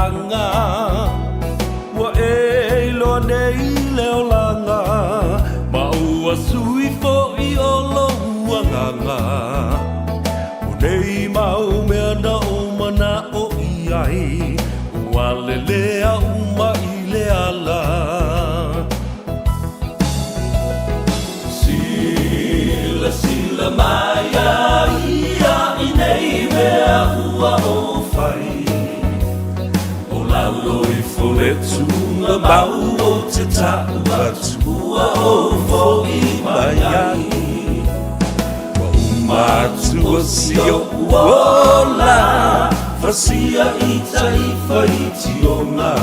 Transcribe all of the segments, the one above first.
agaga Ua e iloa nei le olaga Ma ua sui foʻi o lou agaga O nei mau mea na ou manaʻo i ai Ua lelea uma i le ala Silasila mai ia ia i nei mea ua ou fai O lalo ifo le tugamau ou te tau atu ua ou foʻi mai ai Ua uma atu si oʻu ola Fasia i tai faitioga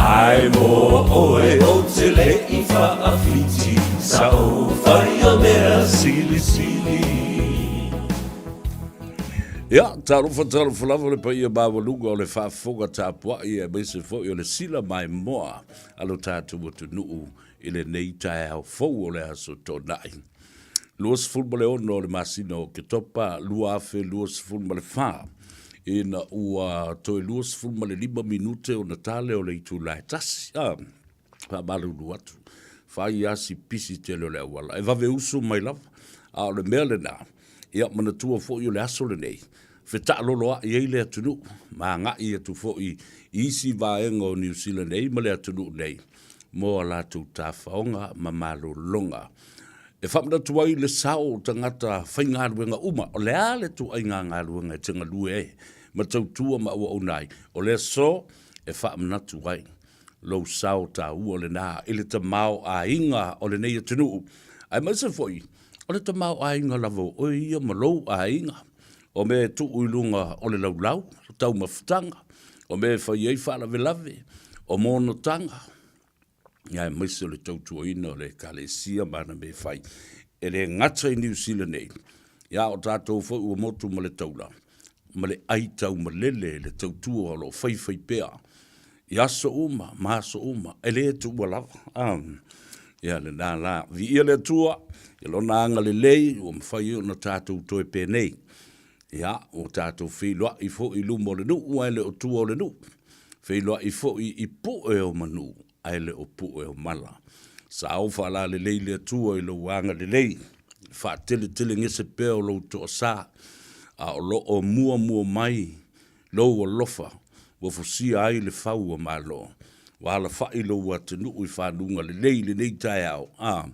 Ae mo oe ou te le i faawhiti Sa ou whaia mea silisili. Ia, talofa talofa lava le paia maualuga o le faafofoga tapuai aemaise foi o le sila maimoa a lo tatou atunuu i lenei taeao fou o le Aso Toonai 26 o le masina o Oketopa 2024, ina ua toe 25 minute ona tale o le itula e tasi. Ah, faamalulu atu, fai lava si pisi tele o le auala, e vave usu mai lava, a o le mea lena, ia manatua foi o le aso lenei, fetaaloloai ai le atunuu, ma agai atu foi i isi vaega o Niu Sila nei ma le atunuu nei mo a latou tafaoga ma malologa. E faamanatu ai le sao o tagata faigaluega uma, o le a le ituaiga galuega e te galue ai ma tautua ma auauna ai, o le aso e faamanatu ai lou sao taua lena i le tamaoaiga o lenei atunuu, aemaise foi o le tamaoaiga lava o oe ia ma lou aiga. O mea e tuu i luga o le laulau, o taumafataga, o mea e fai ai faalavelave, o monotaga, aemaise o le tautuaina o le Ekalesia ma ana mea e fai. E le gata i Niu Sila nei, a o tatou foi ua motu ma le taula, ma le ai taumalele i le tautua o lo o faifai pea i aso uma ma aso uma, e le tuua lava. Ia lena la, viia le Atua i Lona agalelei ua mafai ai ona tatou toe penei. Ia, ua tatou feiloai foi i luma o le nuu ae le o tua o le nuu, feiloai foi i pue o manu ae le o pue o mala. Sao faalalelei le Atua i lou agalelei, faateletelegese pea o lou toasa, a o lo o muamua mai lou alofa ua fusia ai le fau o Malo. Ua alafai lou atunuu i fanuga lelei i lenei taeao, a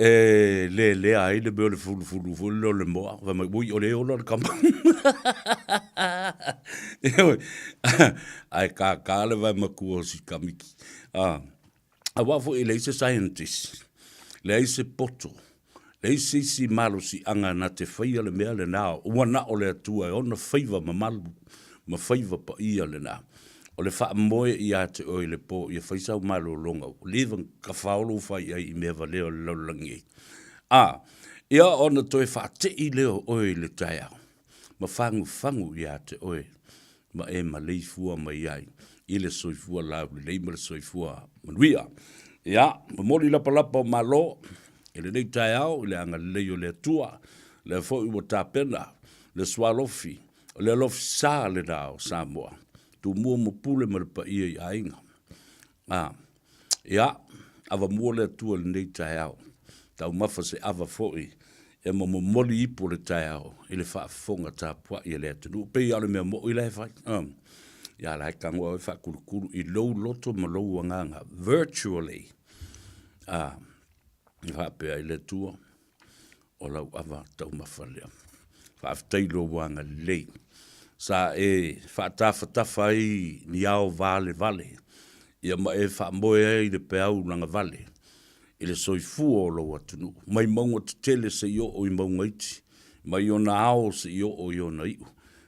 e lelea ai le mea o le fulufulu foi lea o le moa, fai mai, ui, o lea e ola le tama. Ioe, ae kākā le vae matua o si Kamiki. Aua foi e leai se scientist, leai se poto, leai se isi malosiaga na te faia le mea lena, ua na o le Atua e ona faiva mamalu ma faiva paia lena. O le faamoe ia te oe i le po ia fai sau malologa, ua leva ona tafao lou fai ai i mea valea o le lalolagi nei. A, ia ona toe faatei lea o oe i le taeao, ma fagufagu ia te oe ma e maleifua mai ai i le soifua laulelei ma le soifua manuia. Ia, momoli lapalapa o malo i lenei taeao i le agalelei o le Atua, lea foi ua tapena le sualofi, o le alofi sa lena o Samoa, Tumua ma Pule ma le paia i aiga. A, ia, avamua le Atua i lenei taeao, taumafa se ava foi e ma momoli ipu o le taeao i le faafofoga tapuai a le atunuu. E pei lava o le mea moni la e fai. Ia la e tago lava oe faakulukulu i lou loto ma lou agaga, virtually. A, e faapea ai le Atua, o lau ava taumafa lea. Faafetai i lou agalelei sa e faatafatafa ai ni ao valevale, ia ma e faamoe ai le peau lagavale i le soifua o lou atunuu, mai mauga tetele seia oo i mauga iti, mai ona ao seia oo i ona iu.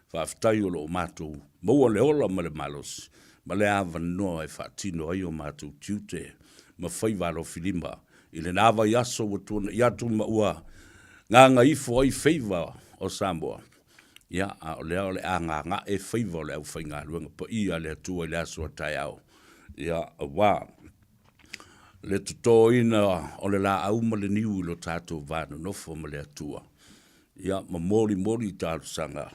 Faafetai o lo o matou maua le ola ma le malosi ma le avanoa e faatino ai o matou tiute ma faiva alofilima i lena vaiaso ua tuanai atu ma ua gagaifo ai faiva o Samoa, ia, a o lea o le a gaga'e faiva o le aufaigaluega paia a le Atua i le aso a taeao, ia, aua le totoina o le laau ma le niu i lo tatou va nonofo ma le Atua, ia, ma molimoli talosaga.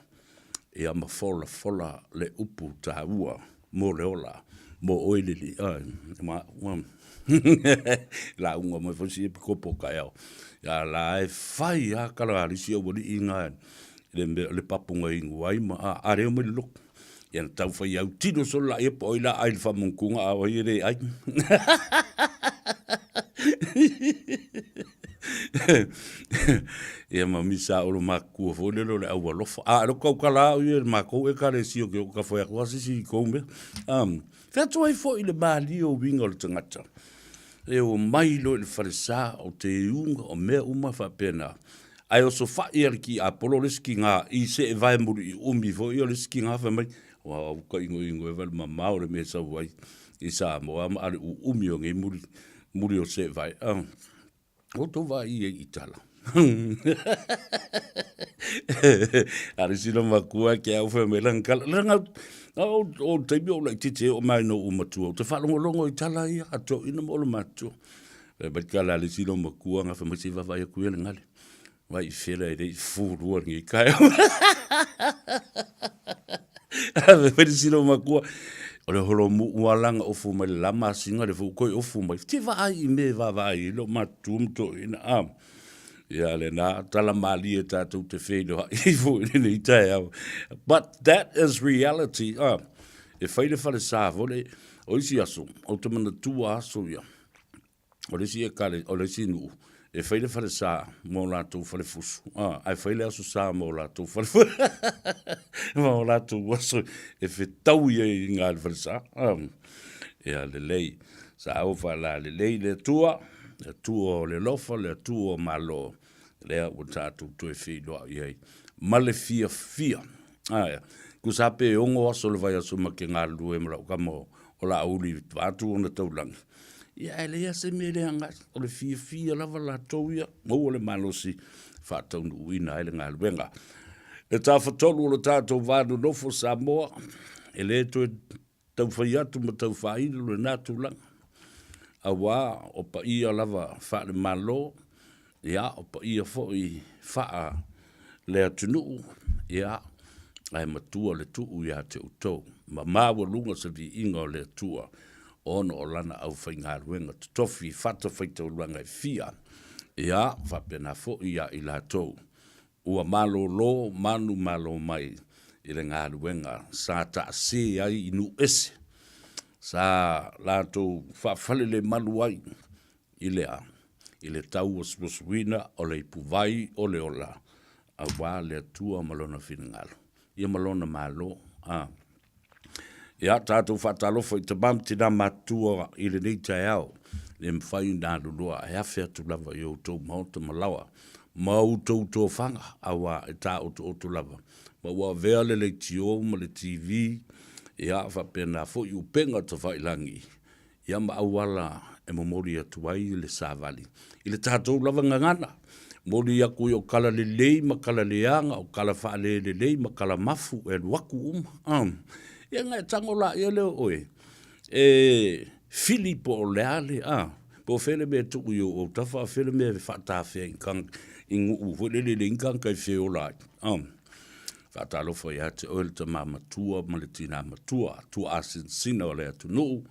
Ia ma folafola le upu taua mo le ola mo oe le alii. Ai, ma, ma, lauga mai foi si epikopo o taeao. Ia la e fai lava tala a le isi aualii na le mea le papu na inu ai ma a, a leo mai le lotu. Ia na tau fai au tino solo la ia po oi la ai le faamantuga a o ai e le ai. Ia ma misa o lo makua foi lele o le au alofa. A lo kau kala au ia makou ekalesia o ke o ka whai aku asisi i kou mea. Fea atu ai foi le malie o uiga o le tagata. E o mai loa i le falesa o te iuga o mea uma faapena. Ae osofai a le ki Apolo le isi kiga i see vae muli i umi foi o le isi kiga fai mai, ua au ka ingoingo e vale mamao le mea e sau ai i Samoa ma ale uumi o nei muli, muli o see vae. O tou vaai i ai i tala. A le sila matua ke au fai mai lana tala. Lana, o, o taimi o laitiiti e o mai no u matua. O te whaalongolongo i tala ia, a to ina mo le matua. E mai tala le sila matua, nga fai mai se vavai aku ia le ngale. Vai i whera e rei fūrua ngi kai. Ave mai le sila matua. O le holo mu ualanga ofu mai le lama singa le fu koi ofu mai. Te vaai i me vaavaai i lo matua ma toeaiina. A, ia lena, tala malie tātou te whenua i fo i lenei taeao. But that is reality. A, e whai le whare sā fole, o isi aso, o te manatua aso ia. O le isi ekale, o le isi nuu, e fai le falesa mo latou falefusu, a, ae fai le aso sa mo latou fale, ma o latou aso e fetaui ai i ngā le falesa. A, ia lelei, sa o faalalelei le Atua, le Atua o le alofa, le Atua o malo, lea ua tatou toe feiloai ai ma le fiafia. Ae, tusa pe 6 aso o le vaiaso ma te galulue ma lau tama o Laauli vaeatu ona taulaga. Ia, ae leai lava se mea e leaga ai. O le fiafia lava latou ia, maua le malosi e faataunuuina ai le galuega. Le tafatolu o le tatou va nonofo Samoa, e le toe tau fai atu ma tau faailo lena tulaga, auā o paia lava faale-Malo, ia, o paia foi faale-atunuu, ia, ae matua le tuu ia te outou, ma maualuga se viiga o le Atua ona o lana aufaigaluega totofi i fatafaitaulaga e fia, ia, faapena foi ia i latou ua malolo manumalo mai i le galuega sa taase ai i nuu ese, sa latou faafalelemalu ai i le a? I le tauasuasuina o le ipuvai o le ola, auā le Atua ma Lona finagalo, ia ma Lona Malo. A. Ia, tatou faatalofa i tama ma tinā matutua i lenei taeao, le mafai ona aloloa e afe atu lava i outou maota ma laoa ma outou tofaga, auā e taotooto lava ma ua avea le leitio ma le TV, ia, faapena foi upega tafailagi ia ma auala e momoli atu ai le savali i le tatou lava gagana, momoli atu i o kala lelei ma kala leaga, o kala faalelelei ma kala mafu e alu atu uma. Um, ia na e tago laia lea o oe, e fili po o le a le, a, po o fea le mea e tuu i ou autafa, a o fea le mea e faatafea i kang, i nuu foi lele e leai ni tagata e feola ai. Um. Faatalofa ia te oe le tama matua ma le tinā matua, tuaasinasina o le atunuu,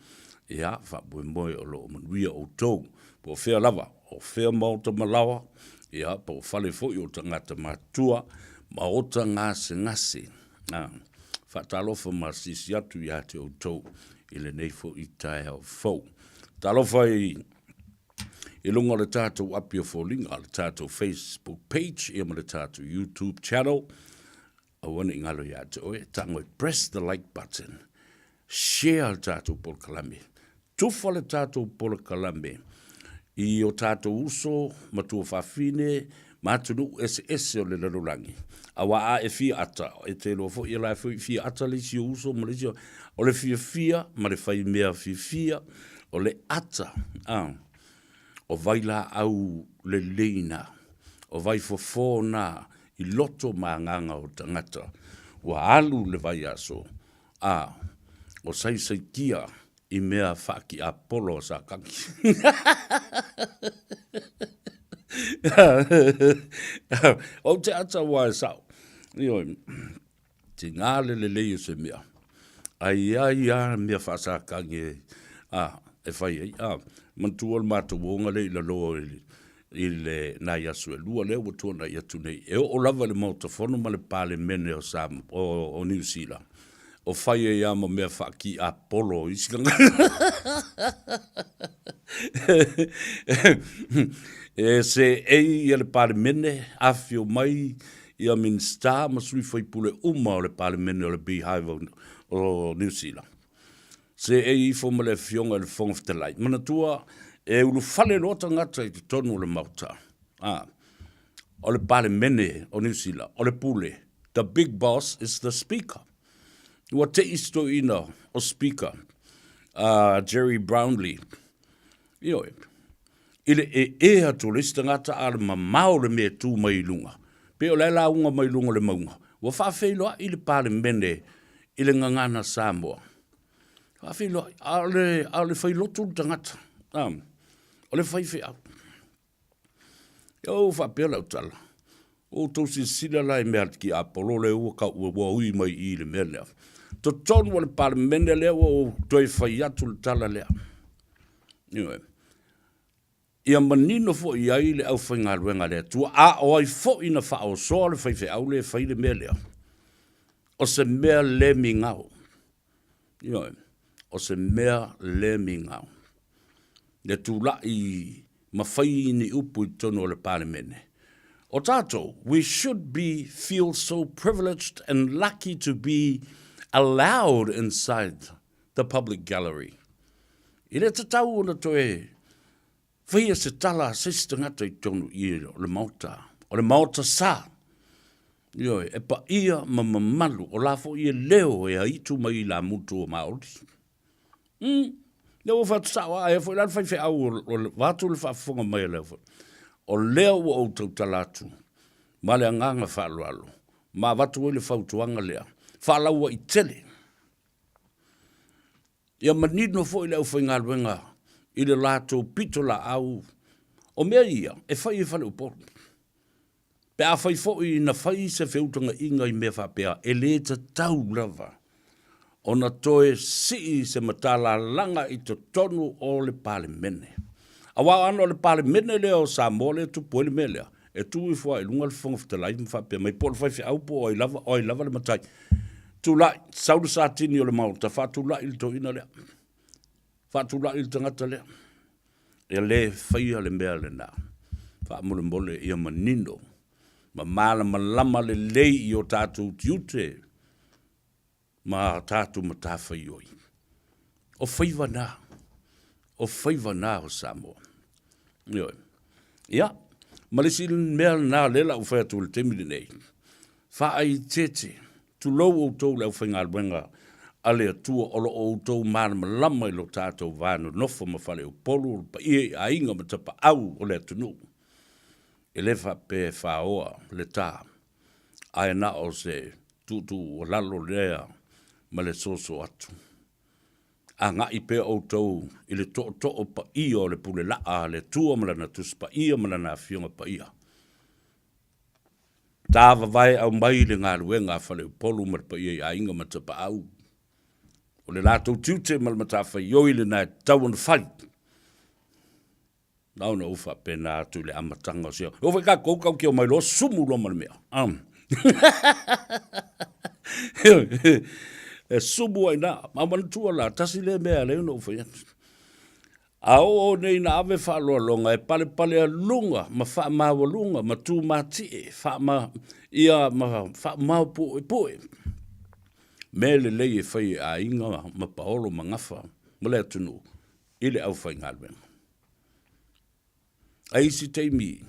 ia, faamoemoe o lo o manuia outou, po o fea lava, o fea maota ma laoa, ia, po o fale foi o tagata matutua, maota gasegase. A, faatalofa ma asiasi atu ia te outou i lenei foi taeao fou. Talofa i i luga o le tatou api o foliga, le tatou Facebook page, ia ma le tatou YouTube channel. Aua ne i galo ia te oe, tago e press the like button, share le tatou polokalame, tufa le tatou polokalame i o tatou uso ma tuafafine ma atunuu eseese o le lalolagi. Aua a e fia ata, e te iloa foi e la e fia ata le isi o uso ma le isi o, o le fiafia ma le fai mea fiafia, o le ata, a, o vailaau lelei na, o vaifofo na i loto ma agaga o tagata, ua alu le vaiaso, a, o saisaitia i mea faatiapolo a Satani. Ou te ata aua e sao. Ioe. Tiga le lelei o se mea, ae i ai lava mea faasakagi e, a, e fai ai. A, manatua le matou oga lea i lalo i, i le nai aso e lua lea ua tuanai atu nei, e oo lava i le Maota Fono ma le Palemene o, Sam, o, o Niu Sila, o fai ai lava ma mea faakiapolo o isi tagata. E seei ia le Palemene, afifio mai ia Minisita ma sui faipule uma o le Palemene o le Beehive o Niu Sila. Seei ifo ma le Afioga i le Fofoga Fetalai. Manatua, e ulufale loa tagata i totonu o le Maota, a, o le Palemene o Niu Sila, o le pule, the big boss is the Speaker. Ua te i si toeaina o Speaker, a Gerry Brownlee, ioe, i le ee atu o le isi tagata a o le mamao le mea e tu mai i luga, pei o la e lauga mai luga o le mauga, ua faafeiloai le Palemene i le gagana Samoa. Faafeiloai, a o le, a o le failotu le tagata, a, o le faifeau. Ia ua faapea lau tala, ua outou silasila la i mea a le tiapolo lea ua tau ua ui mai i i le mea lea. Totonu o le Palemene lea ua ou toe fai atu le tala lea. Ioe. Ia manino foi i ai le aufaigaluega a le Atua, a o ai foi na faaosoa le faifeau lea e fai le mea lea, o se mea le migao. Ioe, o se mea le migao. Le tulai ma fai ni upu i totonu o le Palemene. O tatou, we should be feel so privileged and lucky to be allowed inside the public gallery. E le tatau ona toe faia se tala a se isi tagata i totonu i o le Maota, o le Maota sa. Ioe, e paia ma mamalu, o la foi e leo e aitu mai i lamutu o Māori. Mm, lea ua fai atu sao, aia foi la le faifeau o, o le, vaeatu le faafofoga mai a lea foi. O lea ua ou tautala atu ma le agaga faaaloalo, ma avatu ai le fautuaga lea, faalauaitele. Ia manino foi le aufaigaluega i le latou pitolaau, o mea ia e fai e faleupolu. Pe afai foi na fai se feutagaiga i mea faapea, e le tatau lava ona toe sii se matalalaga i totonu o le Palemene. Aua o ana o le Palemene lea o Samoa lea e tupu ai le mea lea, e tu ifo lava i luga le Fofoga Fetalai ma faapea mai, po o le faifeau po o ai lava, o ai lava le matai. Tulai, sau le Satini o le Maota, faatulai le toeaina lea, faatulai le tagata lea. E le faia le mea lena. Faamolemole ia manino ma malamalama lelei i o tatou tiute ma tatou matafaioi. O faiva na, o faiva na o Samoa. Ioe. Ia, ma le isi mea lena lea la ou fai atu i le taimi lenei, faaeteete, tulou outou le aufaigaluega a le Atua o lo o outou malamalama i lo tatou va nonofo ma faleupolu o le paia i aiga ma tapaau o le atunuu. E le faapea e faoa le ta, ae na o se tuutuualalo lea ma le soso atu. Agai pea outou i le tootoo paia o le pule laa a le Atua ma Lana Tusi Paia ma Lana Afioga Paia. Tavavae aumai le galuega a Faleupolu ma le paia i aiga ma tapaau. O le latou tiute ma le matafaioi lena e tatau ona fai. Na ona ou faapena atu i le amataga o si au. O foi tatou tau te omai loa sumu loa ma le mea. E sumu ai na. Ma manatua la, tasi lea mea lea na ou fai atu. A oo nei ina ave faaaloaloga e palepalealuga ma faamaualuga ma tumatie faama, ia ma faamaopuepue mea lelei e fai e aiga ma paolo ma gafa ma le atunuu i le aufaigaluega. A isi taimi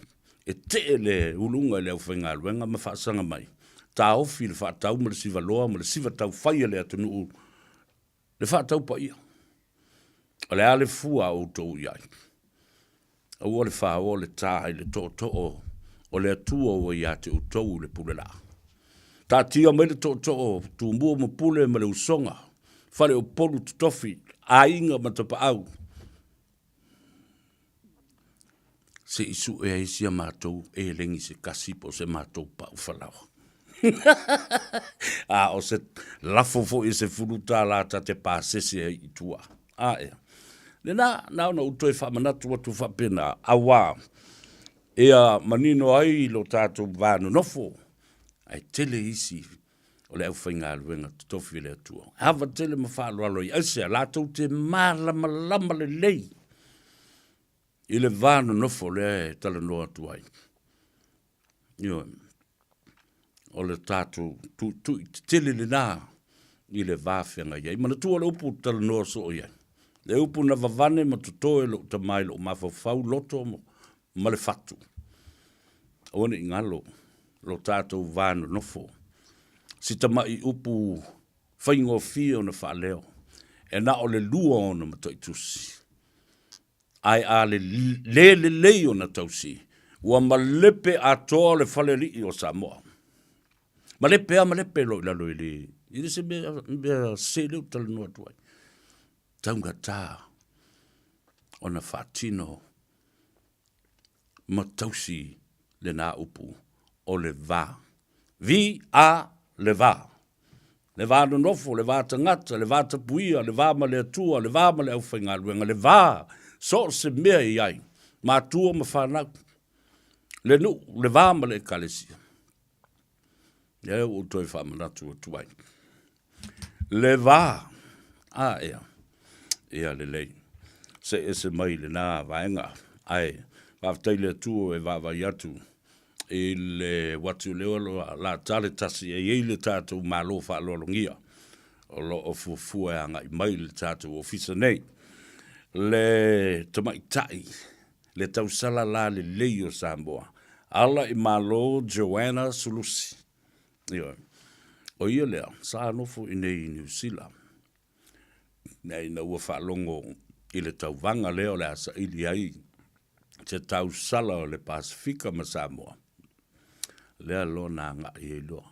e tee le uluga i le aufaigaluega ma faasaga mai, taofi le faatau ma le sivaloa ma le siva taufai a le atunuu le faatau paia. O le a le fua a outou i ai? Aua le faoa le tā i le tootoo o le Atua ua ia te outou i le pule laa. Taatia mai le tootoo Tumua ma Pule ma le Usoga, Faleupolu Totofi, aiga ma tapaau, se i sue ai si a matou elegi se kasi po o se matou pau falaoa. A o se lafo foi e $10 ta te pasese ai i tua. A ea. Lena, na ona ou toe faamanatu atu faapena, auā ia manino ai lo tatou va nonofo, ae tele isi o le aufaigaluega totofi a le Atua. E ava tele ma faaaloalo ai, aisea? Latou te malamalama lelei i le va nonofo lea e talanoa atu ai. Ioe. O le tatou tuitui tetele lena i le va feagai ai. Manatua le upu talanoa soo i ai. Le upu na vavane ma toto e lou tama i lou mafaufau, loto ma le fatu. Aua ne i galo lo tatou va nonofo. Si tamai upu faigofie ona faaleo, e na o le lua ona mataitusi. Ae a le le lelei ona tausi, ua malepe atoa le falealii o Samoa. Malepe lava malepe loa i lalo e le, e le se mea, mea sese lea ou te talanoa atu ai. Taugata ona faatino ma tausi lena upu o le va. V-A le va. Le va nonofo, le va tagata, le va tapuia, le va ma le Atua, le va ma le aufaigaluega, le va so o se mea e i ai, matua ma fanau, le nuu, le va ma le ekalesia. Lea ua ou toe faamanatu atu ai. Le va, a ea, ia lelei, see ese mai lena vaega, ae faafetai i le Atua e vaavaai atu i le uatu lea o le a tale tasi e i ai le tatou Malo faaaloalogia o lo o fuafua e agai mai i le tatou ofisa nei. Le tamaitai, le tausala la lelei o Samoa, ala i Malo Joanna Sulusi. Ioe. O ia lea, sa nofo i inei i Niu Sila. Ina ua faalogo i le tauvaga lea o le a saili ai se tausala o le Pasefika ma Samoa, lea loa na agai ai loa.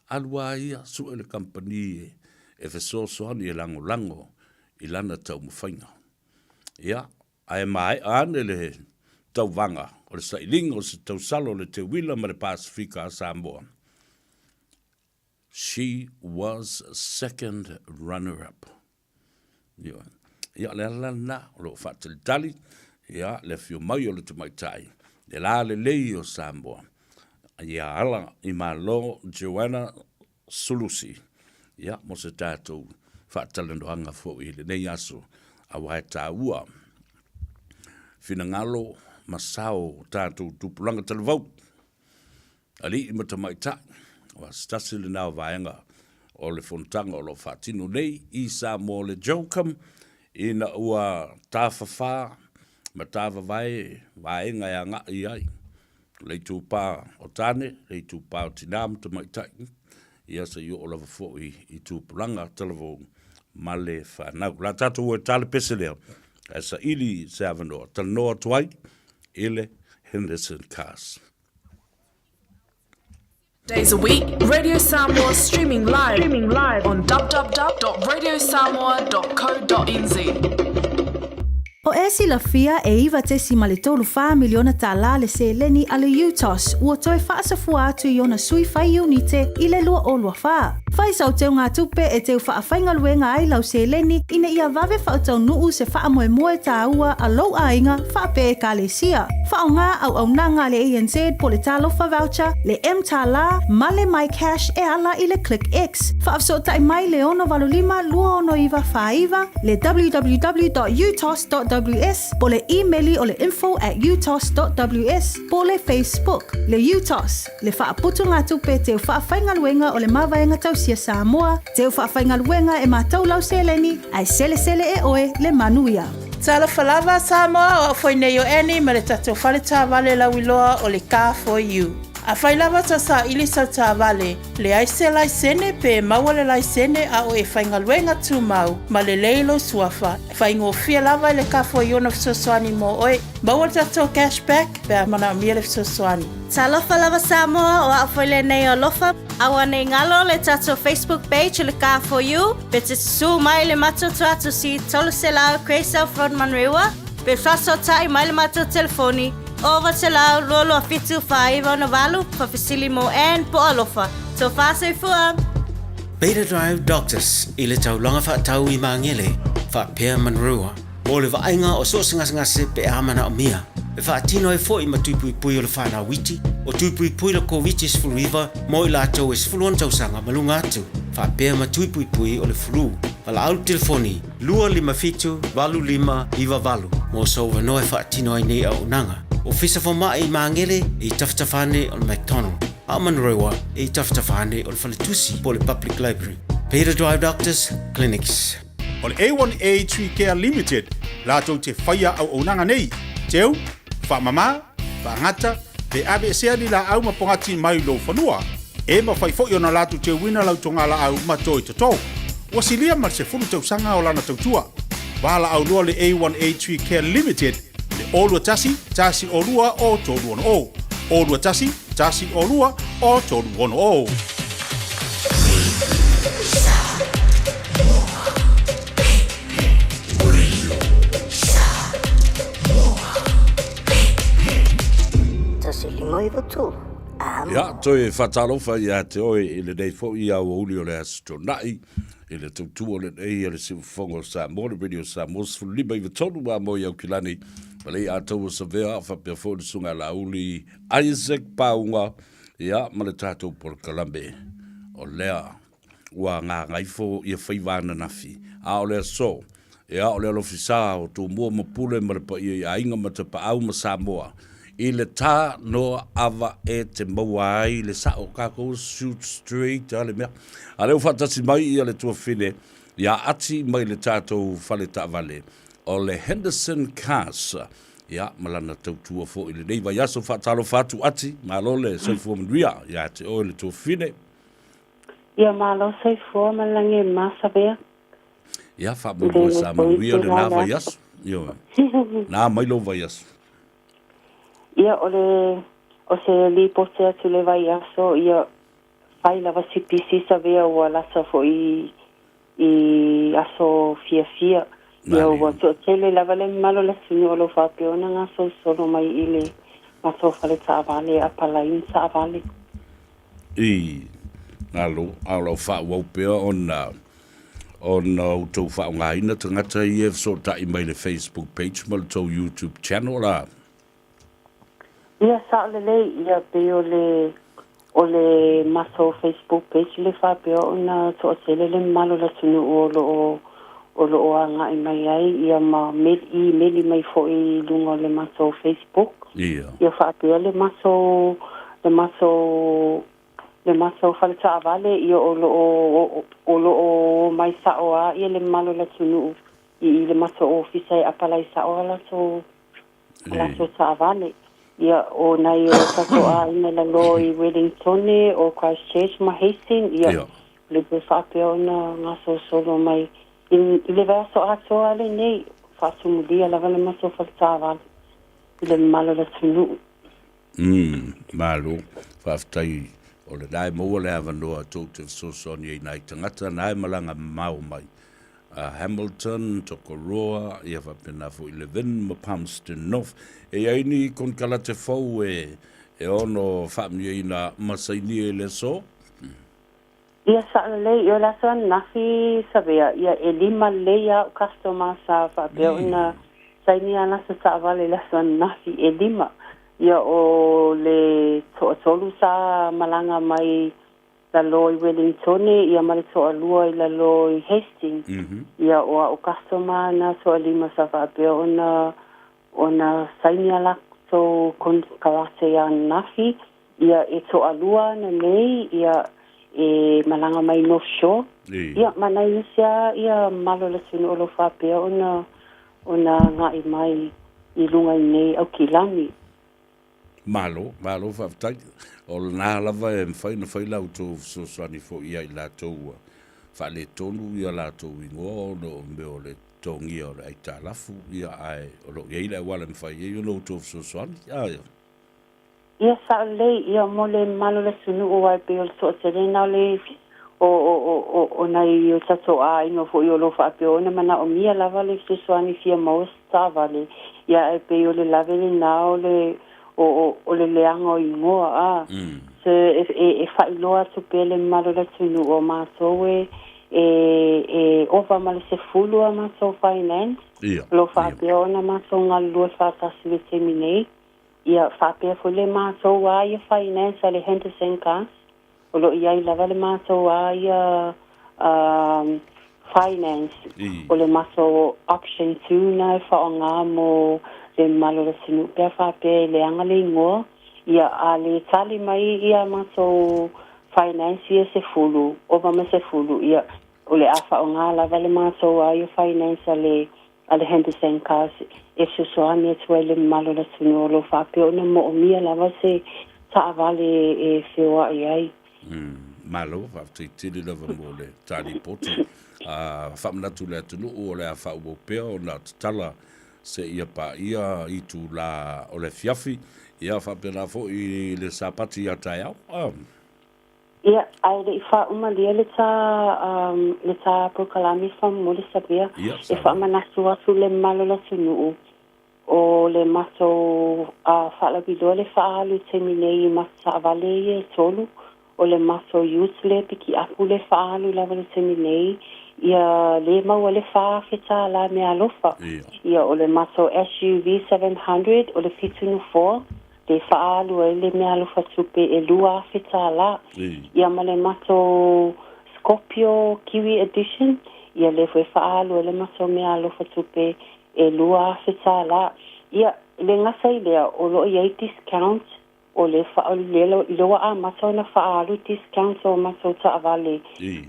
Alu a ia, sue le kamupani e fesoasoani e lagolago i lana taumafaiga. Ia, ae maea ane le tauvaga o le sailiga o se tausala o le Teuila ma le Pasefika a Samoa, She was second runner up. Ioe. Ia, o le ala la lena, o lo o faatalitali, ia, le afio mai o le tamaitai, le la lelei o Samoa, ia ala i Malo Joanna Sulusi, ia, mo se tatou faatalanoaga foi i lenei aso, aua e taua finagalo ma sao o tatou tupulaga talavou. Alii ma tamaitai, aua se tasi lena o vaega o le fonotaga o lo o faatino nei i Samoa o le JOCM ina ua tafafā ma tavavae vaega e agai i ai le itupa o tane, le itupa o tinā ma tamaitai, ia se i oo lava foi i tupulaga talavou ma le fanau. O le a tatou o e ta le pese lea, ae saili se avanoa, talanoa atu ai i le Henderson Cars. Days a week, Radio Samoa streaming live, streaming live on www.radiosamoa.co.nz. O e silafia e $9.34 miliona tālā le seleni a le UTOS ua toe faasafua atu i ona sui fai iunite i le 2024. Fai sau teugatupe e teu faafaigaluega ai lau seleni ina ia vave faataunuu se faamoemoe tāua a lou aiga faapea Ekalesia. Faaaoga auaunaga a le ANZ po le Talofa Voucher, le mTālā, ma le MyCash e ala i le ClickX. Faafesootai mai le 685 269 49, le www.utos.ws po le imeli o le info at utos.ws po le Facebook. Le UTOS, le faaputugatupe teu faafaigaluega o le Mavaega Tausia Samoa, teu faafaigaluega e matou lau seleni, ae selesele e oe le manuia. Talofa lava Samoa, o au foi nei o Annie ma le tatou fale taavale lauiloa o le Car For You. Afai lava ta saili sau taavale, leai se laisene pe maua le laisene a o e faigaluega tumau ma lelei lou suafa, faigofie lava i le Car For You ona fesoasoani mo oe. Maua le tatou cash back pe a manaomia le fesoasoani. Talofa lava Samoa, o au foi lenei o Alofa. Aua nei galo le tatou Facebook page o le Car For You, pe te susū mai le matou tuatusi 300 Grey South Road Manurewa, pe faasootai mai le matou telefoni 900 22 7 49 68, faafesili mo Ann po o Alofa. Tofa soifua! Beta Drive Doctors i le taulaga faatau i Magele faapea Manurewa mo le vaaiga o so o se gasegase pe a manaomia. E faatino ai foi ma tui puipui o le fanau iti, o tui puipui le Koviti-19 mo i latou e 16 tausaga ma luga atu, faapea ma tui puipui o le flu. Valaau le telefoni 257 8598 mo sou avanoa e faatino ai nei auaunaga. Ofisa Fomai i Magele i tafatafa ane o le McDonald, a o Manurewa i tafatafa ane o le Faletusi po o le Public Library. Peter Drive Doctors Clinics. O le A1A Tree Care Limited latou te faia auaunaga nei, teu, faamama, faagata, pe aveesea ni laau ma pogati mai lou fanua. E mafai foi ona latou teuina lau togalaau ma toi toto. Ua silia ma le 10 tausaga o lana tautua. Valaau loa le A1A Tree Care Limited i le 021 102 o 360. 021 102 o 360. Ia, toe faatalofa ia te oe i lenei foi aoauli o le Aso Toonai, i le tautua lenei a le Siufofoga o Samoa, le Radio Samoa 15 i 3 ma moe i Aukilani, ma le Ataua Savea, faapea foi le Susuga Laauli Isaac Pauga, ia, ma le tatou polokalame o lea ua gagaifo ia faiva ananafi, a o le aso, ia o le alofisa o Tumua ma Pule ma le paia i aiga ma Tapaau ma Samoa, i le tā noa ava e te maua ai le sa'o, kākou shoot straight a le mea. A lea ua faatasi mai ia le tuafine ia Ati mai le tātou fale taavale o le Henderson Cars, ia ma lana tautua foi i lenei vaiaso. Faatalofa atu Ati, malo le soifua manuia ia te oe le tuafine. Ia malo soifua ma le lagi e masavea. Ia faamoemoe sa manuia lena vaiaso. Ioe. Na mai lou vaiaso. Ia o le o se lipoti atu le vaiaso ia fai lava si pisi savea ua lasa foi i aso fiafia. Ia ua toatele lava le mamalu o le atunuu o lo o faapea ona gasolosolo mai i le matou fale taavale e apalai ni taavale. I galo, a o lau faaauau pea ona ona outou faaaogaina tagata ia e fesootai mai le Facebook page ma le tou YouTube channel la. Ia sao lelei, ia pei o le o le matou Facebook page le faapea ona toatele le mamalu o le atunuu o lo o o lo o agai mai ai ia ma meli i meli mai foi i luga o le matou Facebook. Ia. Ia faapea le matou le matou le matou fale taavale ia o lo o o lo o omai sao lava ia le mamalu o le atunuu i i le matou ofisa e apalai sao a latou a latou taavale. Ia, o nai o tatou aiga i lalo i Wellingtone, o Christchurch ma Hastings, ia, Ia. le toe faapea ona gasolosolo mai i, i le vaiaso atoa lenei, faatumulia lava le matou fale taavale i le mamalu o le atunuu. Malo, faafetai o lena e maua le avanoa tou te fesoasoani ai i nai tagata na e malaga mamao mai a Hamilton, Tokoroa, ia faapena foi Levin ma Palmerston North. E i ai ni konekarate fou e e ono faamanuiaina ma sainia i le aso? Ia sao lelei, ia o le aso ananafi Savea, ia e lima lelei a au customer sa faapea ona sainia ana aso taavale i le aso ananafi, e lima. Ia o le toatolu sa malaga mai lalo i Wellingtone ia ma le toalua i lalo i Hastings. Ia o a'u customer na toalima sa faapea ona ona saini a latou konekarate ananafi ia e toalua ana nei ia e malaga mai North Shore. Ia ma nai isi a ia mamalu o le atunuu o lo o faapea ona ona agai mai i luga i nei Aukilani. Malo, malo faafetai. O lena lava e mafai ona fai la outou fesoasoani foi ia i latou ua faaletonu ia latou igoa ona o mea o le totogia o le aitalafu, ia ae o lo o i ai le auala e mafai ai ona outou fesoasoani. Ia. Ia sao lelei, ia mo le mamalu o le atunuu aua e pei o le toatelega o le o o o o o nai o tatou aiga foi o lo o faapea ona manaomia lava le fesoasoani fia maua se taavale, ia ae pei o le lave lena o le o o o le leaga o igoa a. So e, e, e faailoa atu pea le mamalu o le atunuu o matou e, e, e ova ma le 10 a matou finance, o lo o faapea ona matou galulue faatasi i le taimi nei. Ia, faapea foi le matou a ia finance a le Henderson Gas, o lo o i ai lava le matou a ia um, finance, o le matou option 2 na e faaaoga mo le mamalu o le atunuu pe a faapea e leaga le igoa. Ia, a le tali mai ia matou finance ia 10, ova ma 10, ia, o le a faaaoga lava le matou a ia finance a le a le Henderson Cars e fesoasoani atu ai i le mamalu o le atunuu o lo o faapea ona moomia lava se taavale e feoai ai. Malo, faafetai tele lava mo le ta lipoti. A faamanatu i le atunuu o le a faaauau pea ona tatala seia paia itula o le afiafi, ia faapena foi le Sapati ia taeao. Ia, ae le i faaumalia le ta, le ta polokalame faamolemole Sabea, e faamanatu atu le mamalu o le atunuu, o le matou faalauiloa le faaalu i le taimi nei i matou taavale ia e tolu, o le matou ute le pikiapu le faaalu lava i le taimi nei, ia le maua le $4,000 meaalofa. Ia, o le matou SUV 700, o le fitu nofoa, le faaalu ai le meaalofa tupe e $2,000. Ia ma le matou Scorpio Kiwi Edition, ia lea foi e faaalu ai le matou meaalofa tupe e $2,000. Ia, e le gata i lea, o lo o i ai discount, o le lea ua amata ona faaalu discount o matou taavale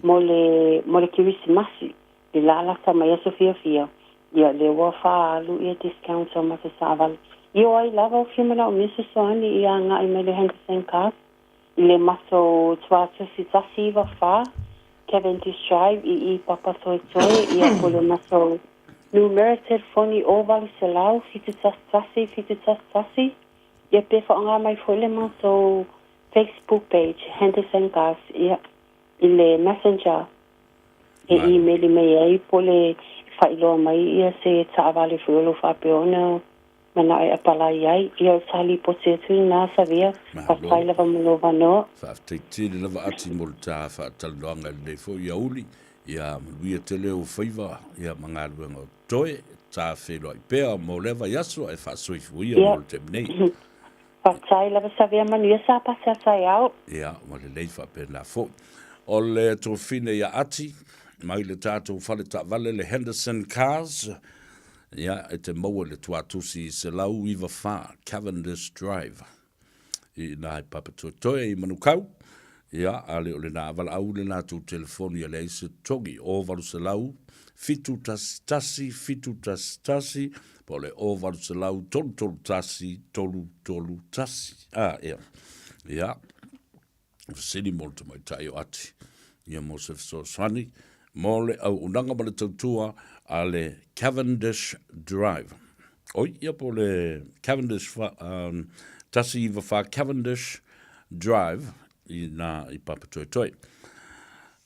mo le mo le Kerisimasi. I la lata mai aso fiafia, ia lea ua faaalu ia discount o matou taavale. Ia o ai lava o fia manaomia fesoasoani ia agai mai le Henderson Cars i le matou tuatosi 194 Cavendish Drive i i Papatoetoe ia po le matou numera telefoni o 800 711 711 ia pe faaaoga mai foi le matou Facebook page Henderson Cars ia i le Messenger e imeli mai ai po o le faailoa mai ia se taavale foi o lo o faapea ona manao e apalai ai. Ia o sa lipoti atu lena Savia. Faafetai lava mo lou avanoa. Faafetai tele lava Ati mo le ta faatalanoaga i lenei foi aoauli. Ia manuia tele ou faiva ia ma galuega o totoe. Ta feiloai pea mo lea vaiaso ae faasoifua ia mo le taimi nei. Faafetai lava Savea manuia sa pasi a taeao. Ia, ua lelei faapena foi. O le tofine ia Ati, mai le tatou fale taavale le Henderson Cars, ia, e te maua i le tuatusi 194 Cavendish Drive i ina i Papatoetoe i Manukau. Ia, a le o lena valaau le latou telefoni e leai se togi, o 800 711 711 po o le o 800 331 331. A, ia. Ia, fesili mo le tamaitai o Ati, ia mo se fesoasoani mo le auaunaga ma le tautua a le Cavendish Drive. Oi, ia po o le Cavendish, um, 194 Cavendish Drive i nā i Papatoetoe.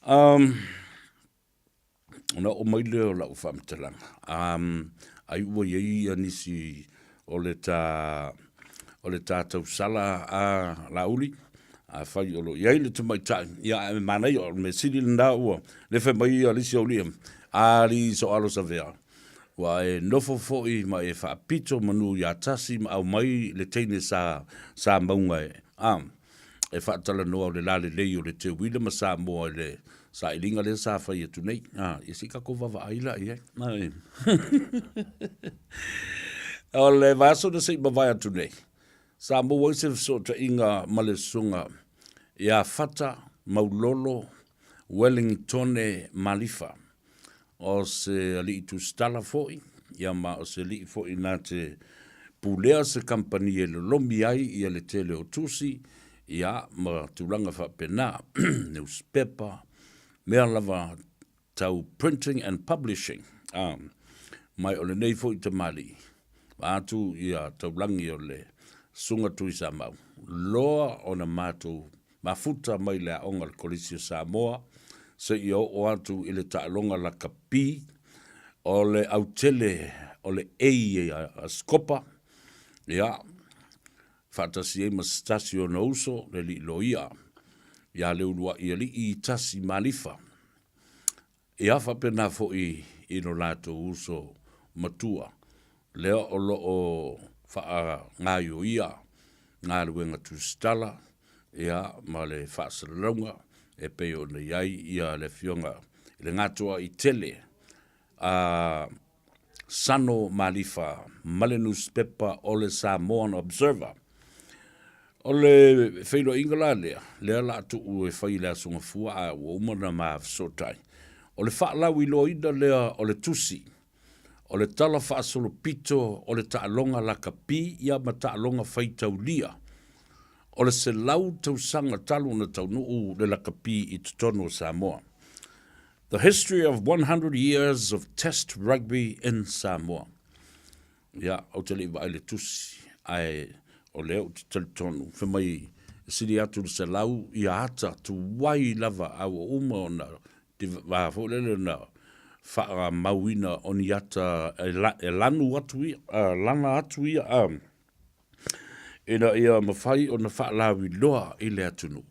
Um, Ona oo mai lea o lau faamatalaga, um, ai ua i ai ia nisi o le ta, o le ta tausala a Laauli, afai o lo o i ai le tamaitai, ia ae manaia, o le mea sili lena ua le fai mai ia le isi aualii, alii soalo savea, ua e nofo foi ma e faapito manu ia tasi ma aumai le teine sa, sa mauga e, a, e faatalanoa o le lalelei o le teuila ma Samoa i le sailiga lea sa fai atu nei. A, ia se i tatou vaavaai la i ai. Ai. O le vaiaso na se i mavae atu nei, sa maua ai se fesootaiga ma le susuga ia Fata Maulolo Wellingtone Malifa. O se alii tusitala foi, ia ma o se alii foi na te pulea se kamupani e lolomi ai ia le tele o tusi, ia ma tulaga faapena, niusipepa, mea lava tau printing and publishing, a, mai o lenei foi tamalii, vaeatu ia taulagi o le Susuga Tuisamau, loa ona matou Mafuta mai le aoga a le Kolisi o Samoa seia oo atu i le taaloga lakapi o le autele o le A a Sikopa. Ia, faatasi ai ma se tasi o ona uso, le alii loia, ia Leuluaʻialii Tasi Malifa. Ia faapena foi i lo latou uso matua, lea o lo o faagaioia galuega tusitala, ia, ma le faasalalauga e pei ona i ai ia le Afioga i le Gatoaitele a Sano Malifa ma le nusipepa o le Samoan Observer. O le feiloaiga la lea, lea la a tuu e fai i le Aso Gafua a ua uma ona ma fesootai, o le faalauiloaina lea o le tusi, o le tala faasolopito o le taaloga lakapi ia ma taaloga faitaulia o le 100 tausaga talu ona taunuu le lakapi i totonu o Samoa. The History of 100 Years of Test Rugby in Samoa. Ia, ou te le i vaai i le tusi, ae o lea ou te talitonu, fai mai e sili atu le 100 ia ata tuai lava a ua uma ona va foi lele ona faamauina o ni ata e, la, e lanu atu ia, uh, lana atu ia, um, ina ia mafai ona faalauiloa i le atunuu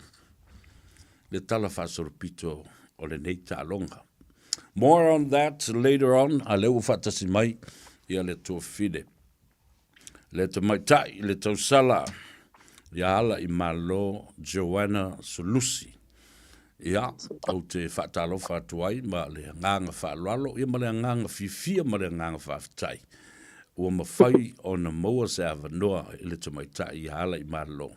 le tala faasolopito o lenei taaloga. More on that later on, a lea ua faatasi mai ia le tuafafine, le tamaitai, le tausala ia ala i Malo Joanna Sulusi. Ia, ou te faatalofa atu ai ma le agaga faaaloalo, ia ma le agaga fiafia ma le agaga faafetai ua mafai ona maua se avanoa i le tamaitai ia Alaimalelo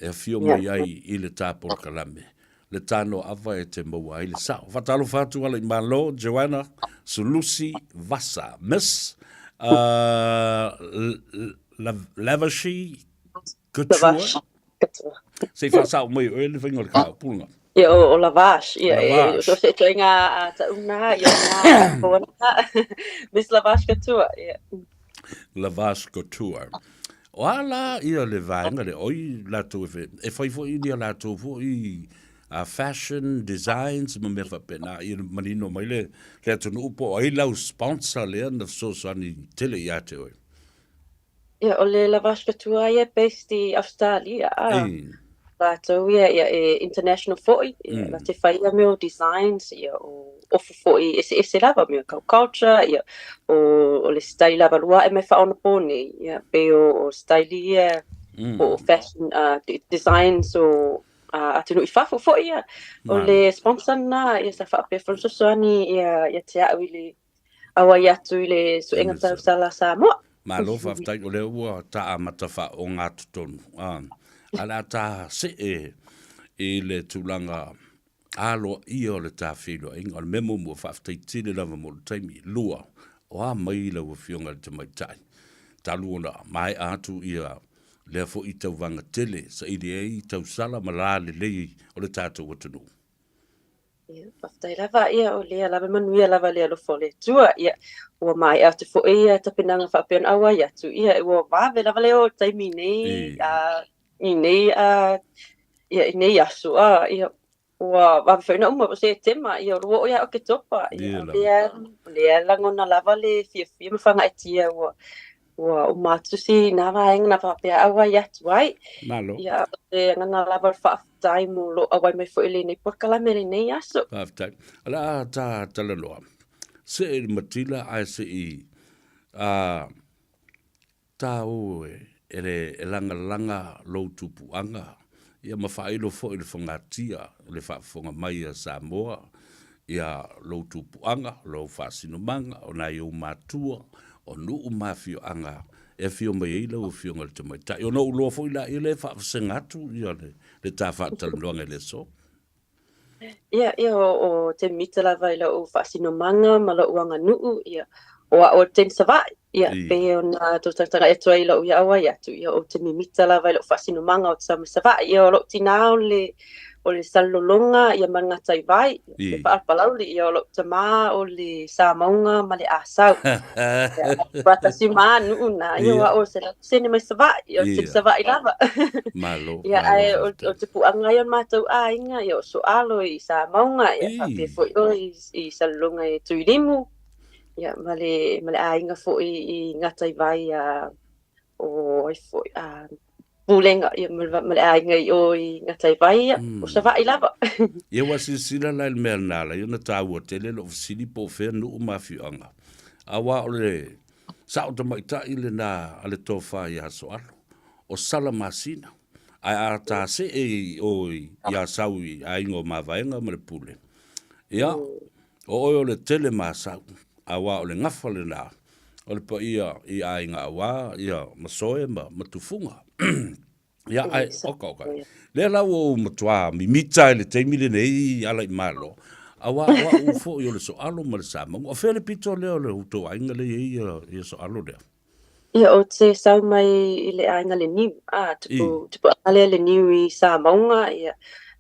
e afio mai ai i le ta polokalame le tānoaʻava e te maua ai le sao. Faatalofa atu Alaimalelo Joanna Sulusi Vasa, Miss uh, Lavashi Couture. Se i whaasao mai oe le whainga o le kā pulunga. Ia, o, o Lavash. Ia, Lavash. E, o se toenga a tauna, ia, ngā koana. Miss Lavash Couture, ia. Lavash Couture. O a la ia le vaenga le oi latou e whai, e whai foi ni a latou foi a fashion designs ma mea whapena ia manino mai le, le atunuu po o ai lau sponsor lea na fesoasoani tele ia te oe. Ia, o le Lavash Couture ia based i Australia, a latou ia, ia e international foi, ia mm. la te whai ia mea o designs, ia o ofu foi eseese lava, mea kau culture, ia o, o le style lava lua e mai whaonapo nei, ia pe o, o style ia, mm. o fashion uh, designs o uh, atunuu i fafo foi ia. O le sponsor na, ia sa whaapea whansosoani ia, ia te au i le auai atu i le Suega Tausala Samoa. Malo faafetai o lea ua ta amata faaogatotonu a a le a ta see i le tulaga aloaia o le ta feiloaiga. O le mea muamua faafetai tele lava mo le taimi. Lua, o a mai lau Afioga i le Tamaitai talu ona maea atu ia lea foi tauvaga tele saili ai tausala ma la lelei o le tatou atunuu. Ia, faafetai lava, ia, o lea lava e manuia lava le alofa o le Atua, ia, ua maea atu foi ia tapenaga faapea ona auai atu, ia, ua vave lava le o taimi nei, a, i nei, a, ia, i nei aso, a, ia, ua vave foi ona uma o Setema, ia, o lua o ia Oketopa, ia, o lea, o lea lagona lava le fiafia ma fagaetia ua, Ua uma atu si nā vaega na faapea auai atu ai. Malo. Ia, o le agaga lava o le faafetai mo lou auai mai foi i lenei polokalame i lenei aso. Faafetai. O le a ta talanoa. Seʻe i le matila ae seʻi a ta o e e lagalaga lou tupuaga ia ma faailo foi le fogatia o le faafofoga mai a Samoa ia lou tupuaga, lou faasinomaga, o nai ou matua, o nuu ma afioaga e afio mai ai lau Afioga i le Tamaitai. Ona ou iloa foi laia lea e faavasega atu ia le, le ta faatalanoaga i le aso. Ia, ia, o, o te mita lava i lou faasinomaga ma lou aganuu, ia, o a'u o le teine Savaʻi, ia, I. pei ona tou tagatagai atu ai i lou ia auai atu, ia, ou te mimita lava i lou faasinomaga o te sau mai Savaʻi, ia, o lou tinā o le, o le Salelologa, ia, ma le Gataivai, ia, Palauli, ia, o lou tamā o le Samauga ma le Asau. Ia, faatasi ma nuu na, ia, o a'u o se sene mai Savaʻi, o le teine Savaʻi lava. Malo, Ia, malo ae o, o te puaga ia o le matou aiga, ia, o Soalo i Samauga, ia, faapea foi oe i, i Salelologa i Tuilimu, Ia, ma le, ma le aiga foi i Gataivai a, o ai foi, a, Pulega ia ma le ma le aiga i o i Gataivai ia, o Savaii lava. Ia ua silasila la i le mea na ala ai ona taua tele lou fesili po o fea nuu ma afioaga, aua o le sao tamaitai lena a le tofa ia Soalo, o Salamasina. Ae a ta see i o i Asau i aiga o Mavaega ma le Pule, ia, o oe o le tele ma Asau, aua o le gafa lena o le paia i aiga aua ia Masoe ma Matufuga. Ia, ae, oka, oka. Lea la ua ou matua mimita i le taimi lenei ala i Malo, aua o au foi o le Soalo ma le Samauga. O fea le pito lea o le outou aiga lea e i ai ia Soalo lea? Ia, ou te sau mai i le aiga le Niu, a, tupu, tupuaga lea le Niu i Samauga, ia,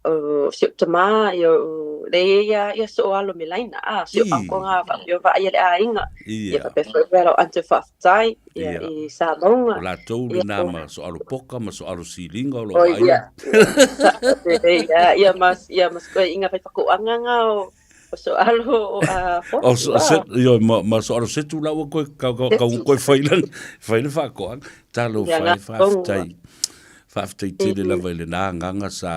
o si ou tama, ia, o le i ai a ia Soalo me Laina, a, si ou akoga faapea o vaaia le aiga, ia faapea foi lau aunty faafetai, ia, i Samauga. O latou lena ma Soalo Poka ma Soalo Siliga o lo o vaaia. Ia, ia, ma, ia, ma sikoiga fai fakoaga nga o, O Soalo a O so, se, io, ma, ma Soalo Setu la ua koe, ka, ka, ka koe whai le, whai le whakoa. Talo whai, whawhitai. Whawhitai tele lava i le nā nganga sa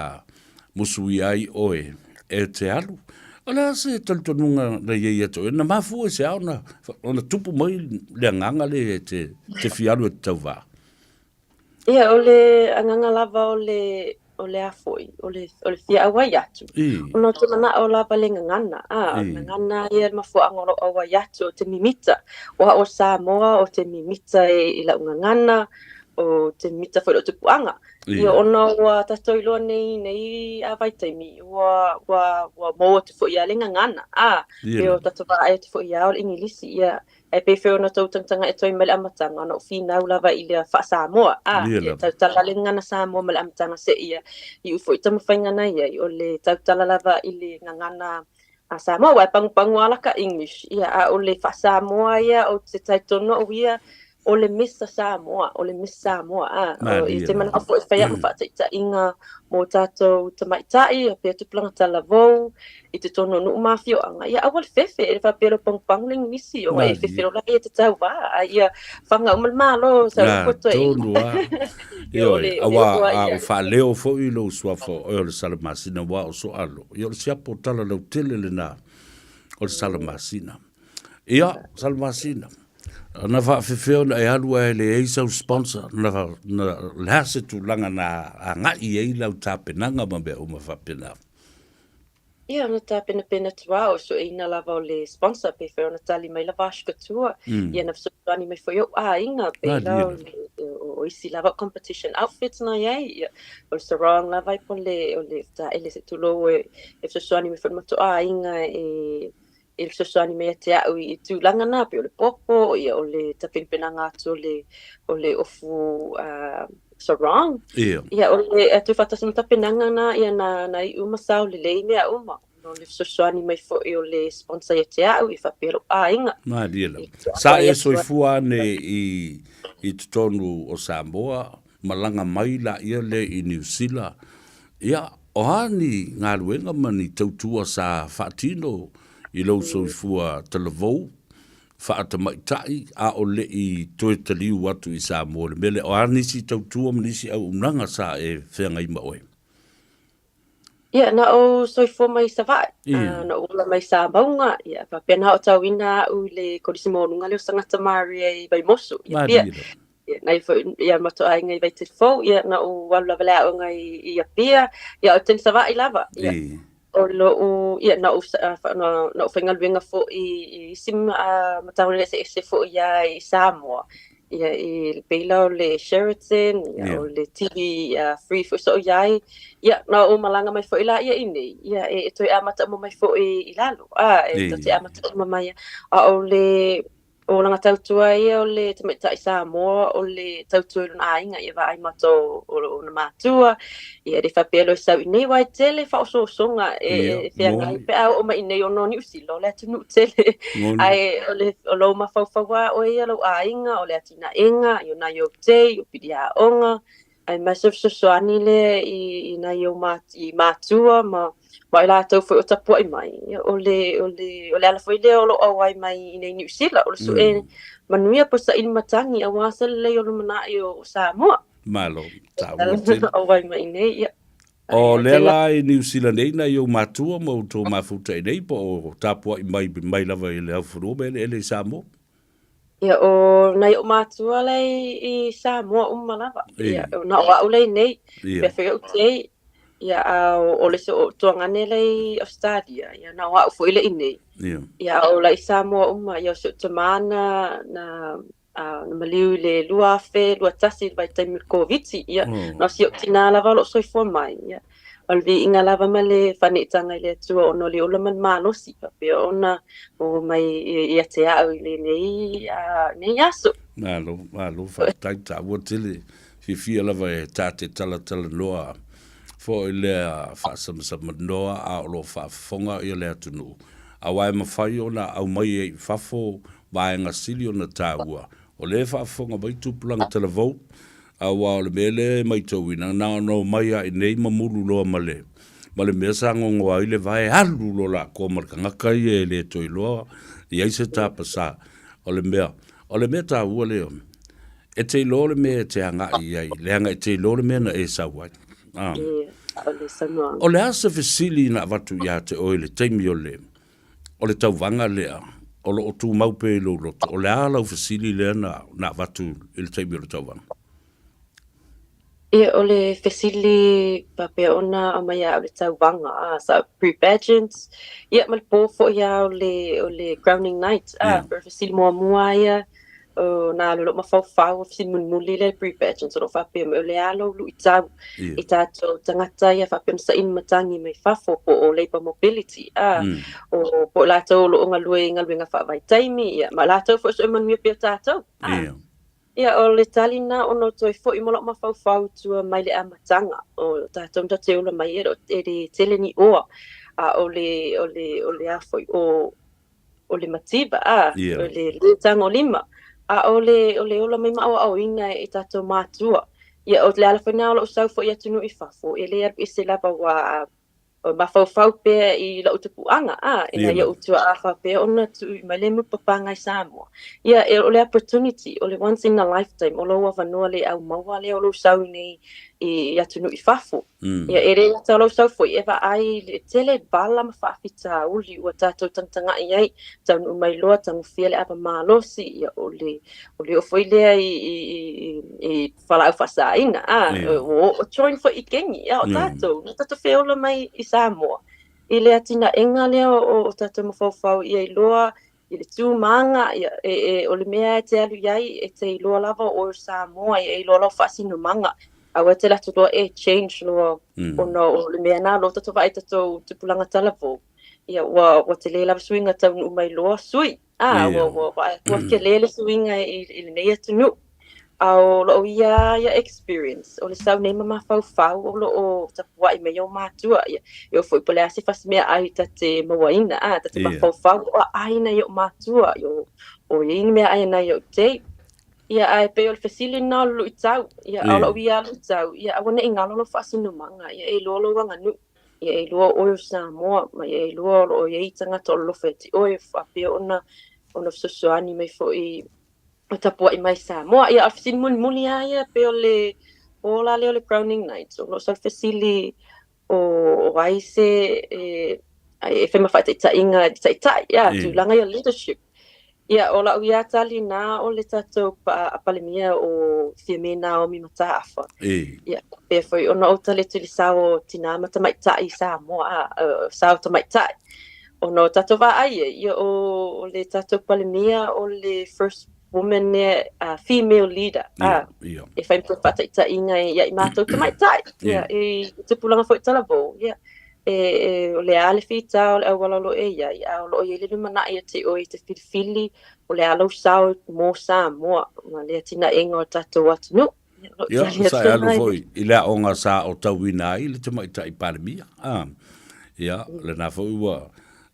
musui ai oe e te alu. O le a se talitonuga na iai ia te oe, na mafua i se ao na, ona tupu mai le agaga le e te, te fia alu e te tauvā. Ia, o le agaga lava o le, o le a foi, o le, o le fia auai atu. Ona ou te manao lava le gagana, a, o le gagana ia le mafuaaga o lou auai atu, ou te mimita. O au o Samoa, ou te mimita i lau gagana, ou te mimita foi i lou tupuaga. Ia, ona ua tatou iloa nei, nei a vaitaimi, ua, ua, ua mou atu foi ia le gagana, a, pe o tatou vaai atu foi ia o le Igilisi, ia, Ae pei foi ona tou tagataga e toi mai le amataga, ona ou finau lava i le faa-Samoa, a, e tautala le gagana Samoa ma le amataga seia iu foi taumafaiga na i ai, o le tautala lava i le gagana a Samoa, aua e pagupagu lava la ka English, ia, a o le faa-Samoa ia, ou te talitonu au ia, o le Miss a Samoa, o le Miss Samoa, a, o, te manao foi e fai au ma faataitaiga mo tatou tamaitai, faapea tupulaga talavou, i totonu o nuu ma afioaga, ia aua le fefe, e le faapea o pagupagu le igilisi, ona e fefe loa laia e te tauvā, a ia faga uma le Malo, sau Na, koe toe. tonu lava. Ioe, aua a o faaleo foi lou suafa o oe o le Salamasina aua o Soalo, ia o le siapo tala lautele lena o le Salamasina. Ia, Salamasina, na faafefea ona e alu ae leai sau sponsor, na, na, le a se tulaga na agai i ai lau tapenaga ma mea uma faapena? Ia, na tapenapena atu lava, o le sueina lava o le sponsor, pei foi ona tali mai la Vashka tua. Ia, na fesoasoani mai foi ou aiga, pei la o le, o isi lava o competition outfits na i ai, ia, o le sarong lava ai po o le, o le taele se tulou e, e fesoasoani mai foi le matou aiga e, e fesoasoani mai ia te au i tulaga na, pei o le popo, ia, o le tapenapenaga atu o le, o le ofu sarong. Ia. Ia, o le tuufaatasi ma tapenaga na, ia, na, na iu ma sao lelei mea uma. O le fesoasoani mai foi o le sponsor ia te au, ia faapea lou aiga. Malie lava. Sa e soifua ane i, i totonu o Samoa, malaga mai laia lea i Niu Sila, ia, o a ni galuega ma ni tautua sa faatino i lou soifua talavou, faatamaitai, a o le i toe taliu atu i Samoa i le mea lea, o a nisi tautua ma nisi auaunaga sa e feagai ma oe? Ia, na ou soifua mai i Savaii, na ou ola mai i Samauga, ia, faapena aotauina au i le Kolisi Maualuga lea o Sagata Maria i Vaimoso, i Apia. Ia, na foi, ia, matou aiga i Vaitele-fou, ia, na ou alu lava i le aoga i Apia, ia, ou te i Savaii lava, ia. O lou, ia, na ou, na ou faigaluega foi i isi Matagaluega eseese foi lava i Samoa, Ia, i le pei la o le Sheraton, ia, o le TV free foi sa ou i ai. Ia, na ou malaga mai foi laia i inei, ia, e toe amata uma mai foi i lalo. A, e tou te amata uma mai. A o le olaga tautua ia o le tamaitai Samoa, o le tautua i lona aiga, ia vaai matou o ona matua, ia e le faapea loa e sau i inei, aua e tele faaosoosoga e feagai pe a oo mai i inei ona o Niu Sila, o le atunuu tele. Ae o le, o lou mafaufau lava oe ia, lou aiga, o le atinaega, i o nai ou tei, o pili aoga, aemaise o fesoasoani lea i nai ou i matua ma ma i latou foi o tapuai mai, o le, o le, o le ala foi lea o lou auai mai i inei i Niu Sila, o le sue manuia po o saili matagi aua se lelei o lumanai o Samoa. Malo, taua tele. Auai mai nei, ia. O lea la i Niu Sila nei nai ou matua ma outou mafuta i nei po o tapuai mai mai lava i le aufanua ma eleele i Samoa? Ia, o nai ou matua la i Samoa uma lava. Ia, na o au la i nei. Pea foi ou tei. Ia, a o le isi o ou tuagane la i Australia. Ia, na o au foi la i nei. Ia, a o la i Samoa uma. Ia, o si ou tamā na, na na maliu i le 2021 i le vaitaimi o le Koviti, ia, na o si ou tinā lava o lo o soifua mai, ia. O le viiga lava ma le faaneetaga i le Atua ona o le ola ma le malosi faapea ona maua mai ia te au i lenei, nei aso. Malo, malo, faafetai, taua tele, fiafia lava e ta te talatalanoa foi lea faasamasamanoa a o lo o faafofoga ia le atunuu, aua e mafai ona aumai ai i fafo vaega sili ona taua, o lea e faafofoga mai tupulaga talavou, aua o le mea lea e maitauina, na ona omai lava i inei ma mulu loa ma le, ma le mea sa gogoa ai le vae, alu loa lakoa ma le tagata ia e le toe iloa i ai se tapasā. O le mea, o le mea taua lea, e te iloa le mea e te agai i ai, leaga e te iloa le mea na e sau ai. Ah. O le a se fesili na avatu ia te oe i le taimi o le, O le tauvaga lea o lo o tumau pea i lou loto, o le a lau fesili lea na, na avatu i le taimi o le tauvaga? Ia, o le fesili faapea ona aumai ia au le tauvaga, a, sa pre-pageant, ia ma le pō foi lava o le, o le crowning night, a, yeah. Fesili muamua ia, O na alu lou mafaufau o fesili mulimuli lea pre-pageant o lo o faapea mai o le a lou luitau i tatou tagata ia faapea ona saili matagi mai fafo po o labour mobility a o po o latou o lo o galue i galuega faavaitaimi ia ma latou foi so e manuia pea tatou a. Ia o le tali lena ona o toe foi ma lou mafaufau i tua mai le amataga o tatou na tatou te ola mai ai e le tele ni oa a o le o le o le a foi o o le mativa, a, o le le tagolima, a o le, o le ola mai ma aoaoina e tatou mātua. Ia, o le ala foi lena o lou sau foi i atunuu i fafo, e le alu ese lava aua o mafaufau pea i lou tupuaga, a, e nai ou tuaa faapea ona tuu mai le mulipapaga i Samoa. Ia, e, o le opportunity, o le once in a lifetime, o lou avanoa le aumaua lea o lou sau i nei i atunuu i fafo. Ia, e le gata o lou sau foi e vaai i le tele vala ma faafitauli ua tatou tagatagai ai, taunuu mai loa, tagofia le ava malosi, ia, o le, o le oo foi lea i, i, i, i fualaau faasaina, a, ua oo join foi i kegi, a o tatou, na tatou feola mai i Samoa, i le atinaega lea o, o tatou mafaufau ia iloa i le tūmāga, ia, e, e, o le mea e te alu i ai, e te iloa lava o oe o Samoa, e iloa lau faasinomaga. Aua e te alu atu loa e change loa, ona o le mea nā loa tatou vaai tatou tupulaga talavou. Ia, ua, ua tele lava suiga taunuu mai loa sui. Ah, ua, ua, ua, ua tele le suiga i, i lenei atunuu. A o lou ia ia experience, o le sau nei ma mafaufau o lo o tapuai mai ou matua, ia, e oo foi po o le a se fasi meaai ta te mauaina, a, ta te mafaufau o aai nai ou matua, ia, o, o i ai ni meaai a nai ou tei. Ia, ae pei o le fesili lena o le luitau, ia, a o lou ia luitau, ia, aua ne i galo lou faasinomaga, ia, e iloa lou aganuu, ia, e iloa o oe o Samoa, ma ia e iloa o lo o i ai tagata o alofa ia te oe, faapea ona, ona fesoasoani mai foi o tapuai mai Samoa. Ia, a o le fesili mulimuli lava ia, pei o le pō la lea o le Crowning Night, o lo o sau le fesili o, o ai se e, e fai ma faataitaiga i le taitai, ia, tulaga ia o leadership. Ia, o lau ia tali na o le tatou Palemia o Fiame Naomi Mataafa. Ia, pea foi ona ou tali atu i le sao o tinā ma tamaitai i Samoa, a, sao tamaitai. Ona o tatou vaai ai, ia, o, o le tatou Palemia o le first woman ea, female leader, a, e fai ma faataitaiga ia i matou tamaitai, ia, i tupulaga foi talavou, ia, e, e, o le a le fita o le auala o lo o e i ai, a o lo o i ai le lumanai ia te oe e te filifili, o le a lou sao mo Samoa, ma le atinaega o tatou atunuu. Ia, sa e alu foi i le aoga sa aotauina ai le Tamaitai Palemia. A, ia, lena foi ua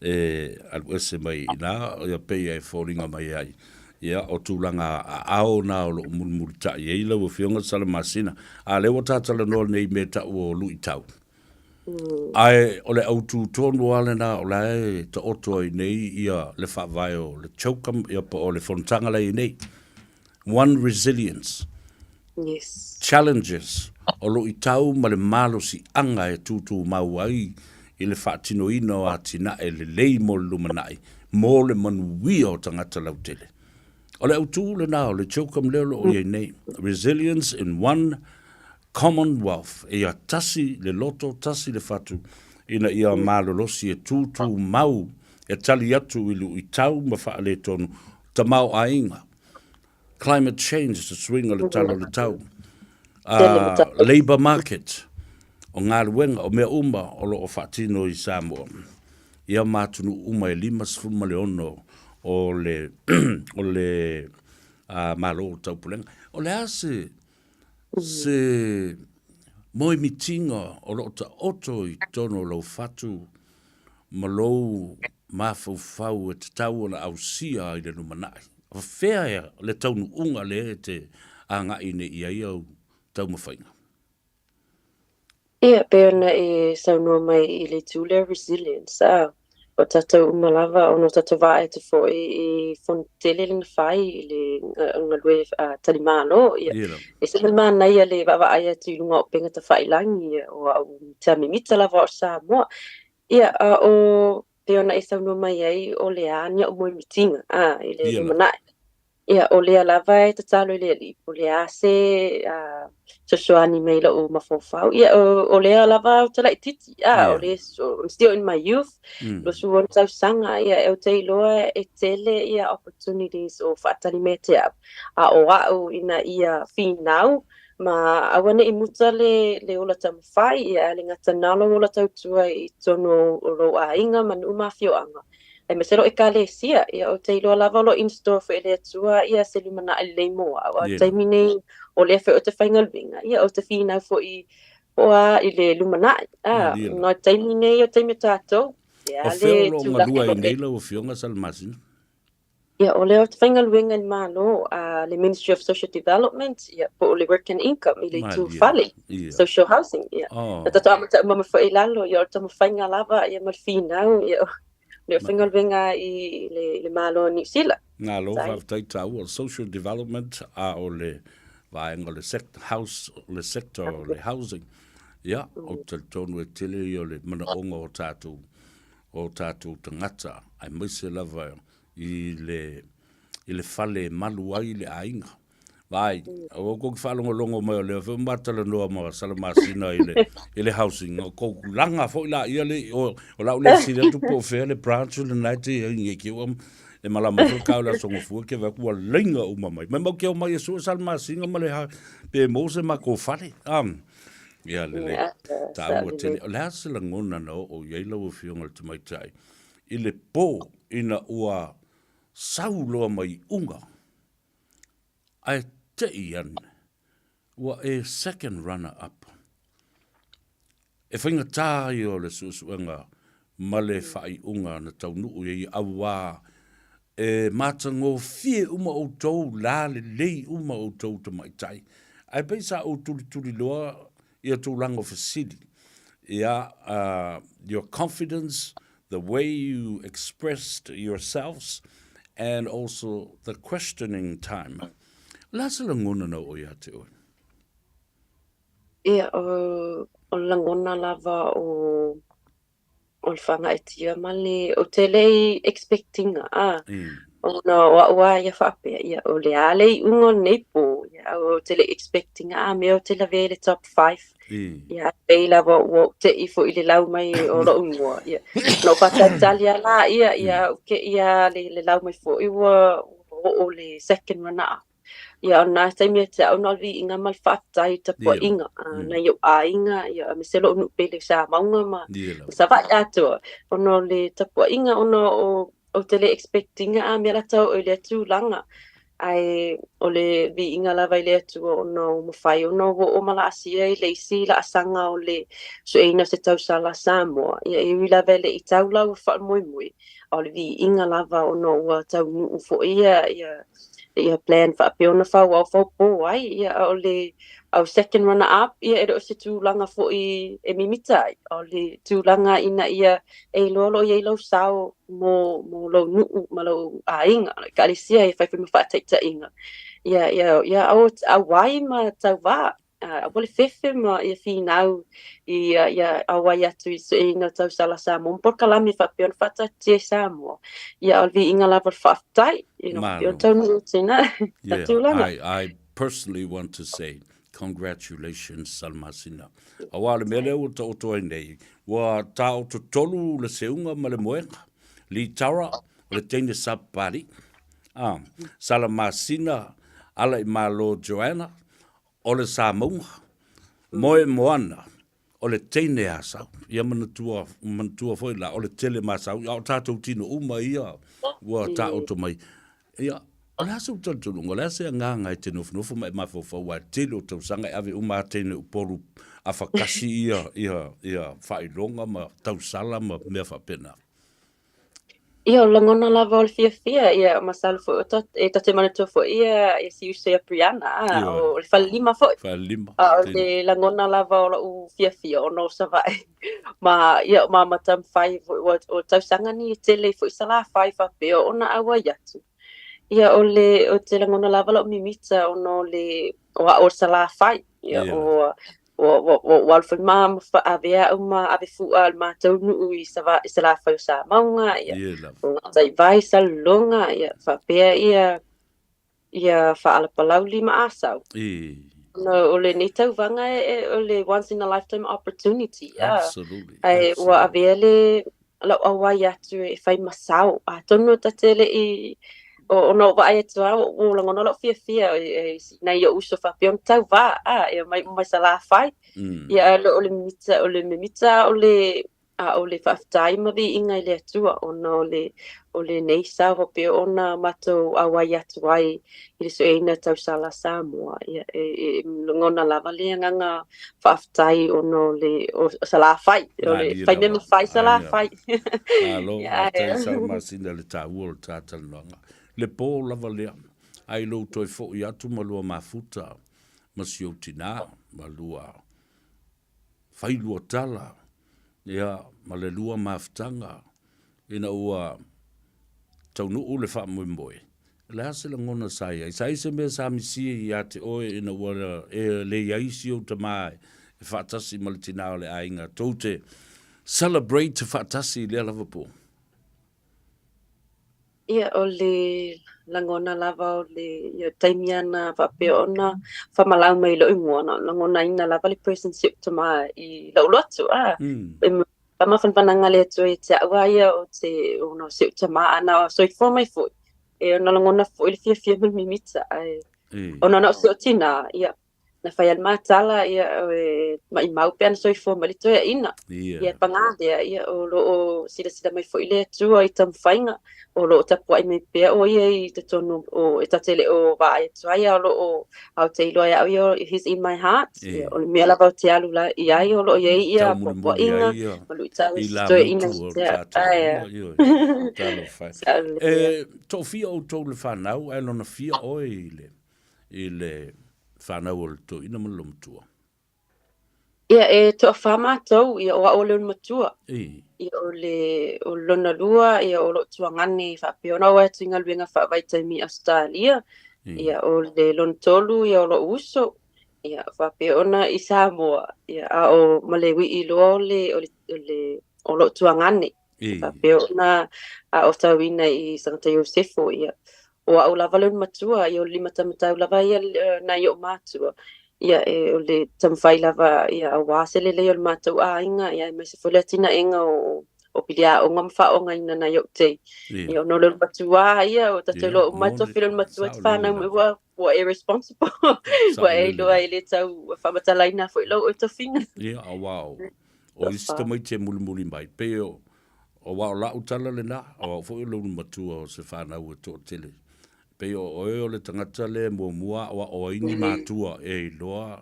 e alu ese mai i ina, ia pei e foliga mai ai. Ia, o tulaga aao na o lo o mulimulitai ai lau Afioga Salamasina. A lea ua ta talanoa nei i mea tau o luitau. Ae o le autu tonu lava lena o la e taoto ai nei ia le faavae o le CHOGM, ia po o le fonotaga la e i ai nei. One Resilience. Yes. Challenges, o luʻitau ma le malosiʻaga e tūtūmau ai i le faatinoina o atinae lelei mo le lumanai mo le manuia o tagata lautele. O le autū lenā o le CHOGM lea o lo o i ai nei, Resilience in One Commonwealth, ia tasi le loto, tasi le fatu, ina ia malolosi e tūtūmau e tali atu i luʻitau ma faaletonu tamaoaiga, climate change, se suiga o le tala o le tau, labour market, o galuega, o mea uma o lo o faatino i Samoa, ia ma atunuu uma e 56 o le, o le Malo o le Taupulega. O le a se, se moemitiga o lo o taoto i totonu o lou fatu ma lou mafaufau e tatau ona ausia i le lumanai? O fea le taunuuga lea e te agai nei i ai au taumafaiga? Ia, pei ona e saunoa mai i le itu lea resilience, a, o tatou uma lava, ona o tatou vaai atu foi i fono tele lea na fai i le galue talimalo, ia, e ese ma le manaia le vaavaai atu i luga o upega tafailagi, ia, o au mita lava o Samoa. Ia, a o pei ona e saunoa mai ai, o le a ni a'u moemitiga, a, i le lumanai. Ia, o lea lava e tatalo i le Alii, po o le a se fesoasoani mai i lo'u mafaufau. Ia, o lea lava ou te laitiiti, a, o lea, I'm still in my youth, 26 tausaga, ia, ou te iloa e tele ia opportunities o faatali mai ia te au, a o a'u ina ia finau ma aua ne i muta le, le ola taumafai, ia, ae le gata na o lou ola tautua i totonu o lou aiga ma nuu ma afioaga, Aemaise lou Ekalesia, ia ou te iloa lava o lo o in store foi e le Atua ia se lumanai lelei mo au. A o le taimi nei, o lea foi ou te faigaluega, ia ou te finau foi po o a i le lumanai. A, no le taimi nei o le taimi o tatou. O fea o lo o galue ai nei lau Afioga Salamasina? Ia, o lea ou te faigaluega i le Malo, a le Ministry of Social Development, ia, po o le Work and Income i le itu fale, social housing, ia. Na tatou amata uma mai foi i lalo, ia, o le taumafaiga lava, ia, ma le finau, ia, o le faigaluega i le Malo o Niu Sila. Malo faafetai taua, social development, a o le vaega o le house, o le sector o le housing. Ia, ou te talitonu e tele ia o le manaoga o tatou, o tatou tagata, aemaise lava i le, i le fale e malu ai le aiga. Vaai, aua kou ke faalogologo mai o lea foi ua talanoa ma Salamasina i le, i le housing. O kou laga foi la ia le, o, o lau le fesili atu po o fea le branch lena e te i ai nei ke ua e malama foi ka o le aso gafua ke vaai atu ua laina uma mai. Mai mau ke omai e sue Salamasina ma le ha, pe maua se matou fale. Um, ia lelei. Taua tele. O le a se lagona na oo i ai lau Afioga i le Tamaitai i le po ina ua sau loa mai uga, ae te i ane ua e second runner up. E faigata ia o le suesuega ma le faaiuga na taunuu i ai auā e matagofie uma outou, la lelei uma outou tamaitai. Ae pei sa ou tulituliloa ia tulaga o fesili, ia, your confidence, the way you expressed yourselves and also the questioning time. O le a se lagona na oo ia te oe? Ia, o le lagona lava o o le faagaeetia ma le, ou te le i expect ina, a, ona o a'u a ia faapea, ia, o le a le iuga o lenei po, ia, ou te le i expect ina, a mea ou te lavea i le top five, ia, a pei lava ua ou te'i foi i le lau mai o lo'u igoa, ia, ona ou faatalitali a laia, ia, ou te'i a le, le lau mai foi ua, ua oo le second runner up. Ia, o lena taimi ia te au na o le viiga ma le faafetai i tapuaiga nai ou aiga, ia, aemaise lo'u nuu pele i Samauga ma Savaii atoa, ona o le tapuaiga, ona o ou te le expect ina a mea la tau oo i lea tulaga. Ae o le viiga lava i le Atua ona ua mafai ona ou oo ma laasia i le isi laasaga o le sueina o se tausala a Samoa. Ia, e ui lava e le i tau la ua faamoemoe, a o le viiga lava ona ua taunuu foi ia, ia Ia plan faapea ona fauao faupō ai, ia a o le au second runner up, ia e le o se tulaga foi e mimita ai, a o le tulaga ina ia e iloa o lo o i ai lou sao mo mo lou nuu ma lou aiga, lau ekalesia e fai foi ma faataitaiga. Ia ia ia aua auai ma tauvā. Aua le fefe ma ia finau ia ia auai atu i sueina o tausala Samoa ma polokalame faapea ona faataatitia i Samoa. Ia a o le viiga lava o le faafetai, you know, faapea ona taunuu atu i na tulaga. I personally want to say congratulations Salamasina. Aua o le mea lea ua taoto ai nei, ua taoto tolu le seuga ma le moega. Litara, o le teine Sapapalii, ah, Salamasina, Alaimalo Joanna, O le Samauga, moe moana, o le teine Asau. Ia manatua, manatua foi la, o le tele ma Asau, a o tatou tino uma ia ua taoto mai. Ia, o le a sou talitonuga, o le a se agaga e te nofonofo ma e mafaufau aua e tele o tausaga e ave uma a teine Upolu afakasi ia, ia, ia faailoga ma tausala ma mea faapena. Ia, o lagona lava o le fiafia, ia, masalo foi o e ta te manatua foi ia, ia si uso ia Brianna, a, o le falelima foi. Falelima. A o le lagona lava o lou fiafia ona o Savaii. Ma, ia, ma ma taumafai foi, ua, o tausaga ni e tele ai foi Salafai faapea ona auai atu. Ia, o le, ou te lagona lava lou mimita ona o le, o au o le Salafai. Ia, o, Ua, ua, ua, ua alu foi ma, ma avea au ma ave fu'a a le matou nuu i Sava, i Salafai o Samauga, ia, Ie lava. o Gataivai, Salelologa, ia, faapea ia, ia Faalapalauli ma Asau. I. Ona o lenei tauvaga e, e, o le once in a lifetime opportunity, a. Absolutely. Ae ua avea le, lau auai atu e fai ma sao. Atonu ta te le i, ona ou vaai atu lava ua lagona lou fiafia e nai ou uso faapea ona tauvā, a, e omai uma mai Salafai. Ia, a o le mimita, o le mimita a o le, a o le faafetai ma viiga i le Atua ona o le, o lenei sao faapea ona matou auai atu ai i le sueina tausala Samoa, ia, e, e lagona lava le agaga faafetai ona o le o Salafai, o le fai mea mafai Salafai. Malo, faafetai Salamasina i le taua o le ta talanoaga. Le po lava lea, ai lou toe foi atu ma lua mafuta ma si ou tina ma lua fai lua tala, ia, ma le lua mafutaga ina ua taunuu le faamoemoe, o le a se lagona sa i ai? Sa i ai se mea sa misia ia te oe ina ua e le i ai si ou tama e faatasi ma le tinā o le aiga tou te celebrate faatasi i lea lava po? Ia, o le lagona lava o le ia taimi ana faapea ona faamalau mai i lou igoa, na lagonaina lava le presence o tama i lou lotu, a. E faamafanafanaga le Atua ia te au a ia o te ona o si ou tama ana o soifua mai foi, e ona lagona foi le fiafia ma le mimita, ae ona na o si ou tinā, ia, Na fai a le matala, ia, e maʻimau pe ana soifua mai le toeaina. Ia, pagā lea, ia, o lo o silasila mai foi le Atua i taumafaiga, o lo o tapuai mai pea ʻo ia i totonu o, e ta te le o vaai atu ai, a o lo o, a ou te iloa e au ia, he's in my heart. Ia, o le mea lava ou te alu la i ai, o lo o i ai ia tapuaiga, ma luitau e si toeaina i te au. Ae. Talofa e. E toafia outou le fanau, ae lona fia oe i le i le fanau o le toeaina ma le loomatua? Ia, e toafā mātou, ia, o au o le olomatua. Ia, o le, o lona lua, ia, o lou tuagane faapea ona auai atu i galuega faavaitaimi i Ausetalia. Ia, o le lona tolu, ia, o lou uso, ia, faapea ona i Samoa, ia, a o, ma le uii loa o le, o le, o le, o lou tuagane. Faapea ona aotauina i Sagata Iosefo, ia, o au lava le matua, ia, o le limatamatau lava ia nai o'u matua, ia, e, o le taumafai lava, ia, auā se lelei o le matou aiga, ia, aemaise foi le atinaega o, o piliaoga ma faaaogaina nai o'u tei. Ia, ona o le olomatua ia, ua tatou iloa uma e tofi le olomatua e te fanau mai, ua, ua irresponsible, ua e iloa e le tau faamatalaina foi lou oe tofiga. Ia, auā o, O isi tamaiti e mulimuli mai, pei o, aua o la'u tala lena, o au foi o le ulumatua o se fanau e toatele. Pei o oe o le tagata lea e muamua aoao ai ni matua e iloa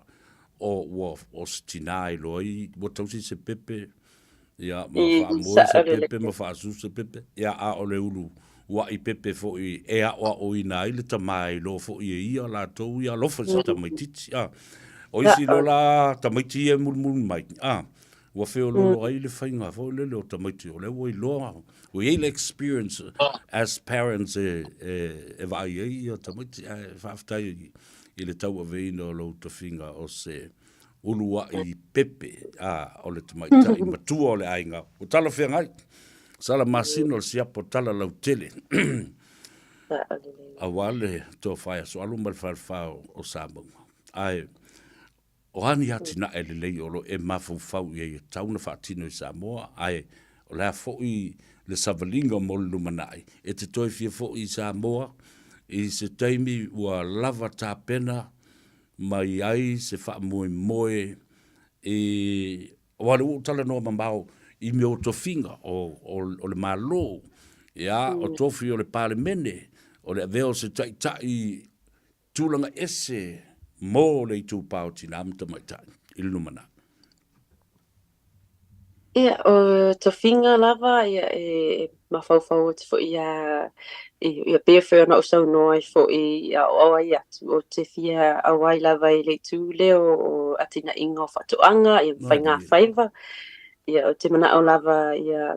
o ua o se tinā e iloa ai ua tausi se pepe. Ia, ma faamoe se pepe ma faasu se pepe, ia, a o le ulu uaʻi pepe foi e aʻoaʻoina ai le tamā e iloa foi e ia latou ia alofa i se tamaitiiti, a. O isi loa la tamaiti ia e mulimuli mai, a, ua feoloolo ai le faiga foi lele o tamaiti o lea ua iloa, ua i ai le experience as parents e, e, e vaai ai ia tamaiti, ae faafetai i le tauaveina o lou tofiga o se uluaʻi pepe a o le tamaitai matua o le aiga. Ua talafeagai. Sala masina o le siapo tala lautele. Aua le tofa ia Soalu ma le falefa o Samauga. Ae o a ni atinae lelei o lo o e mafaufau i ai e tatau ona faatino i Samoa, ae o le a foi le savaliga mo le lumanai e te toe fia foi i Samoa i se taimi ua lava tapena mai ai se faamoemoe i, aua o lea ua ou talanoa mamao i mea o tofiga o, o, o le Malo, ia, o tofi o le Palemene, o le avea o se taitai tulaga ese mo le itupa o tinā ma tamaitai i le lumanai. Ia, o tofiga lava, ia, e mafaufau atu foi ia, ia pei foi ona ou saunoa ai foi i aoao ai atu, ou te fia auai lava i le itu lea o atinaeina o faatoaga, ia, ma faigafaiva. Ia, ou te manao lava ia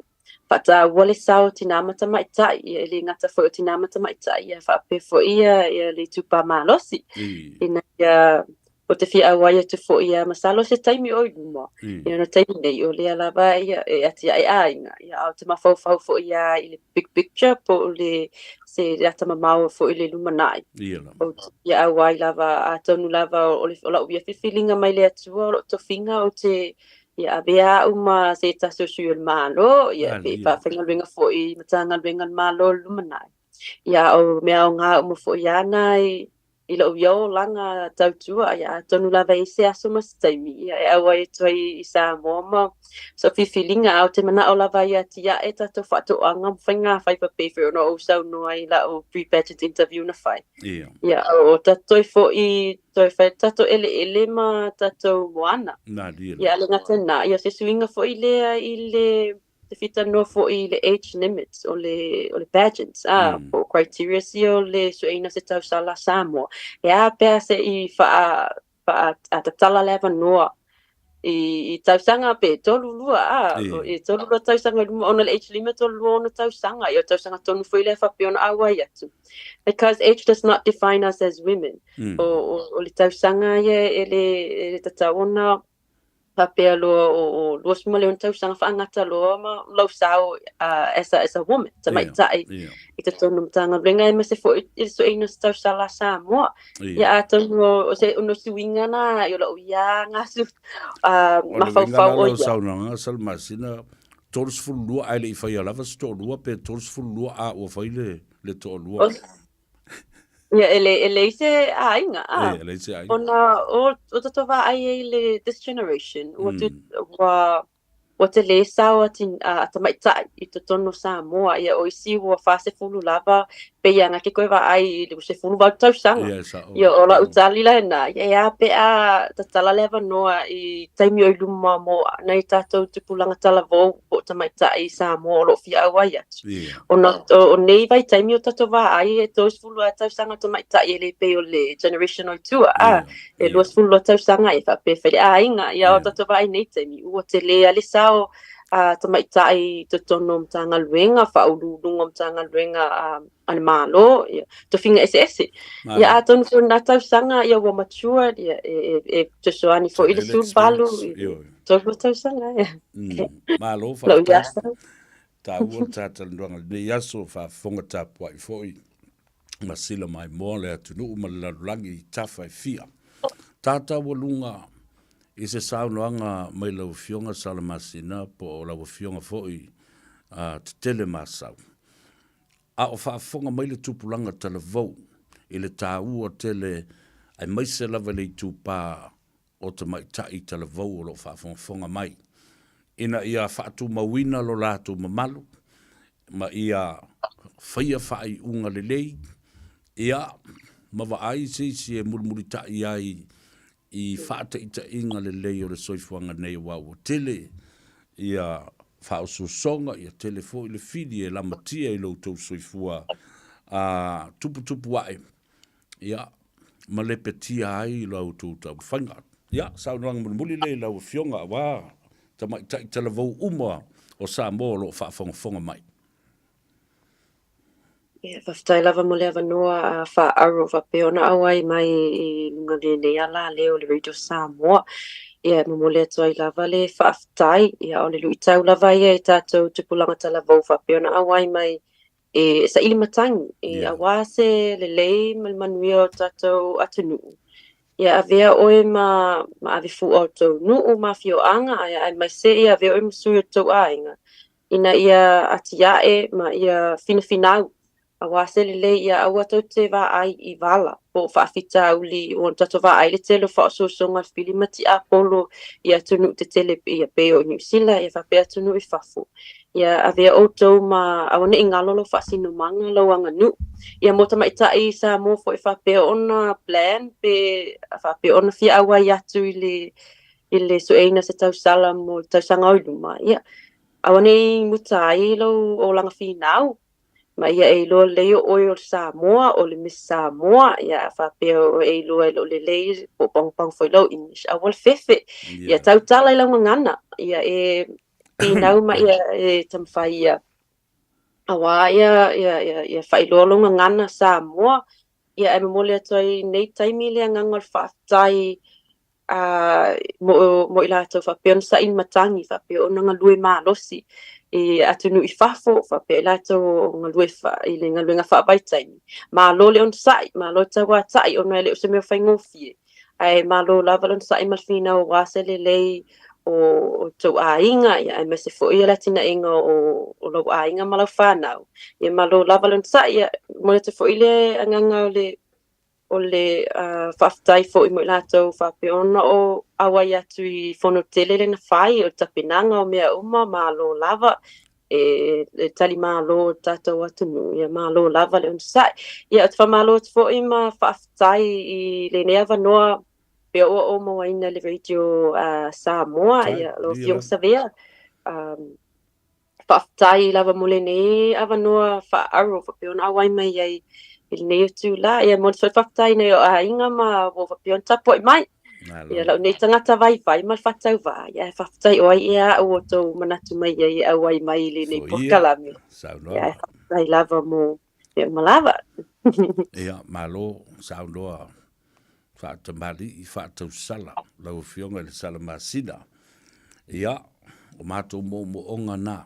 faataua le sao o tinā ma tamaitai, ia, e le gata foi o tinā ma tamaitai, ia faapea foi ia, ia le itupa malosi, ina ia Ou te fia auai atu foi ia masalo se taimi o i luma. Ia ona taimi nei o lea lava ia e atiae aiga ia a ou te mafaufau foi ia i le big picture po o le se atamamao foi i le lumanai. Ia lava. Ou te fia auai lava atonu lava o le o la'u ia filifiliga mai le Atua o lo'u tofiga ou te ia avea a'u ma se tasi o sui o le Malo ia pe faafaigaluega foi i Matagaluega a le Malo i le lumanai. Ia a o mea aoga uma foi ana i I lou ia olaga tautua, ia atonu lava e i ai se aso ma se taimi ia e auai atu ai i Samoa ma sau filifiliga, a ou te manao lava ia atiae tatou faatoaga ma faigafaiva pei foi ona ou saunoa i lau pre-pageant interview na fai. Ia. Ia, o tatou toe foi, toe fai tatou eleele ma tatou moana. Malie lava. Ia, a le gata i lena, ia o se suiga foi lea i le te fia talanoa foi i le age limit o le, o le pageants, a, po o criteria ia o le sueina o se tausala a Samoa. E a pe a se i faa, faa, a tatala le avanoa i, i tausaga pe 32, a, e 32 tausaga i luma ona o le age limit o le 26 tausaga, ia o le tausaga tonu foi lea e faapea ona auai atu. Because age does not define us as women. O, o, o le tausaga ia e le, e le tatau ona faapea loa o 26 tausaga faagata loa ma lou sao as a, as a woman, tamaitai i totonu o Matagaluega aemaise foi i le sueina o se tausala a Samoa. Ia atonu o se ono suiga na i o lou ia gasu mafaufau o ia. O le uiga la o lau saunoaga Salamasina, 32 ae le i faia lava se toalua pe 32 a ua fai le toalua? Ia, e le, e leai se aiga, a. E leai se aiga. Ona o, o tatou vaai ai i le this generation, ua tu, ua, ua tele sao a, tin, a, a tamaitai i totonu o Samoa, ia o isi ua 40 lava, pei lava na ke koe vaai i le 18 tausaga. Ia, e sa'o. Ia, o la'u tali lena, ia e a pe a tatala le avanoa i taimi o i luma mo nai a tatou tupulaga talavou po o tamaitai i Samoa o lo o fia auai atu. Ia. Ona o nei vaitaimi o tatou vaai e 32 tausaga tamaitai e le pei o le generation o i tua, a, e 22 tausaga e faapea e fai le aiga, ia o tatou vaai i nei taimi, ua tele lava le sao a tamaitai i totonu o Matagaluega, Faauluuluga o Matagaluega a le Malo, ia, tofiga eseese. Ia atonu foi o lena tausaga ia ua mature, ia e fesoasoani foi i le 18 i le 32 tausaga. Malo faafetai. Taua le ta talanoaga i lenei aso, faafofoga tapuai foi ma sila maimoa le atunuu ma le lalolagi i tafa e fia. Ta taualuga i se saunoaga mai lau Afioga Salamasina po o lau Afioga foi a Tetele Masau. A o faafofoga mai le tupulaga talavou i le taua tele aemaise lava i le itupa o tamaitai talavou o lo o faafogafoga mai, ina ia faatumauina lo latou mamalu ma ia faia faaiuga lelei, ia, ma vaai se isi e mulimulitai ai i faataitaiga lelei o le soifuaga nei aua ua tele ia. faaosoosoga, ia tele foi le fili e lamatia i lo outou soifua a tuputupu ae, ia, ma lepetia ai la outou taumafaiga. Ia, saunoaga mulimuli lea i lau Afioga aua tamaitai talavou uma o Samoa o lo o faafogafoga mai. Ia, faafetai lava mo le avanoa a faaauro faapea ona auai mai i luga o lenei alaleo o le Radio Samoa. Ia, e momoli atu ai lava le faafetai. Ia, o le luitau lava ia i tatou tupulaga talavou faapea ona auai mai e saili matagi, e aua se lelei ma le manuia o tatou atunuu. Ia avea oe ma ma ave fua o tou nuu ma afioaga, ae aemaise ia avea oe ma sui o tou aiga ina ia atiae ma ia finafinau aua se lelei ia aua tou te vaai i vala po o faafitauli ua tatou vaai i le tele o faaosoosoga fili ma tiapolo i atunuu tetele ia pei o Niu Sila ia faapea atunuu i fafo. Ia avea outou ma aua ne i galo lou faasinomaga lou aganuu. Ia mo tamaitai Samoa foi faapea ona plan pe faapea ona fia auai atu i le i le sueina o se tausala mo le tausaga o i luma, ia aua ne i muta ai lou olaga finau ma ia e iloa lelei o oe o le Samoa, o le Miss Samoa, ia a faapea o e iloa e le o lelei po o pagopago foi lou English, aua le fefe. Ia tautala i lau gagana, ia e finau ma ia e taumafai ia aua ia ia ia ia faailoa lou gagana Samoa. Ia ae momoli atu ai i nei taimi le agaga o le faafetai a mo mo i latou faapea ona saili matagi, faapea ona galue malosi i atunuu i fafo, faapea i latou o galue fa, i le galuega faavaitaimi. Malo le onosai, malo le tauatai ona e le o se mea faigofie, ae malo lava le onosai ma le finau aua se lelei o o tou aiga, ia aemaise foi le atinaeina o o lou aiga ma lau fanau. Ia malo lava le onosai, ia momoli atu foi le agaga o le o le faafetai foi mo i latou faapea ona o auai atu i fono tele lea na fai, o le tapenaga o mea uma, malo lava e, e tali malo o le tatou atunuu, ia malo lava le onosai. Ia, ou te faamalo atu foi ma faafetai i lenei avanoa pea ua ou mauaina i le Radio Samoa, ia, lau Afioga Savea. Um, Faafetai lava mo lenei avanoa faaaro faapea ona auai mai ai i lenei itula. Ia momoli foi le faafetai i nai ou aiga ma ua faapea ona tapuai mai. Ia lau nei tagata vaivai ma le faatauvaa, ia ae faafetai o ai ea au ua outou manatu mai ai e auai mai i lenei polokalame. Ia ae faafetai lava mo mea uma lava. Ia, malo saunoa faatamalii, faatausala lau Afioga i le Salamasina. Ia, o matou moomooga na.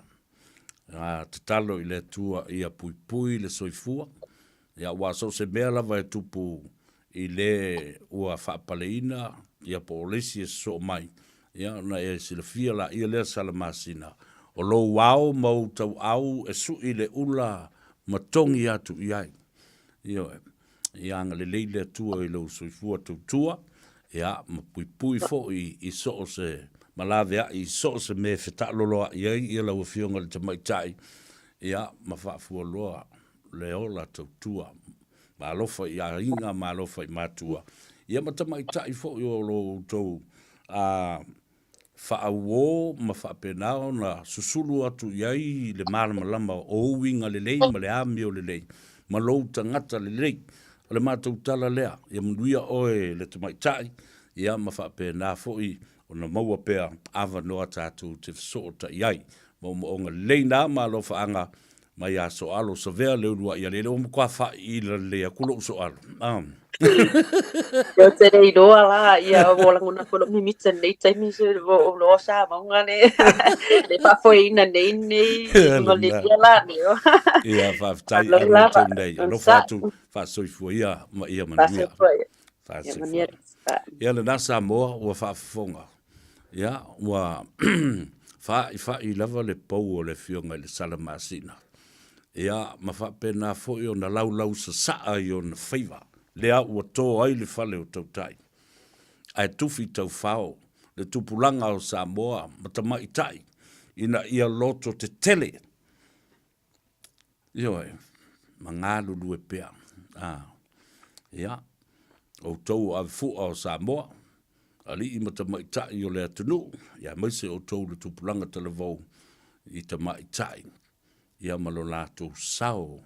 A tatalo i le Atua ia puipui le soifua, ia aua so o se mea lava e tupu i le ua faapaleina, ia po o le isi e sosoo mai, ia ona e silafia laia lea Salamasina, o lou ao ma ou tauau e sui le ula ma togi atu i ai. Ioe. Ia agalelei le Atua i lou soifua tautua, ia, ma puipui foi i so o se, ma laveai i so o se mea e fetaaloloai ai ia lau Afioga i le Tamaitai, ia, ma faafualoa le ola tautua, ma alofa i aiga, ma alofa i matua, ia ma tamaitai foi o lo outou a, faauo ma faapena ona susulu atu i ai le malamalama o uiga lelei ma le amio lelei ma lou tagata lelei. O le matou tala lea, ia manuia oe le tamaitai, ia ma faapena foi ona maua pea avanoa tatou te fesootai ai. Moomooga lelei na ma alofaaga mai ia Soalo Savea le uluai alele ua matua faaiila lelei atu lou Soalo. Ah. Ou te le iloa la, ia ua lagona foi lou mimita i lenei taimi se ua ou loa sa mauga le le faafoeina nei nei luga o le ia la nei. Ia faafetai Malo alo lava. atu nei. Alofa atu faasoifua ia ma ia manuia. Faasoifua ia. Ia manuia. Ia lena Samoa ua faafofoga. Ia, ua faaifa'i lava le pou o le Afioga i le Salamasina, ia, ma faapena foi ona laulausasaa i ona faiva, lea ua to ai le fale o tautai, ae tufi taufao le tupulaga o Samoa ma tamaitai ina ia loto tetele Ioe, ma galulue pea. A, ia, outou o avefua o Samoa, alii ma tamaitai o le atunuu, ia aemaise outou le tupulaga talavou, i tamaitai ia ma lo latou sao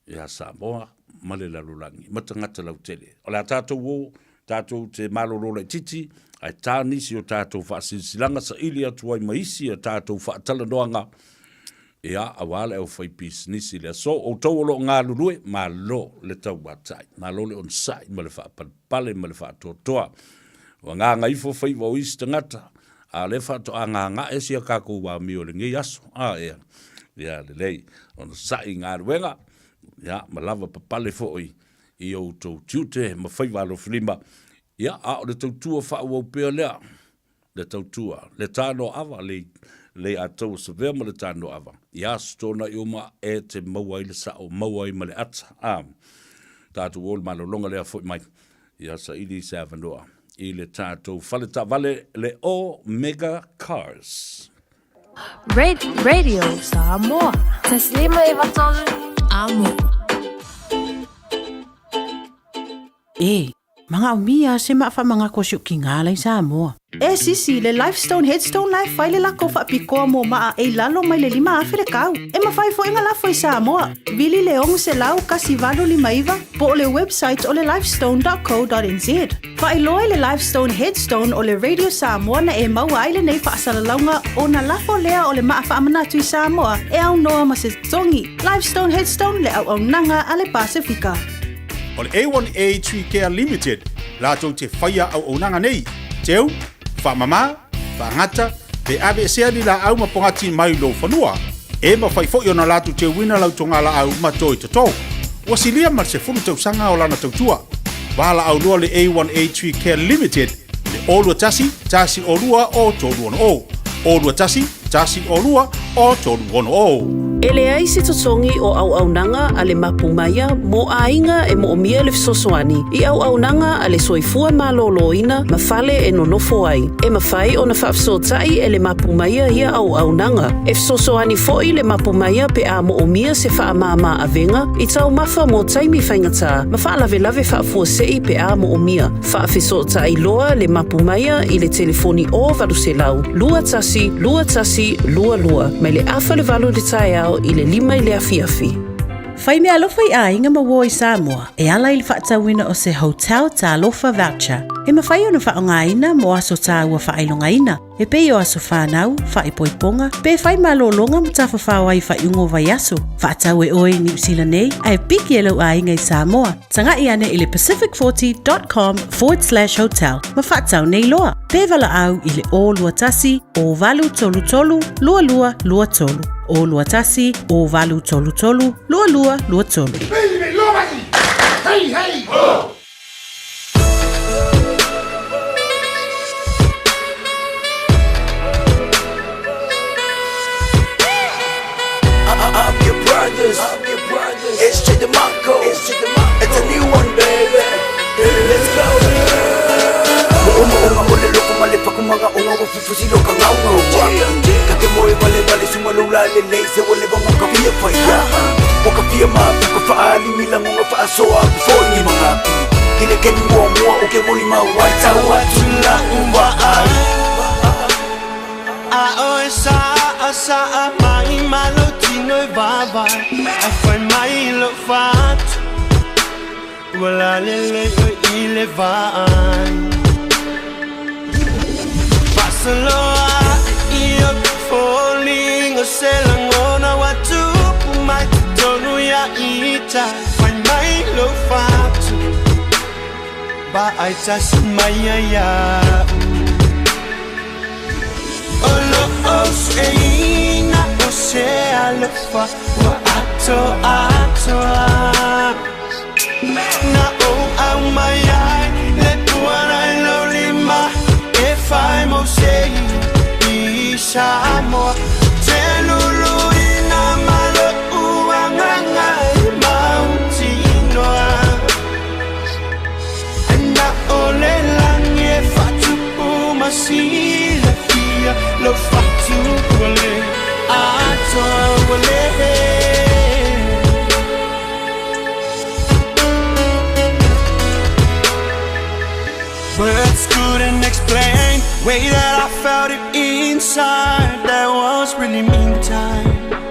ia Samoa ma le lalolagi ma tagata lautele. O le a tatou o, tatou te malolo laititi, ae ta nisi o tatou faasilasilaga saili atu ai ma isi a tatou faatalanoaga, ia, aua le aufaipisinisi i le aso. Outou o lo o galulue, malo le tauatai, malo le onosai ma le faapalepale ma le faatoatoa. Ua agaga ifo faiva o isi tagata, a o lea faatoa gaga'e si a tatou amio i lenei aso. A, ea, ia lelei, onosai i galuega, ia, ma lava papale foi i outou tiute ma faiva alofilima, ia, a o le tautua faaauau pea lea, le tautua, le tānoaava, le, le Ataua Savea ma le tānoaava, i aso tōnai uma e te maua ai le sa'o, maua ai ma le ata, a, tatou o le malologa lea foi mai, ia saili se avanoa i le tatou fale taavale le Omega Cars. Radio Samoa. 153 Amo. E, manaomia se maa faamagako si ou kigā la i Samoa. E sisi, le Lifestone Headstone la e fai le lako faapikoa mo maa e i lalo mai le 5000 le kau. E mafai foi ona lafo i Samoa. Vili le 600 1859 po o le website o le lifestone.co.nz. Faailoa i le Lifestone Headstone o le Radio Samoa na e maua ai lenei faasalalauga ona lafo lea o le maa faamanatu i Samoa e aunoa ma se totogi. Lifestone Headstone le auaunaga a le Pasefika. O le A1A Tree Care Limited latou te faia auaunaga nei, teu, faamama, faagata, pe aveesea ni laau ma pogati mai lou fanua. E mafai foi ona latou teuina lau togalaau ma toi toto. Ua silia ma le 10 tausaga o lana tautua. Valaau loa le A1A Tree Care Limited i le 021 102 o 360. 021 102 o 360. E leai se totogi o auaunaga a le Mapu Maia mo aiga e moomia le fesoasoani i auaunaga a le soifua malōlōina ma fale e nonofo ai. E mafai ona faafesootai e le Mapu Maia ia auaunaga. E fesoasoani foi le Mapu Maia pe a moomia se faamāmā avega i taumafa mo taimi faigata ma faalavelave faafuasei pe a moomia. Faafesootai loa le Mapu Maia i le telefoni o 800 21 21 22 mai le afa le 8 i le taeao i le 5 i le afiafi. Fai meaalofa i aiga ma uo i Samoa e ala i le faatauina o se Hotel Talofa Voucher e mafai ona faaaogaina mo aso taua faailogaina e pei o aso fanau, faaipoipoga, pe fai malōlōga ma tafafao ai i faaiuga o vaiaso. Faatau e oe i Niu Sila nei ae piki e lou aiga i Samoa. Taga'i ane i le pacific40.com/hotel ma faatau nei loa. Pe valaau i le 021 0833 2223. 021 0833 2223. Hey, hey, ho! I'm your brothers. It's J DeMarco. It's a new one, baby. Let's go. Mo'omo'oga o le loko ma le fakumaga o ga ua fufusi lo ka gaogaoa. Ka te moe valevale suma lou la lelei se ua leva mo ka fia faia. Ua ka fia mapu ka faaali ni lagoga faasoa aku foi ni magapu. I le kemi muamua o ke molimau ai tau atu la'u vaai. A oe sa'a sa'a mai ma lou tino e vaavaai Ae fai mai lou fatu Ua lalelei oe i le vaai Faasoloa ae i ou foliga Se lagona ua tupu mai totonu ia ita Fai mai lou fatu Vaai tasi mai ia ia'u O lo'o su'eina o se alofa ua atoatoa Na ou aumai ai le puana i lou lima E fai mo se i Samoa Te luluina ma lo'u agaga e mautinoa Na o le lagi e faatupu ma silafia lou fatu ua le atoa ua le. Words couldn't explain way that I felt it inside. That was dream in time.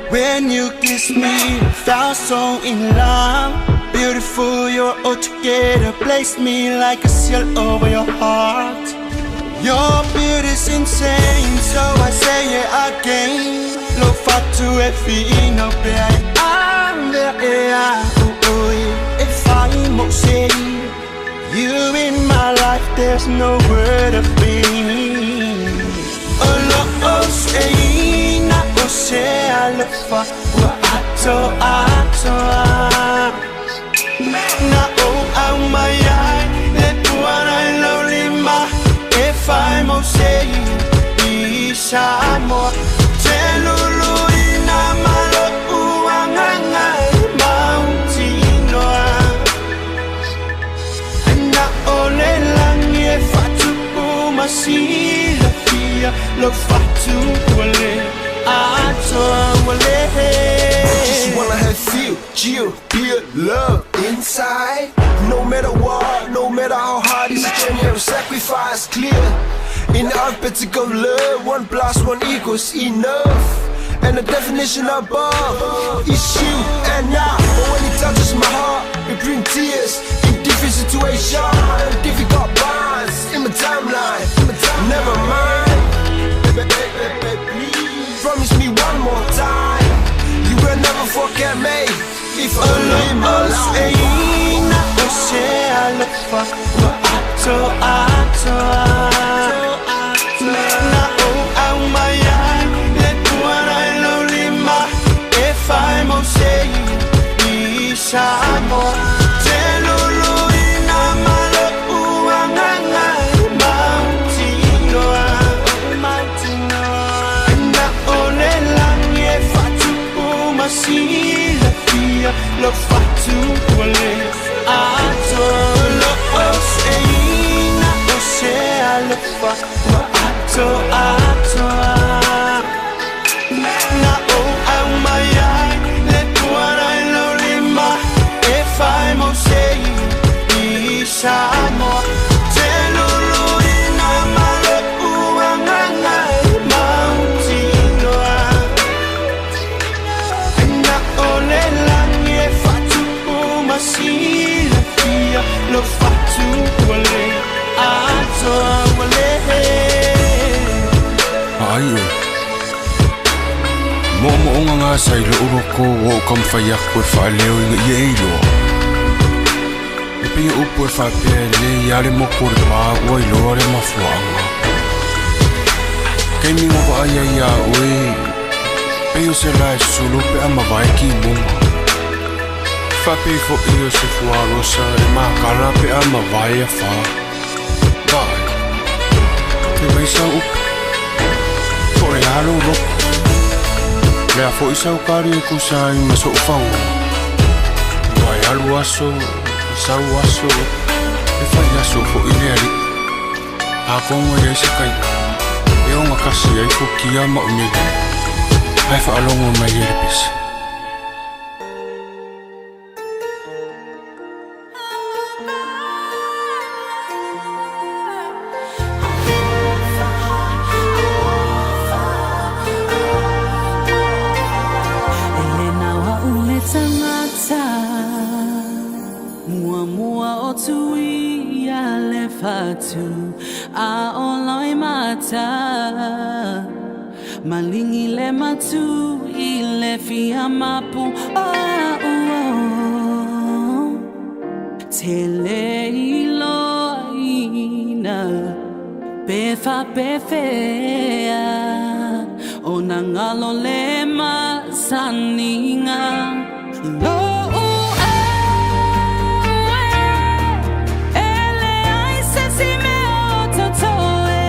When you kiss me, felt so in love. Beautiful, you're all together. Place me like a seal over your heart. Your beauty's insane, so I say it again. Lo fatu e fino pe I'm there, if I must say you in my life, there's no word of pain. Oh, oh, say, na, oh, say, I look for what I told, I told. Na, oh, out my eye, let one I lonely my. If I'm oh, say, isa mo, telulu ina malo uanganga, mautinoa. Na ole langi e fatupu masilafia lo fatu wale atoa wale. Just wanna have feel, chill, feel love inside. No matter what, no matter how hard it's a journey of sacrifice, clear. In the alphabetical love, 1 + 1 equals enough. And the definition above is you and I. But when it touches my heart, it brings tears. In different situations, difficult bonds in my timeline. Never mind, baby, baby, baby, please promise me one more time. You will never forget me if I live my life. Na o se alofa wa ato ato. Na o au mai ai le tuana i lo lima. If I'm o se isa mo. Te lulu ina malo uanganga mautinoa. Na o le langi e fatupu masilafia lo fatu wale ato lo o se na o se alofa wa ato ato. Na o au mai ai le tuana i lo lima. If I'm o se isa mo. Te lulu ina malo uanganga mautinoa. Na o le langi e fatupu masilafia lo fatu wale atoa wale. Ai oe. Mo'omo'oga gasa i lo'u loko ua ou taumafai atu e fa'aleo ina ia e iloa. E pei o upu e fa'apea e lē ia le moku o le pā ua iloa le mafua'aga. Taimi na va'ai ai iā oe, pei o se lae sulu pe a mavae kimuga. Fa'apei fo'i o se fuarosa e makala pe a mavae afā. Va'ai, fai mai sau upu, po o le a lou loto. Le a fo'i sau kali e tusa ai ma so'u fagoga. Ua e alu aso, sau aso, e fai aso fo'i le ali'i. Atonu e leai se taimi e ogatasi ai fukia ma umele, ae fa'alogo mai ai le pese. E le nao au le tangata Muamua o tuia le fatu A o loi mata Malingi le matu i le fia mapu o au o Tele iloaina pe faapefea Ona ngalo le masaniga Lo'u au e, e leai se isi mea o totoe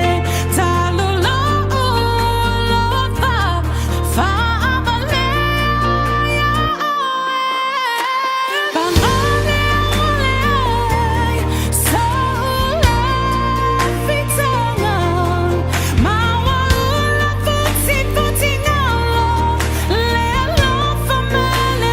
Talu lo'u alofa faavalea iā oe Pagale ʻaʻole ai so'u lafitaga Ma ua ula futifutiga lo le alofa ma le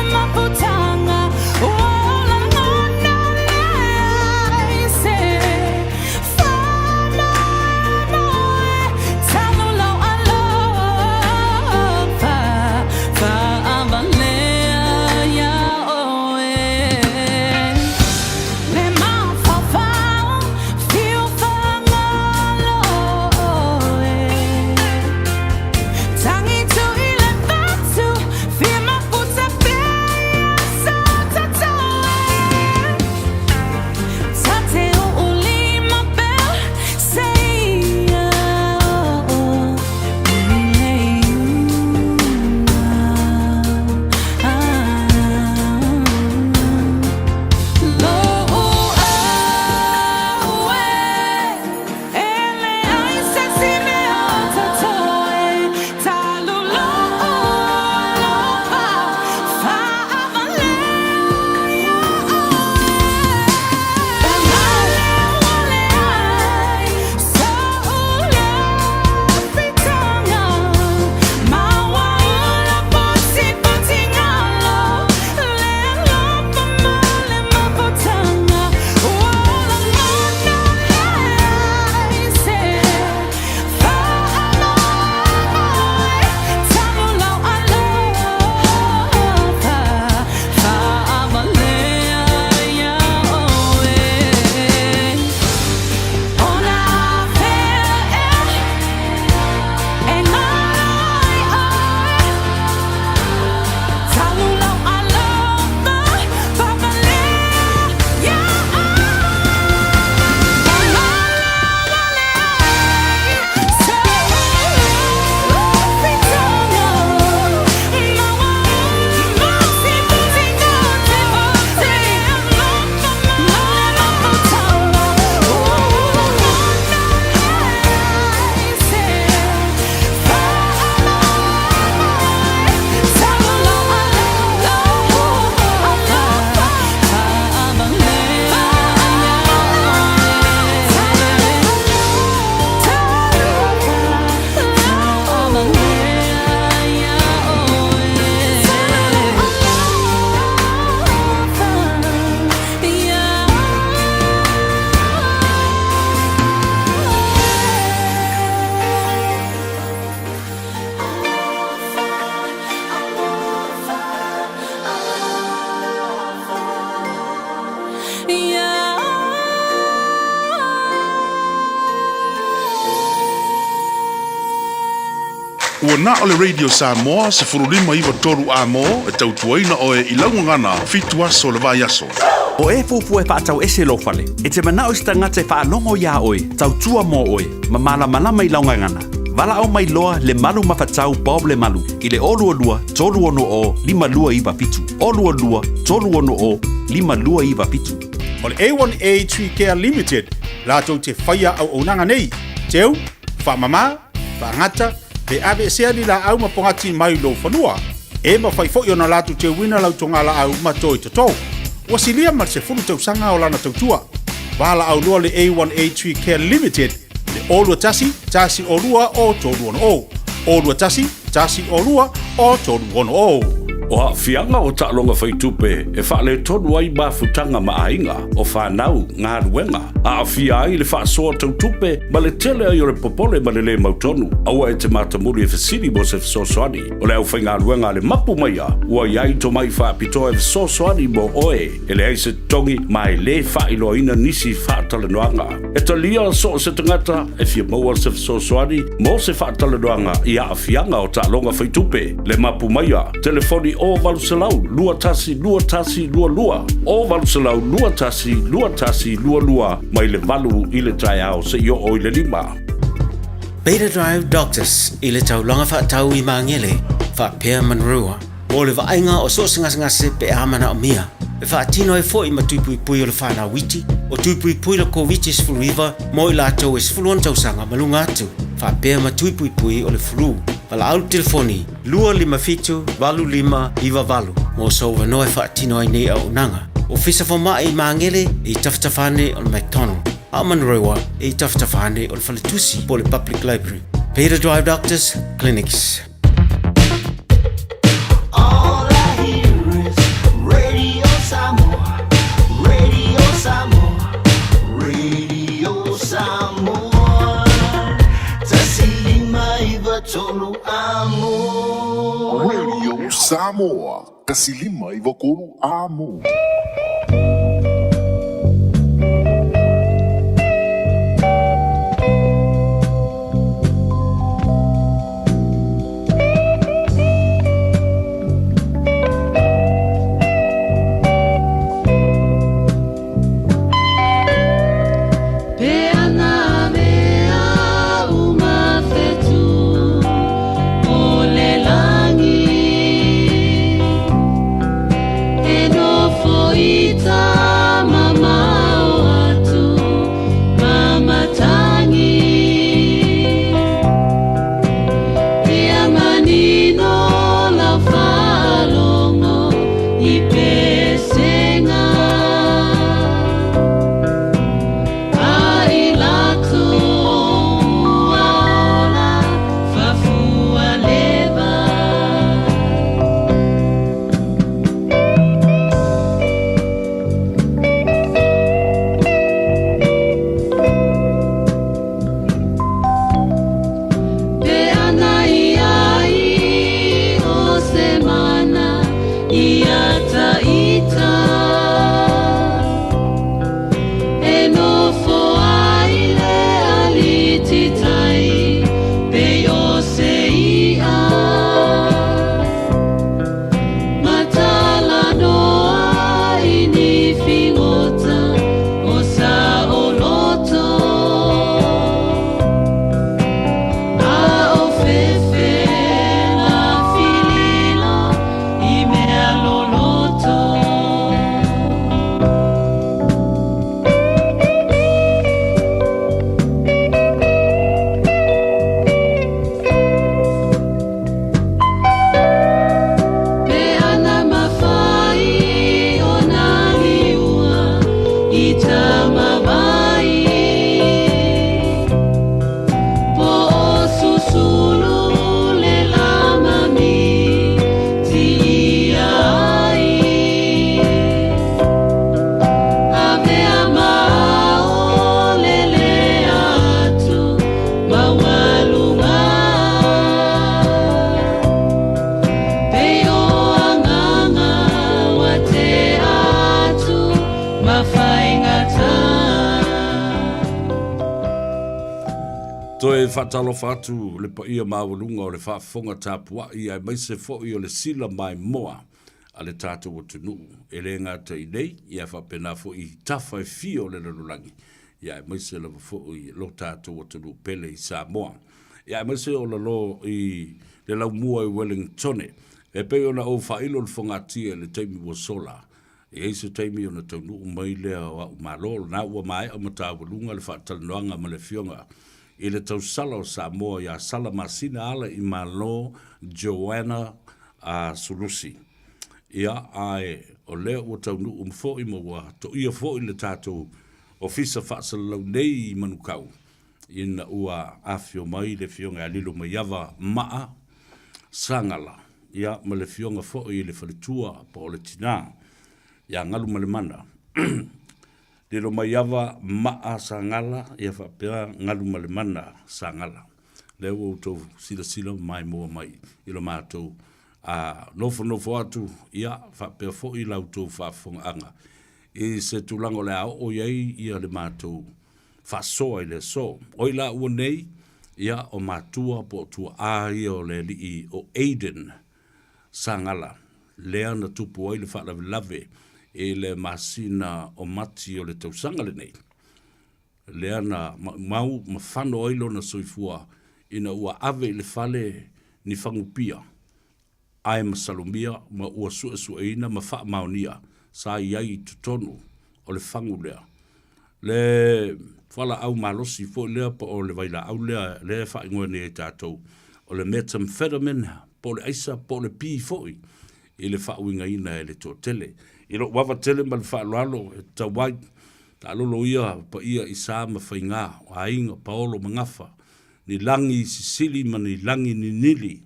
Ua na o le Radio Samoa 15 93 A mo e tautuaina oe i lau gagana fitu aso o le vaiaso. O e fuafua e faatau ese lou fale, e te manao i se tagata e faalogo iā oe, tautua mo oe, ma malamalama i lau gagana. Valaau mai loa Lemalu Mafatau Bob Lemalu i le 022 360 5297, 022 360 5297. O le A1A Tree Care Limited latou te faia auaunaga nei, teu, faamama, faagata, pe aveesea ni laau ma pogati mai lou fanua. E mafai foi ona latou teuina lau togalaau ma toi toto. Ua silia ma le 10 tausaga o lana tautua. Valaau loa le A1A Tree Care Limited i le 021 102 o 360. 021 102 o 360. O aafiaga o taaloga faitupe e faaletonu ai mafutaga ma aiga, o fanau, galuega, aafia ai le faasoa tau tupe ma le tele ai o le popole ma le lē mautonu. Aua e te matamuli e fesili mo se fesoasoani. O le aufaigaluega a le Mapu Maia ua i ai tomai faapitoa e fesoasoani mo oe. E leai se totogi ma e lē faailoaina nisi faatalanoaga. E talia so o se tagata e fia maua se fesoasoani mo se faatalanoaga i aafiaga o taaloga faitupe. Le Mapu Maia, telefoni 0800 21 21 22, 0800 21 21 22, mai le 8 i le taeao seia oo i le 5. Beta Drive Doctors i le taulaga faatau i Magele, faapea Manurewa, mo le vaaiga o so o se gasegase pe a manaomia. E faatino ai foi ma tui puipui o le whanau iti, o tui puipui le Koviti-19 mo i latou e 16 tausaga ma luga atu, faapea ma tui puipui o le flu. Valaau le telefoni 257 8598 mo sou avanoa e faatino ai nei auaunaga. Ofisa Fomai i Magele i tafatafa ane o le McDonald, a o Manurewa i tafatafa ane o le Faletusi po o le Public Library. Beta Drive Doctors Clinics. All I hear is Radio Samoa, Radio Samoa, Radio Samoa. Tasi lima iva tolu amo. Radio Samoa, tasi lima iva tolu amo. Pe ana mea uma fetu o le lagi E nofo i tamamao atu ma matangi Ia manino lau faalogo i pesega A i latou ua ola fafua leva. Pe ana i ai o se mana ia Toe faatalofa atu le paia maualuga o le faafofoga tapuai aemaise foi o le sila maimoa a le tatou atunuu e le gata i nei, ia faapena foi i tafa e fia o le lalolagi, ia aemaise lava foi lo tatou atunuu pele i Samoa. Ia aemaise o lalo i le laumua i Wellingtone. E pei ona ou faailo le fogatia i le taimi ua sola, E i ai se taimi ona taunuu mai lea o a'u malo, lena ua maea mataualuga le faatalanoaga ma le Afioga i le Tausala o Samoa ia Sala Masina Ala i Malo Joanna a Sulusi. Ia, ae o lea ua taunuu foi ma ua toia foi le tatou Ofisa Faasalalau nei i Manukau ina ua afifio mai le Afioga ia Lilomaiava Maa Sagala, ia, ma le Afioga foi i le faletua po o le tinā ia Galumalemana. Lilomaiava Maa Sagala, ia faapea Galumalemana Sagala. Lea ua outou silasila ma maimoa mai i lo matou a nofonofo atu, ia, faapea foi la outou faafofogaaga i se tulaga o le a oo i ai ia le matou faasoa i le aso. O i laua nei, ia, o matua po o tuaa ia o le alii o Aiden Sagala, lea na tupu ai le faalavelave i le masina o Mati o le tausaga lenei, lea na maumau ma fano ai lona soifua ina ua ave i le fale ni fagupia ae masalomia ma ua suesueina ma faamaonia sa i ai i totonu o le fagu lea. Le fualaau malosi foi lea po o le vailaau lea lea e faaigoa nei e tatou o le methamphetamine po o le aisa po o le pi foi i le faauigaina e le toatele. I lou ava tele ma le faaaloalo e tatau ai, taalolo ia paia i sa ma faiga, o aiga, paolo ma gafa, ni lagi sisili ma ni lagi ninili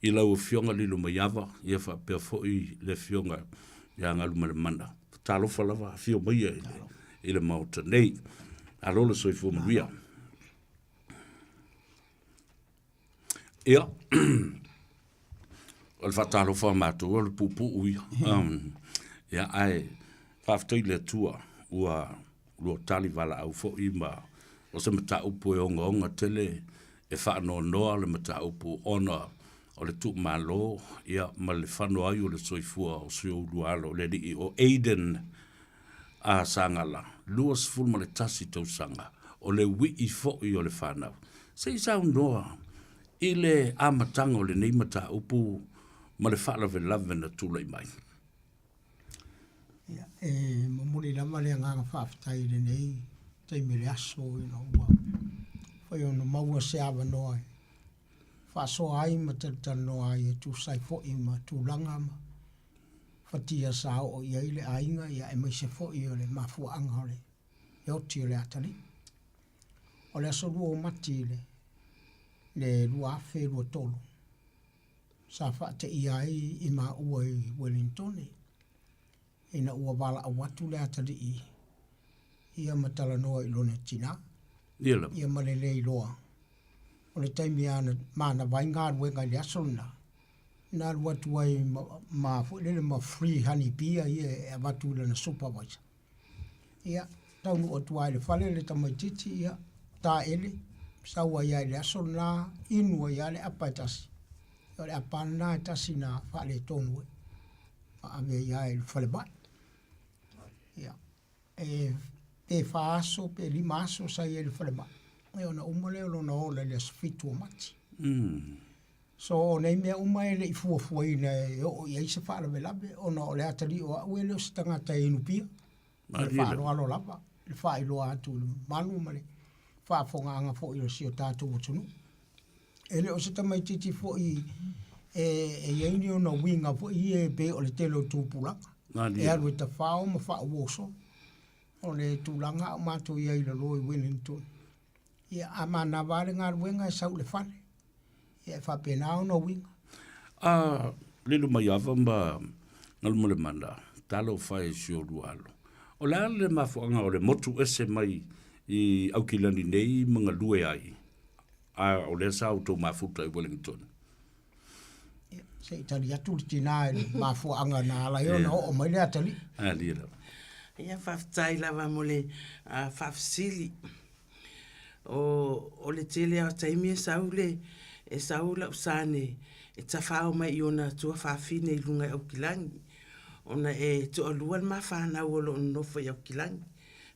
i lau Afioga Lilomaiava, ia faapea foi le Afioga ia Galumalemana. Talofa lava, afio maia i le, i le Maota nei. Malo le soifua manuia. Ia, o le faatalofa a matou, o le puupuu ia. Um, ia, ae faafetai i le Atua ua lua tali valaau foi ma o se mataupu e ogaoga tele e faanoanoa le mataupu ona o le tuumalo ia ma le fano ai o le soifua o si ou lua alo, le alii o Aiden a Sagala, 21 tausaga, o le uii foi o le fanau. Se i saunoa i le amataga o lenei mataupu ma le faalavelave na tulai mai. Ia, e momoli lava le agaga faafetai i lenei taimi o le aso ina ua mafai ona maua se avanoa e faasoa ai ma talatalanoa ai e tusa ai foi ma tulaga ma fatia sa oo i ai le aiga, ia aemaise foi o le mafuaaga o le oti o le atalii. O le aso 2 o Mati i le le 2023, sa faateia ai i maua i Uelintone, ina ua valaau atu le atalii ia ma talanoa i lona tinā, ia ma le le iloa o le taimi a na manava ai galuega i le aso lena, na alu atu ai ma, ma foi lele ma free honey beer ia e avatu i lana supervisor. Ia, taunuu atu lava i le fale le tamaitiiti, ia, taele, sau ai lava i le aso lena, inu ai lava le apa e tasi. Ia o le apa lena e tasi na faaletonu ai, ma ave ai lava i le falemai. Ia, e pe fa aso pe lima aso sa i ai i le falemai, ia ona uma lea o lona ola i le aso 7 o Mati. So o nei mea uma e le i fuafuaina e oo i ai se faalavelave ona o le atalii o au e le o se tagata e inu pia. Ma le faaaloalo lava, le faailoa atu i le mamalu ma le faafofogaaga foi o si o tatou atunuu. E le o se tamaitiiti foi e, e i ai ni ona uiga foi ia e pei o le tele o tupulaga. E alu e tafao ma faauoso. O le tulaga a o matou i ai i lalo i Wellington. Ia, a manava lava le galuega e sau i le fale. Ia, e faapena ona uiga. A Lilomaiava ma Galumalemana, talofa e si oulua alo. O le a le mafuaaga o le motu ese mai i Aukilani nei ma galue ai, a o lea sa outou mafuta i Wellington? Ia, se i tali atu le tinā i le mafuaaga na ala ai ona oo mai le atalii. Alia lava. Ia, faafetai lava mo le faafesili. O, o le tele lava o taimi e sau le, e sau la'u sane e tafao mai i ona tuafafine i luga i Aukilagi, ona e toalua le ma fanau o lo o nonofo i Aukilagi,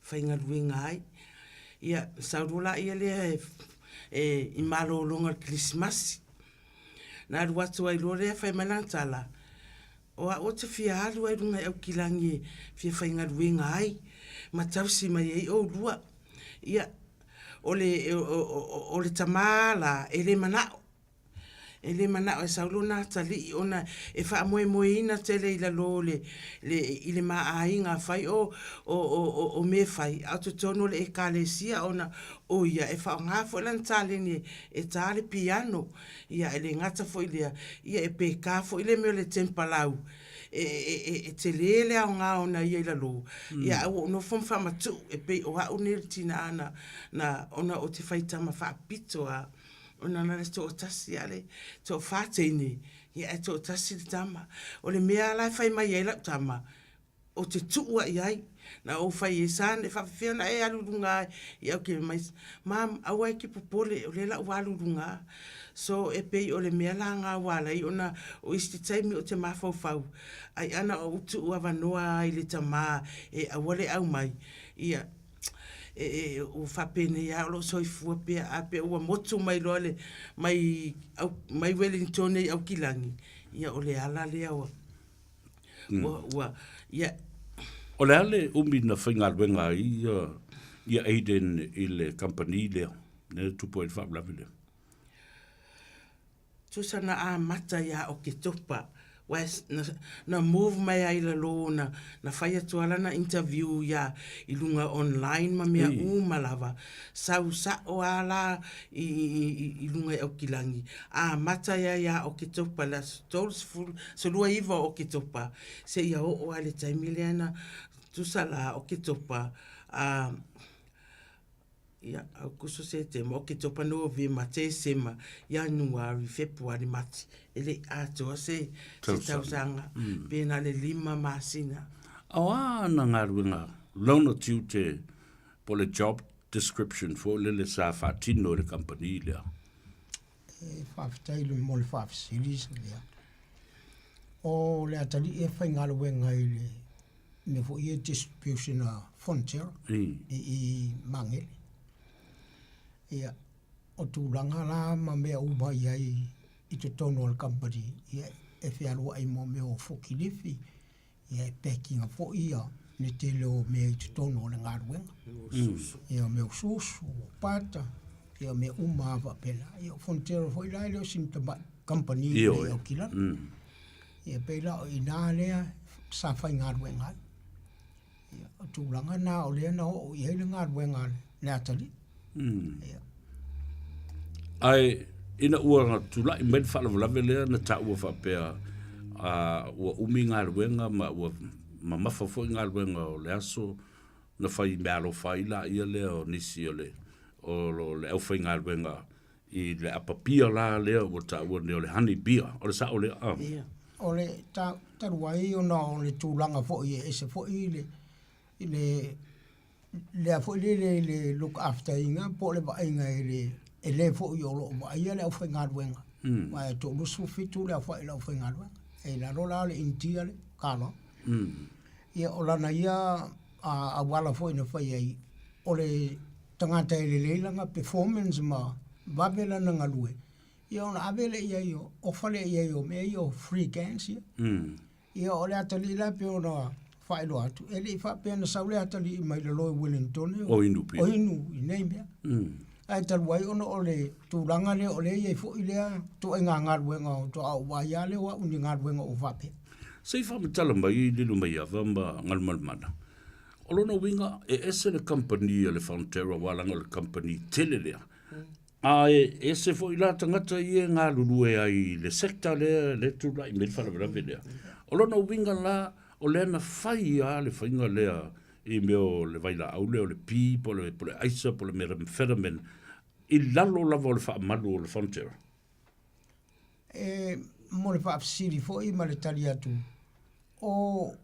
faigaluega ai. Ia, sau loa laia lea e, e, i malologa o le Kerisimasi. Na alu atu ai loa lea fai mai lana tala, O au ou te fia alu ai i luga i Aukilagi e fia faigaluega ai ma tausi mai ai oulua. Ia, o le, o le tama la, e le manao. E le manao e sau lona atalii ona e faamoemoeina tele i lalo o le, i le ma aiga afai o, o, o, o mea fai, a o totonu o le Ekalesia ona o ia e faaaoga foi lana taleni e ta le piano. Ia, e le gata foi i lea, ia e peka foi le mea o le tempalau, e, e, e, e tele le aoga ona ia i lalo, mm. ia, ae ua ou nofo ma faamatuu, e pei o au nei le tina na, na, ona o te fai tama faapito a, ona na le toatasi a le toafa teine, ia ae toatasi le tama. O le mea la e fai mai ai lau tama, ou te tuu ai i ai. Na ou fai ai, Son, e faapefea ona e alu i luga i au ke mai, Mom, aua e te popole, o lea la ua alu i luga. So, e pei o le mea la nga ua ala ai ona o isi taimi ou te mafaufau, ai ana ou tuu avanoa ai i le tama e aua le aumai, ia, e, e, ua faapenei lava o lo o soifua pea, a pe ua motu mai loa le, mai, au, mai Wellington i Aukilani, ia o le ala lea ua, Ua, ua, ia. O le a le umi na faigaluega ai ia, ia Aiden i le kamupani lea, lea na tupu ai le faalavelave lea? Tusa na amata ia Oketopa, aua na, na move mai ai i lalo na, na fai atu lava lana interview ia i luga online ma mea uma lava. Sau sa'o a la i, i, i, i luga i Aukilani, amata ia ia Oketopa i le aso 30, 19 o Oketopa, seia oo lava i le taimi lea na tusa la Oketopa, a, ia, Aokuso, Setema, Oketopa, Novema, Tesema, Ianuari, Fepuari, Mati, e le i atoa se, se tausaga, pe na o le lima masina. A o a ana galuega lona tiute po o le job description foi lele sa faatino e le kamupani lea? E faafetai le mo le faafesili Savea. O le atalii e faigaluega i le mea foi ia distribution a Fonterra i i Magele. Ia, o tulaga la ma mea uma i ai i totonu o le kamupani, ia e fealuai mo mea o fokilifi, Ia e packing foi ia le tele o mea i totonu o le galuega. Ia o mea o susu, o pata, ia o mea uma lava faapena. Ia o Fonterra foi la e le o sina tamai kamupani i Aukilani. Ia pei la o i ina lea sa faigaluega ai. Ia o tulaga na o lea na oo i ai le galuega a le atalii. Ia. Ae ina ua tulai mai le faalavelave lea na taua faapea ua umi galuega ma ua mamafa foi galuega o le aso na fai meaalofa ai laia lea o nisi o le o le aufaigaluega i le apa pia la lea ua taua nei o le honey beer. O le sao lea? Ia. O le talu ai ona o le tulaga foi e ese foi le i le lea foi lele i le look after ina po o le vaaiga e le e le foi o lo o vaaia le aufaigaluega mm. aua e 37 le aofai o le aufaigaluega e i lalo la o le Initia le Kalo mm. ia o lana ia a, auala foi na fai ai o le tagata e lelei lana performance ma vave lana galue ia ona ave lea i ai o ofa lea i ai o mea ia o free cans ia mm. Ia, o le atalii la e pei ona faailoa atu, e le i faapea na sau le atalii mai lalo i Wellington o inu o inu i nei mea. Ae talu ai ona o le tulaga lea o lea e i ai foi lea ituaiga galuega faatoa ou vaai lava lea o au i ni galuega ua faapea. Se i faamatala mai Lilomaiava ma Galumalemana, o lona uiga e ese le kamupani a le Fonterra aua leaga o le kamupani tele lea, A e ese foi la tagata ia e galulue ai i le sector lea lea e tulai mai le faalavelave lea. O lona uiga la, o lea na fai lava le faiga lea i mea o le vailaau lea o le pi po o le, po o le aisa po o le methamphetamine i lalo lava o le faamalu o le Fonterra. E mo le faafesili foi ma le tali atu, o.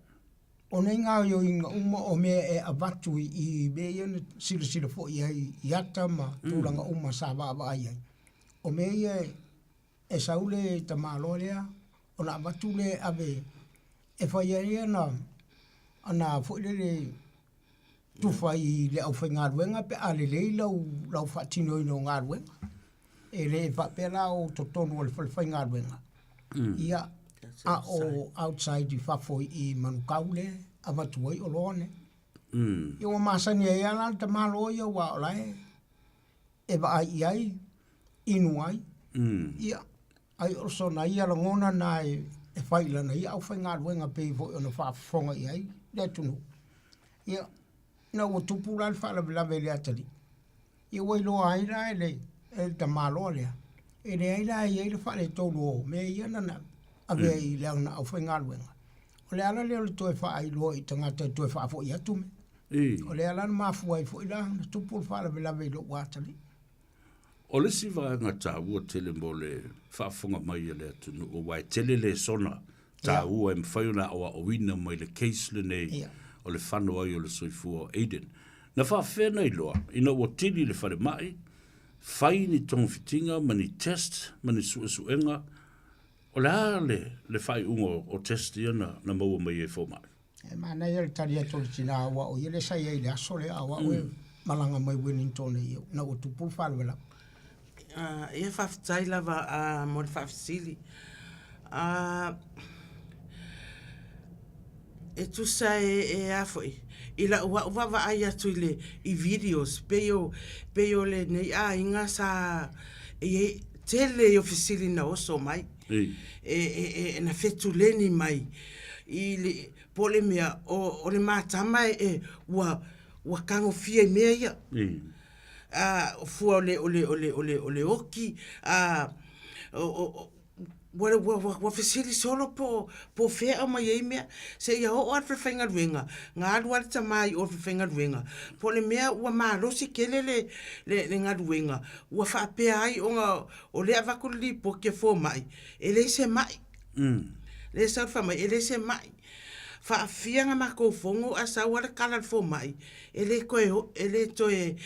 O nei gaoioiga uma o mea e avatu i i mea ia na silasila foi i ai i ata ma tulaga uma sa vaavaai ai, o mea ia e sau le tamaloa lea ona avatu lea e ave e fai ai ana ana foi lele tufa i le aufaigaluega pe a lelei lau lau faatinoina o galuega. E le faapea la o totonu o le fale faigaluega, ia, a o outside i fafo i Manukau lea e avatu ai oloa nei. Ia ua masani ai lava la le tamaloa ia aua o la e e vaai i ai, inu ai, ia, ai o sona ia lagona lena e fai i lana ia aufaigaluega pei foi ona faafofoga i ai le atunuu. Ia, ina ua tupu la le faalavelave i le atalii, Ia ua iloa ai la e le, e le tamaloa lea, e leai la e i ai le faaletonu o mea ia na na avea i le ana aufaigaluega. O le ala lea o le toe faailoa i tagata e toe faafoi atu mea. O lea la na mafua ai foi la ona tupu le faalavelave i lou atalii. O le isi vaega taua tele mo le faafofoga mai a le atunuu, aua e tele lesona taua e mafai ona aoaoina mai le case lenei o le fano ai o le soifua o Aiden. Na faafefea ona iloa ina ua tili le falemai, fai ni togafitiga ma ni test ma ni suesuega, o le a le, le faaiuga o test ia na, na maua mai ai fomai? E manaia le tali atu o le tina aua o ia lea sa i ai i le aso lea a o au e malaga mai Wellington nei ina ua tupu le faalavelave. Ia faafetai lava mo le faafesili. E tusa e a foi, i lau au vaavaai atu i le i videos pei o pei o lenei aiga sa e i ai tele ia o fesili na oso mai. E na fetuleni mai i le po o le mea o le matama e ua ua tagofia i mea ia. A fua o le o le o le o le o le oki a o ua ua ua fesili solo po po o fea e aumai ai mea. Seia oo lava i le falefaigaluega, na alu lava le tama i o i le falefaigaluega, po o le mea ua malosi tele le le galuega ua faapea ai ona o lea e avatu le lipoti a fomai, e leai se mai. Lea e sau le faamai, e leai se mai. Faafia ona matou fono ae sau lava le tala a le fomai, e le toe e le toe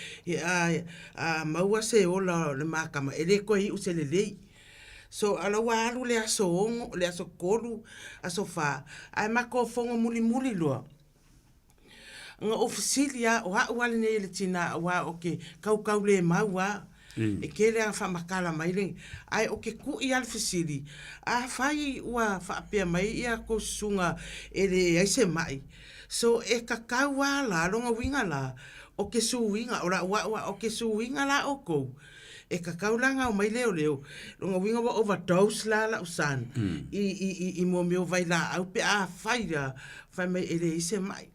maua se ola o le ma tama, e le toe iu se lelei. So a o la ua alu le aso 6, le aso 3, aso 4, ae matou fono mulimuli loa, Na ou fesili lava, o au lava lenei le tina aua ou te tautaulemau lava, e tele lava ina faamatala mai le, ae ou te tui lava le fesili, afai ua faapea mai ia tou susuga e leai se mai, so e tatau lava la, lona uiga la, o ke suiga, o lau au lava, o ke suiga la outou, e tatau la ona omai leoleo, lona uiga ua overdose la lau son i mea o vailaau pe afai la fai mai e leai se mai.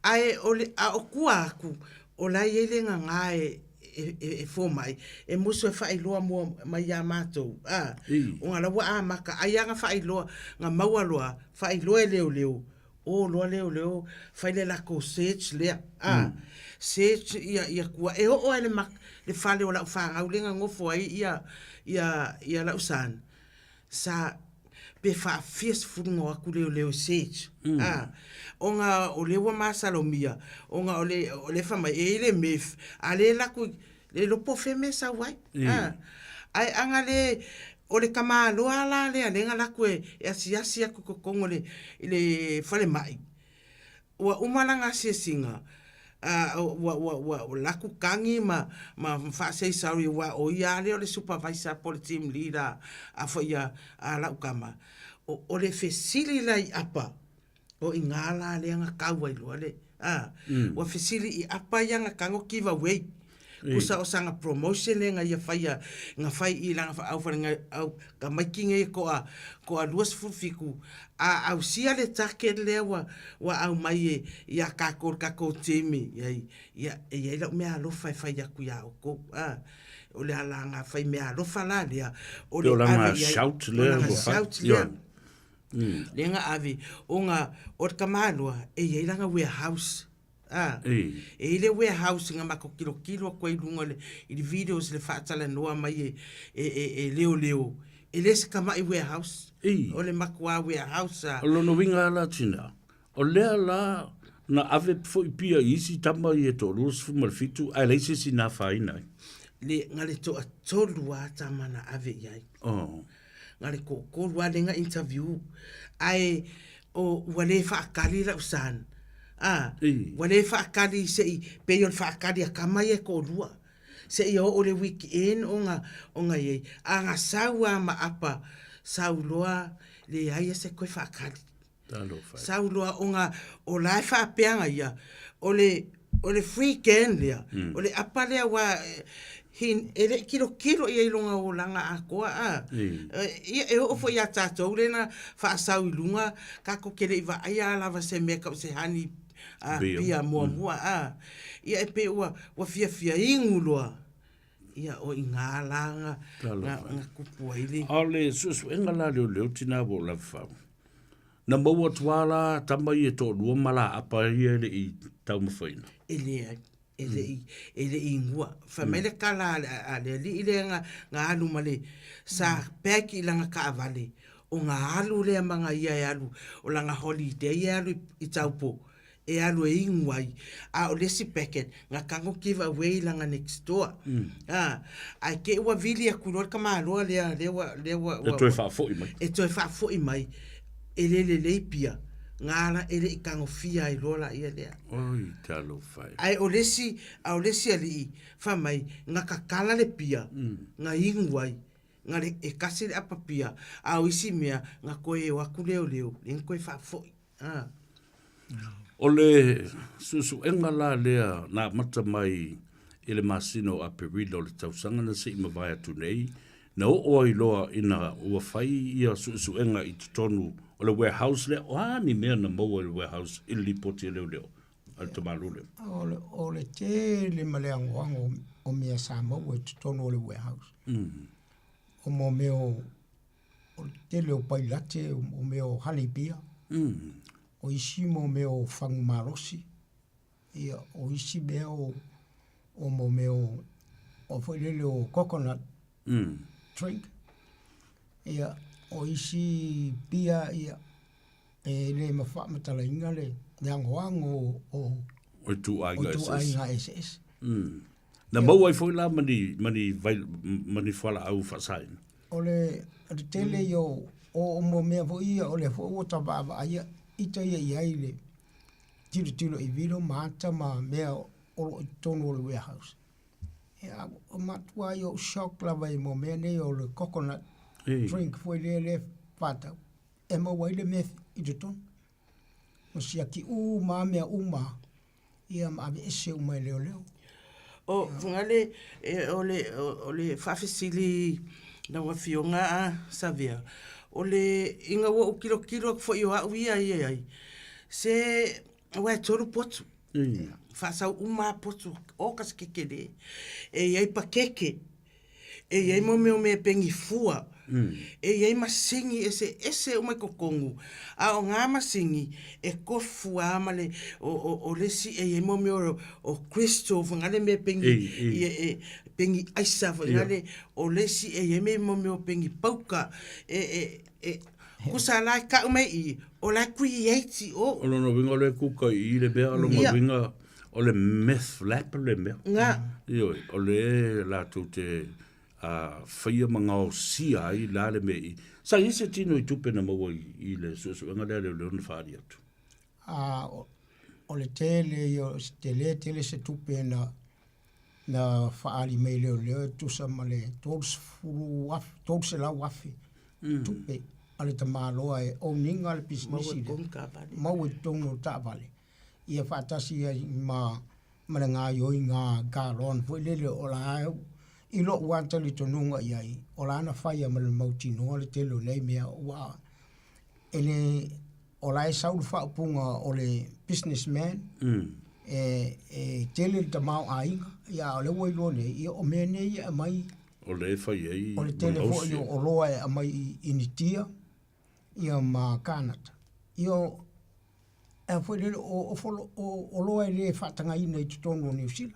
Ae o le, a o tua atu, o la e i ai le gaga e fomai, e musu e faailoa mua mai ia matou, a, ona o la ua amata, ai lava na faailoa, na maua loa, faailoa e leoleo, o loa leoleo fai le latou search lea a search ia ia tua e oo lava i le le fale o lau fanau lea na nofo ai ia ia ia lau son sa pe faafia sefulu na o atu leoleo e search a ona o lea ua masalomia ona o le o lea e fai mai e i ai le meth a o lea e alu atu le iloa po o fea mea e sau ai a ae ana le o le tamaloa la lea lea na alu atu e asiasi atu i totonu o le i le falemai ua uma lana asiasiga a ua ua ua alu atu tagi ma ma faa-say sorry aua o ia lava lea o le supervisor po o le team leader a foi a lau tama o le fesili la i apa O i ina la lea na kau ai loa le, a, ua fesili i apa ia na tago give away. Kusa o sana promotion lea na ia faia, na fai i lana aufaigaluega, au, tamaiti nei toa, toa 27, a ausia le target lea ua, ua aumai e, ia tatou le tatou team i ai, ia, e i ai lau meaalofa e fai atu ia outou, a. O le ala fai meaalofa la lea, o le ave i ai, shout lea o lana shout lea. Lea na ave, ona o le tamaloa e i ai lana warehouse. A, e i ai le warehouse na matou tilotilo atu ai i luga i le videos i le faatalanoa mai e, e, e, e leoleo, e le se tamai warehouse. O le matua warehouse a. O lona uiga la tina, O lea la na ave foi pia i isi tama ia e 27 ae leai se isi na afaina ai. Le, na le toatolu lava tama na ave i ai. Oh. Na le toatolu lava lea na interview. Ae o, ua le faatali lau son. A, ua le faatali se i, pei o le faatali a tama ia e toalua. Seia oo le weekend ona ona i ai. A na sau lava ma apa, sau loa leai se toe faatali. Talofa e. Sau loa ona o la e faapea na ia, o le o le free can lea, o le apa lea aua he e le i tilotilo i ai i lona olaga atoa a. Ia e oo foi ia tatou lea na faasau i luga, tatou te le i vaaia lava se mea tau se honey a pia muamua a. Ia e pei ua ua fiafia inu loa. Ia o iga la na na tupu ai le. A o le suesuega la leoleo tina ua ou lavafau. Na maua atu lava la tama ia e toalua ma laapa ia e le i taumafaina. E leai, e le i, e le i inua. Fai mai le tala a le, a le alii lea na, na alu ma le, sa pack i lana taavale, ona alu lea ma na ia e alu, o lana holiday e alu i Taupo, e alu e inu ai, a o le isi packet, na tago give away i lana next door. A, ae te i ua vili atu loa le tamaloa lea, lea ua, lea ua, E toe faafoi mai. E toe faafoi mai, e le lelei pia, na ala e le i tagofia ai loa laia lea. Oi, talofa e. Ae o le isi, a o le isi alii, fai mai, na tatala le pia, na inu ai, na le, e tasi le apa pia, a o isi mea, na toe o atu leoleo, lea na toe faafoi. A. O le suesuega la lea na amata mai i le masina o Aperila o le tausaga na se i mavae atu nei, na oo ai loa ina ua fai ia suesuega i totonu o le warehouse lea, o a ni mea na maua i le warehouse i le lipoti a leoleo a le tamālua lea? O le tele ma le agoago o mea sa maua i totonu o le warehouse. O mo mea o o le tele o pailate o mea o honey beer, o isi mo mea o fagu malosi, ia o isi mea o o mo mea o o foi lele o coconut drink, ia o isi pia ia e le ma faamatalaina le le agoago o O ituaiga ituaiga eseese. Na maua ai foi la ma ni ma ni vai ma ni fualaau faasaina. O le o le tele ia o o o mea foi ia o lea foi ua ta vaavaaia ita ia i ai le tilotilo i vilo ma ata ma mea o lo o i totonu o le warehouse. Ia o matua ai ou shock lava i mo mea nei o le coconut drink foi lea lea faatau e maua ai le meth i totonu. Ma siaki uma lava mea uma ia ma aveese uma e leoleo. O Fugalei, e, o le, o le faafesili lau Afioga a Savea, o le, ina ua ou tilotilo atu foi o au ia i ai, se, aua e tolu potu, faasau uma lava potu, oka se kekele, e i ai pakeke, E i ai mo mea o mea pengi fua. E i ai masini eseese uma i totonu. A o ngā masini e kofu lava ma le, o, o, o le isi e i ai mo mea o, o crystal foi ngā le mea pengi, i, e, pengi aisa foi ngā le, o le isi e i ai me mo mea o pengi pauka. E, e, e, kusa la e kau mai i, o la e create o. O lona uiga o le kuka i i le mea, o lona uiga O le meth lab le mea. Nga. Ioe, o le latou te faia ma gaosia ai la le mea i. Sa i ai se tino i tupe na maua i le suesuega lea leoleo na faaali atu? A, o le tele ia, o se tele tele se tupe na na faaali mai e leoleo e tusa ma le 30,000, 300,000 tupe a le tamaloa e own ina le pisinisi lea. Maua i totonu o le taavale. ia faatasi ai ma ma le gaoioiga galon foi lele o la i lo'u lava talitonuga i ai, o la na faia ma le mautinoa le tele o nei mea ua e le o la e sau le faaupuga o le business man e e tele le tamaoaiga ia a o lea ua iloa nei ia o mea nei e aumai O le e fai ai o le tele foi o oloa e aumai i Initia ia ma Kanata ia A foi lele, o, o, o oloa e le faatagaina i totonu o Niu Sila.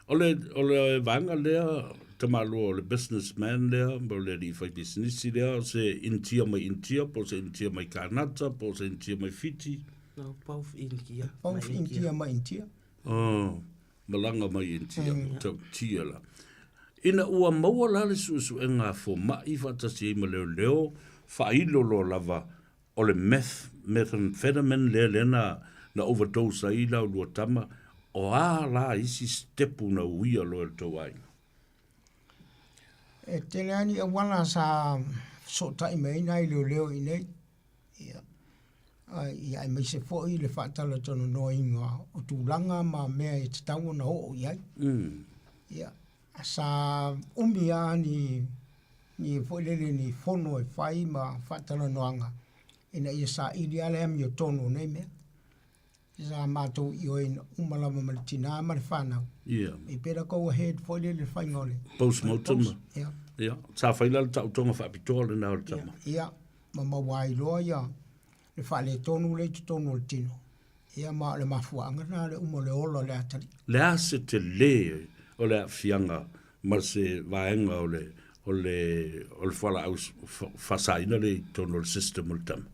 O le, o le vaega lea, tamaloa o le businessman lea, po o le alii faipisinisi lea, o se Initia mai Initia, po o se Initia mai Kanata, po o se Initia mai Fiti. No, both India. Both India ma India. Oh, malaga mai India, matautia la. Ina ua maua la le suesuega a fomai faatasi ai ma leoleo, faailo loa lava o le meth, methamphetamine lea lea na, na overdose ai la ulua tama, o a la isi sitepu na uia loa e le tou aiga? E tele lava ni auala sa fesootai mai ai nai leoleo i inei, ia, ia aemaise foi le faatalatalanoaina o tulaga ma mea e tatau ona oo i ai. Ia, sa umi lava ni ni foi lele ni fono e fai ma faatalanoaga ina ia saili lava le amiotonu o nei mea. Sa matou ioeina uma lava ma le tinā ma le fanau. Ia. You better go ahead foi lele le faiga o le Postmortem. Post, ia. Ia. Sa fai la le taotoga faapitoa lena o le tama. Ia, ma maua ai loa ia le faaletonu lea i totonu o le tino. Ia ma o le mafuaaga lena o le uma o le ola o le atalii. Le a se tele o le aafiaga ma se vaega o le o le o le fualaau faasaina lea i totonu o le system o le tama?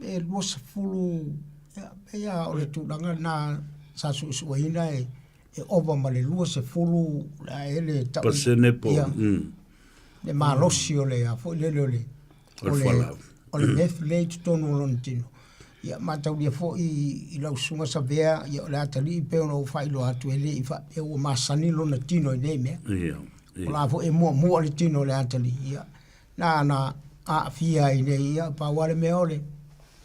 E 20, ia, pei lava o le tulaga lena sa suesueina e e ova ma le 20 le a le tau Pasene po, ia, le malosi o le a foi lele o le O le fualaau. o le meth lea i totonu o lona tino. Ia mataulia foi i lau susuga Savea, ia o le atalii pei ona ou faailoa atu e le i faapea ua masani lona tino i nei mea. Ia, ia. O la foi e muamua le tino o le atalii, ia na na aafia ai nei, ia pau lava le mea o le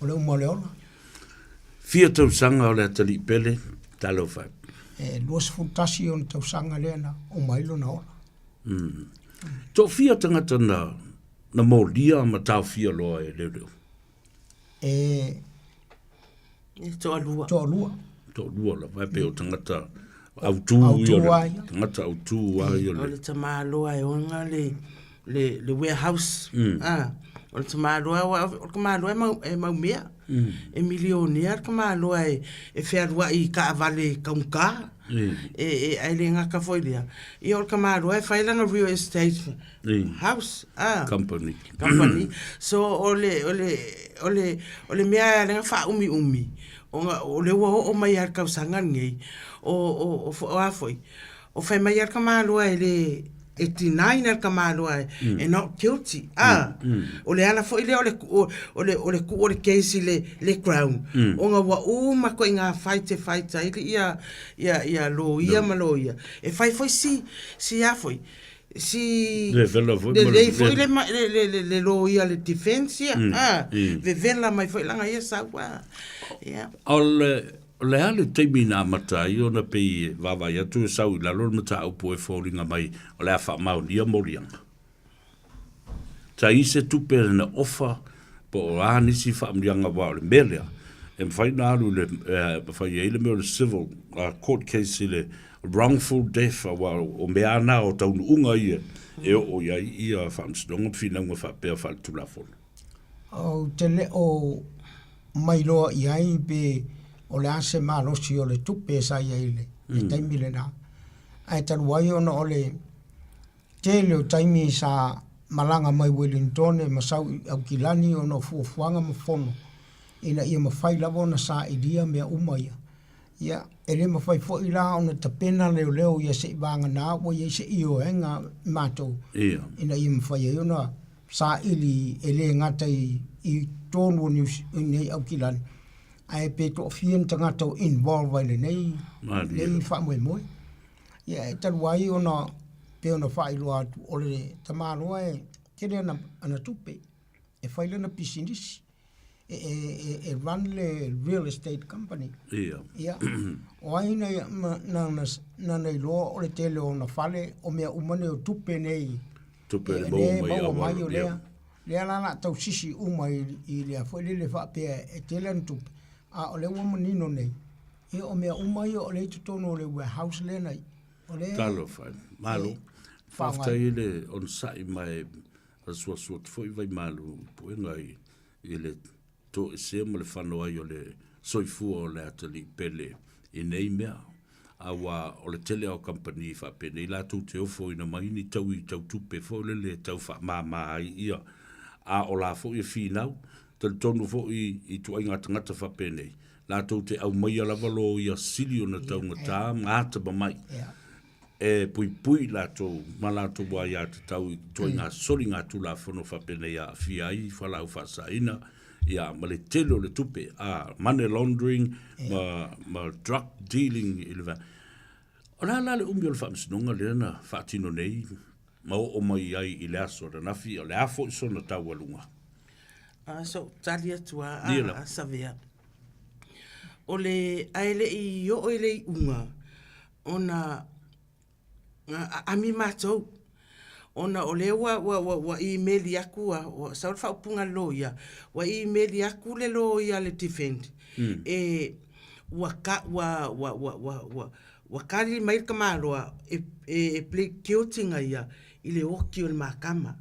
o le uma o le ola. Fia tausaga o le atalii pele, talofa e. E 21 ona tausaga lea na uma ai lona ola. Toafia tagata na na molia ma taofia loa e leoleo? E E toalua. Toalua. Toalua lava, e pei o tagata autū ia o le, tagata autū lava ia o le. O le tamaloa e ona le, le, le warehouse. A, o le tamaloa, aua o le tamaloa e mau, e mau mea. E milionea le tamaloa e, e fealuai i taavale taugata. E, e, ae le gata foi lea. Ia o le tamaloa e fai lana real estate house, a. Company. Company. So o le, o le, o le, o le mea e ala ai ona faaumiumi, ona o lea ua oo mai lava i le tausaga lenei, o, o, o a foi, o fai mai lava le tamaloa e le, e deny le tamaloa e not guilty, a. O le ala foi lea o le, o le, o le tuu o le case i le, le Crown, ona ua uma ituaiga fight e fight ai ia, ia, ia loia ma loia. E fai foi si, si a foi, si Vevela foi ma le lelei foi le le le le loia le defense ia a vevela mai foi lana ia sau a ia. O le o le a le taimi na amata ai ona pei e vaavaai atu e sau i lalo le mataupu e foliga mai o le a faamaonia moliaga? Sa i se tupe na ofa po o a nisi faamanuiaga aua o le mea lea e mafai ona alu i le, e mafai ai le mea o le civil court case i le wrongful death aua o mea lava na o taunuuga ia e oo i ai ia faamasinoga ma finauga faapea faaletulafono. Ou te le o mailoa i ai pe o le a se malosi o le tupe sa i ai i le taimi lena, ae talu ai ona o le tele o taimi sa malaga mai Welintone ma sau i Aukilani ona o fuafuaga ma fono ina ia mafai lava ona sailia mea uma ia. Ia, e le mafai foi la ona tapena leoleo ia se i vagana ua i ai se ioega i matou ina ia mafai ai ona saili e le gata i i totonu o Niu i Aukilani, ae pe toafia ni tagata o involve ai i lenei lenei faamoemoe. Ia e talu ai ona pei ona faailoa atu o le tamaloa e tele ana ana tupe e fai lana pisinisi e e e e run le real estate company. Ia. Ia o ai na nana nana iloa o le tele o ona fale o mea uma nei o tupe nei Tupe e maua mai maua mai o lea lea la la tausisi uma i i lea foi lele faapea e tele ana tupe a o lea ua manino nei Ia o mea uma ia o lea i totonu o le warehouse lea na i. O lea Talofa e. Malo. Faafetai i le onosai ma e asuasu atu foi Vaimalu Puega i, i le toesea ma le fano ai o le soifua o le atalii pele i nei mea. Aua o le tele o kamupani faapenei latou te ofoina mai ni taui tau tupe foi lele e tau faamama ai ia, a o la foi e finau. Talitonu foi i ituaiga tagata faapenei, latou te aumaia lava loia sili ona taugata ma atamamai e puipui i latou ma latou aiatatau i ituaiga soligatulafono faapenei e aafia ai fualaau faasaina ia ma le tele o le tupe, a money laundering ma, ma drug dealing i le vaega. O le a la le umi o le faamasinoga lea na faatino nei ma oo mai ai i le aso ananafi, o le a foi sona taualuga? A so tali atu a, a, a Savea. O le, ae le i oo i le iuga, ona aami matou, ona o lea ua, ua, ua, ua imeli atu, ua, ua sau le faaupuga a le loia, ua imeli atu le loia a le defend, e, ua ka, ua, ua, ua, ua, ua, ua tali mai le tamaloa e, e, e plead guilty na ia i le oti o le makama.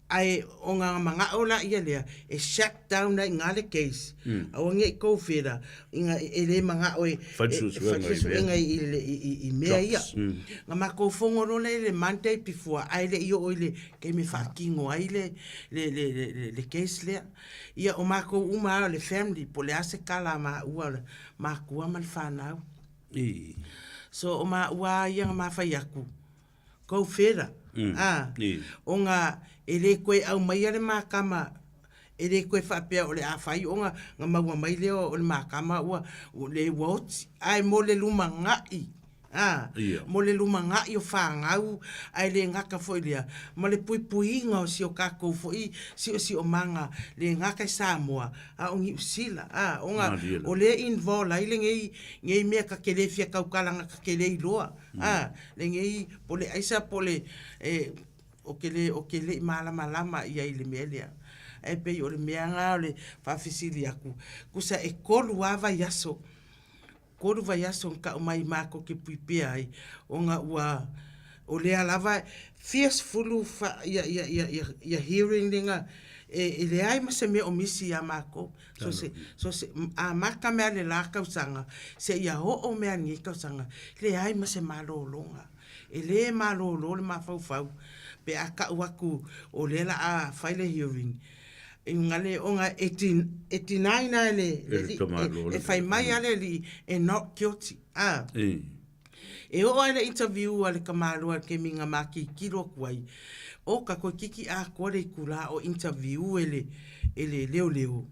Ae ona manao laia lea e shut down ai i ina le case, aua ne i tou fela ina e le manao e Fai le suesuega i mea ia. Na matou fono loa lea i le Monday before ae le i oo i le taimi e faatino ai le case lea. Ia o matou uma lava o le family po o le a se tala a maua o le matua ma le fanau. So o maua lava ia na ma fai atu, Kou fela, a, ona e le toe aumaia le makama, e le toe faapea o le a fai ona na maua mai lea o le makama ua, le ua oti. Ae mo le lumanai, a, mo le lumanai o fanau, ae le gata foi i lea, ma le puipuiga o si o tatou foi siosiomaga, le gata i Samoa, a o Niu Sila, a, ona o lea e involve ai lenei, nei mea ta te le fia tautala ta te le iloa. A, lenei, po o le aisa po o le, e, ou te le, ou te le i malamalama i ai i le mea lea. Ae pei o le mea lena o le faafesili atu, tusa e 3 lava vaiaso, 3 vaiaso na tau mai matou te prepare ai, ona ua, o lea lava e fia sefulu ia, ia, ia, ia, ia hearing lena, e leai ma se mea o misi ia matou. So se, so se, amata mea le la tausaga, seia oo mea lenei tausaga, leai ma se malologa. E le malolo le mafaufau pe a tau atu o lea la a fai le hearing, i luga le, ona e, e deny na e le, le alii, e fai mai lava le alii e not guilty, a. E oo lava i le interview a le tamaloa i le taimi na ma tilotilo atu ai, oka toeitiiti atoa le itula o interview e le, e le leoleo,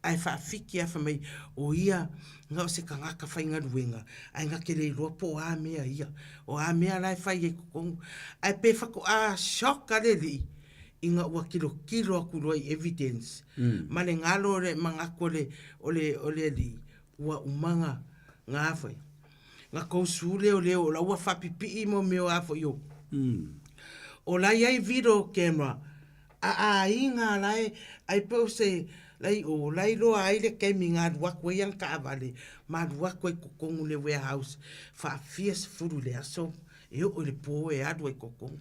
ae faafiki lava fai mai, o ia na o se tagata faigaluega ae na te le iloa po o a mea ia, o a mea la e fai ai i totonu. Ae pe faatoa shock lava le alii ina ua tilotilo atu loa i evidence ma le galo o le manatu o le, o le, o le alii, ua uma na, na a foi, na tou su leoleo o la ua faapipii mo mea o a foi o, o la e i ai video camera a aiga la e, ai pe o se la i o, la e iloa ai le taimi na alu atu ai ana taavale ma alu atu ai i totonu le warehouse faafia sefulu i le aso e oo i le po e alu ai i totonu.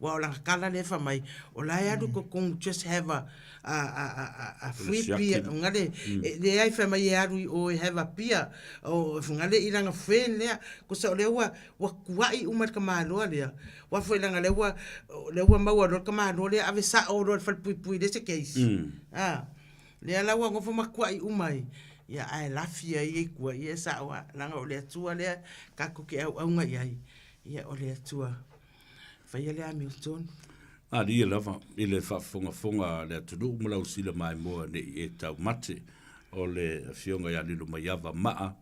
Aua o lana tala lea e fai mai, o la e alu i totonu just have a, a, a, a, a, a free beer, ngale, e leai fai mai e alu i o e have a beer, o ngale i lana friend lea, kosa o lea ua, ua tuai uma le tamaloa lea, aua foi leaga lea ua, lea ua maua loa le tamaloa lea ave sao loa i le falepuipui i le isi case. A, lea la ua nofo ma tuai uma ai, ia ae lafi ai ia i tua, ia e sao lava, leaga o le Atua lea tatou te auauna i ai, ia o le Atua faia le amiotonu. Malie lava i le faafogafoga a le atunuu ma lau sila maimoa ne i e taumate o le Afioga ia Lilomaiava Maa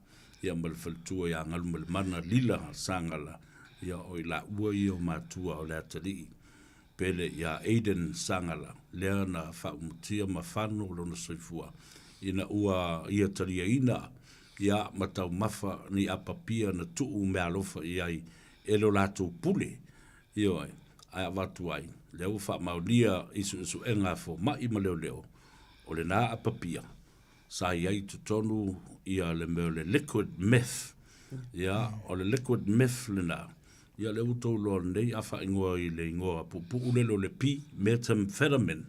ia ma le faletua ia Galumalemana Lila Sagala ia o i laua ia o matua o le atalii pele ia Aiden Sagala lea na faaumatia ma fano lona soifua ina ua ia taliaina ia ma taumafa ni apapia na tuu meaalofa i ai e lo latou pule, ioe, ae avatu ai, lea ua faamaonia i suesuega a fomai ma leoleo, o lena apapia sa i ai i totonu ia le mea o le liquid meth. Ia, o le liquid meth lena, ia lea ua outou iloa nei a faaigoa i le igoa puupuu lele o le P, methamphetamine,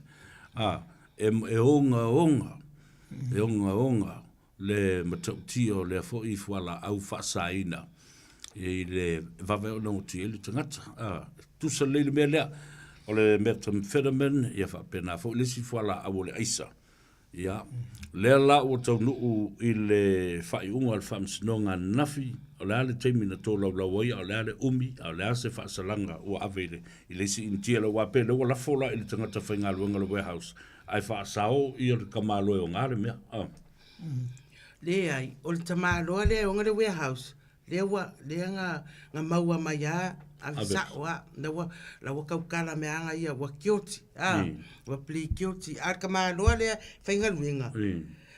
a, e, e ogaoga, e ogaoga le matautia o lea foi fualaau faasaina i le vave ona oti ai le tagata. A, tusa lelei le mea lea, o le methamphetamine, ia faapena foi le isi fualaau o le aisa. Ia, lea la ua taunuu i le faaiuga o le Faamasinoga ananafi, o le a le taimi na tolaulau ai, a o le a le umi, a o le a se faasalaga ua ave i le, i le isi Initia lea, aua pei o lea ua lafo la i le tagata faigaluega o le warehouse, ae faasao ia le tamaloa e oga le mea. A. Leai, o le tamaloa lea e ona le warehouse, lea ua, lea na, na maua mai a, ave sao a, la ua, la ua tautala mea aga ia, ua guilty, a, ua plead guilty. A o le tamaloa lea faigaluega,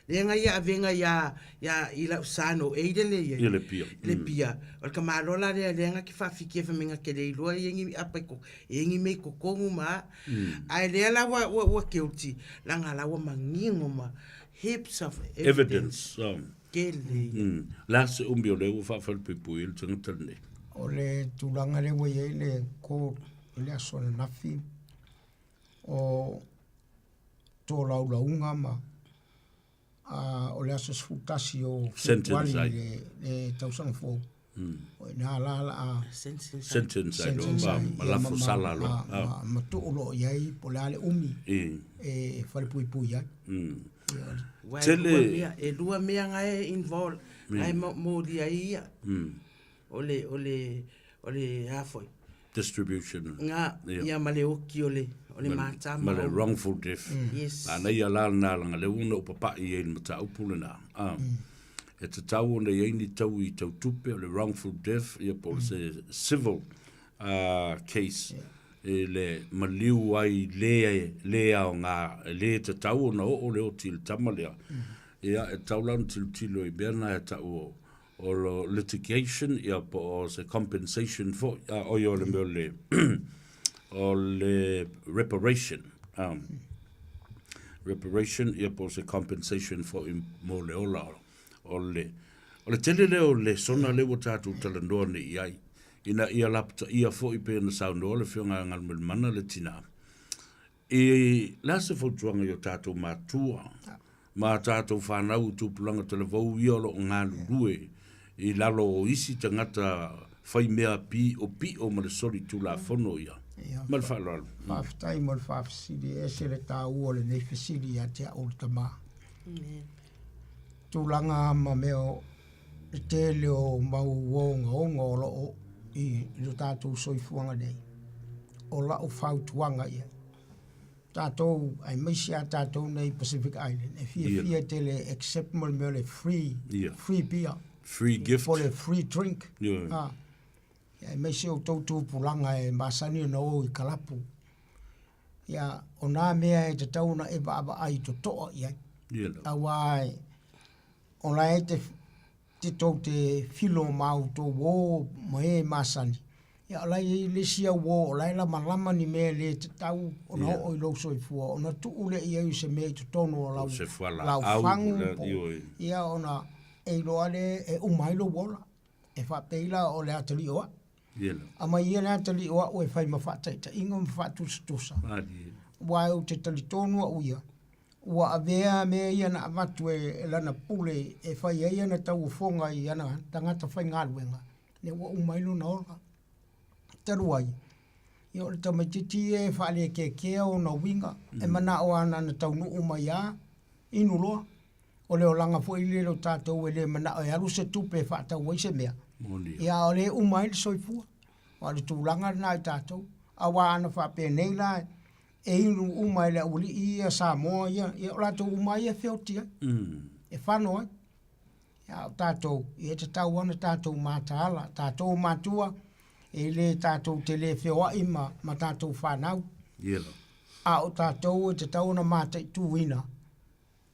lea na ia avega ia, ia, i lau sa no Eile lea i ai. I Lepia. I Lepia. O le tamaloa la lea, lea na te faafikia fai mai na te le iloa e i ai ni apa i totonu, e i ai ni mea i totonu ma a. Ae lea la ua, ua, ua guilty, leaga la ua manino ma heaps of evidence. Evidence. Tele ia. Le a se umi o lea ua faafalepuipui ai le tagata lenei? O le tulaga lea ua i ai le court i le aso ananafi, o tolaulauga ma a, o le aso 11 o Sentence Fepuari ai. le, le tausaga fou. O i ina la la a Sentence ai loa, sentence ma, ai, ma ia, lafo sala loa. ma, ma, ma tuu loa i ai po o le a le umi e falepuipui ai. Ua e Tele- lua mea, e lua mea na e involve, na e molia ai ia. O le, o le, o le a foi? Distribution. Nga, ia ma le oki o le, o le matama. Ma le wrongful death. Yes. Manaia la lena leaga lea ua ona ou papai i ai i le mataupu lena. A. E tatau ona i ai ni taui tau tupe o le wrongful death ia po o se civil case i le maliu ai le, le aoga, e le tatau ona oo le oti i le tama lea. Ia, e tatau la ona tilotilo i mea na e tau o, o lo litigation ia po o se compensation foi, a, oi o le mea o le, o le reparation, reparation ia po o se compensation foi mo le ola o le, o le tele lea o lesona lea ua tatou talanoa nei i ai, ina ia lapataia foi pei ona saunoa le Afioga ia Galumalemana le tina, i le a se fautuaga i o tatou matua ma a tatou fanau i tupulaga talavou ia o lo o galulue i lalo o isi tagata fai mea piopio ma le solitulafono ia. Ma le faaaloalo. Faafetai mo le faafesili, e ese le taua o lenei fesili ia te au le tama. Tulaga ma mea o le tele o mau ogaoga o lo o i lo tatou soifuaga nei, o lau fautuaga ia, tatou aemaise a tatou nei Pacific Island, e fiafia tele e accept mo le mea o le free, free beer, Free gift. po o le free drink. Ah, aemaise o outou tupulaga e masani ona o i kalapu. Ia, o nā mea e tatau ona e vaavaai totoa i ai. Aua o la e te, te tou te filo ma outou uō ma e masani, ia o la e i ai le isi au uō o la e lamalama ni mea e le tatau ona oo i lou soifua, ona tuu lea i ai o se mea i totonu o lau, lau fagu po o, ia ona e iloa lea e uma ai lou ola. E faapei la o le atalii o au. Aumai ia le atalii o au e fai ma faataitaiga ma faatusatusa. Aua ou te talitonu au ia, ua avea mea ia na avatu e lana pule e fai ai ana tauofoga i ana tagata faigaluega, lea ua uma ai lona ola. Talu ai, ia o le tamaitiiti ia e faalekekea ona uiga, e manao lava na ona taunuu mai lava, inu loa. O le olaga foi lele o tatou e le manao e alu se tupe e faatau ai se mea, ia a o lea e uma ai le soifua. Aua o le tulaga lena i tatou. Aua ana faapenei la e inu uma e le aualii ia Samoa ia, ia o latou uma lava ia e feoti ai, e fano ai. A o tatou, ia e tatau lava ona tatou mataala, tatou o matua, e le tatou te le feoai ma, ma tatou fanau. A o tatou e tatau ona mataituina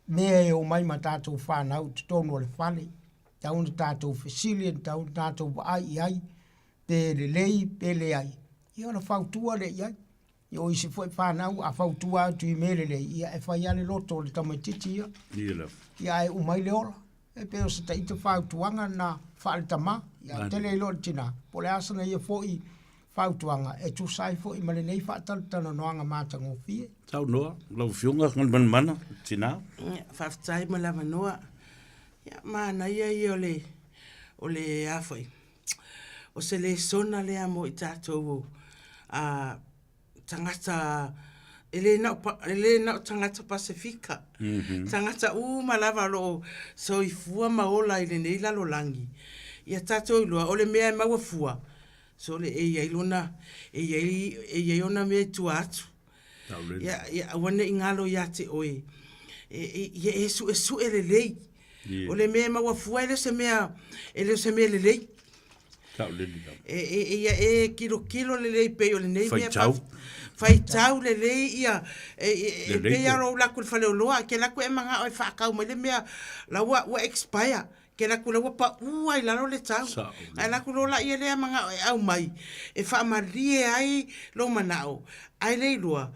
mea e omai ma tatou fanau i totonu o le fale, tatau ona tatou fesili, tatau ona tatou vaai i ai, pe lelei pe leai, ia ona fautua lea i ai. Ia o isi foi fanau a fautua atu i mea lelei, ia e fai lava le loto o le tamaitiiti ia, ia ae uma ai le ola. E pei o se ita fautuaga lena faale-tama, ia ou te le iloa i le tina, po o le a sana ia foi fautuaga e tusa ai foi ma lenei faatalatalanoaga matagofie. Saunoa lau Afioga Galumalemana Tina. Faafetai mo le avanoa. Ia, manaia ia o le, o le a foi, o se lesona lea mo i tatou o, a, tagata, E le na o, e le na o tagata Pasefika. Mm -hmm. Tagata uma lava o lo o soifua ma ola i lenei lalolagi. Ia tatou iloa, o le mea e maua fua, sole e i ai lona, e i ai, e i ai ona mea i tua atu. Ia, ia aua ne i galo ia te oe. E, e, ia e suesue lelei. Yeah. O le mea e maua fua e le o se mea, e le o se mea lelei. Saolele lava. E, e, e, ia e kilokilo lelei pei o lenei mea. Faitau. Faitau lelei ia, e, e, e pei lava o lou alu atu i le faleoloa, e te alu atu e manao e faatau mai le mea la ua, ua expire. Ke alu atu la ua pau ai i lalo le tau. Ae alu atu loa laia lea manao e aumai, e faamalie ai lou manao, ae le iloa,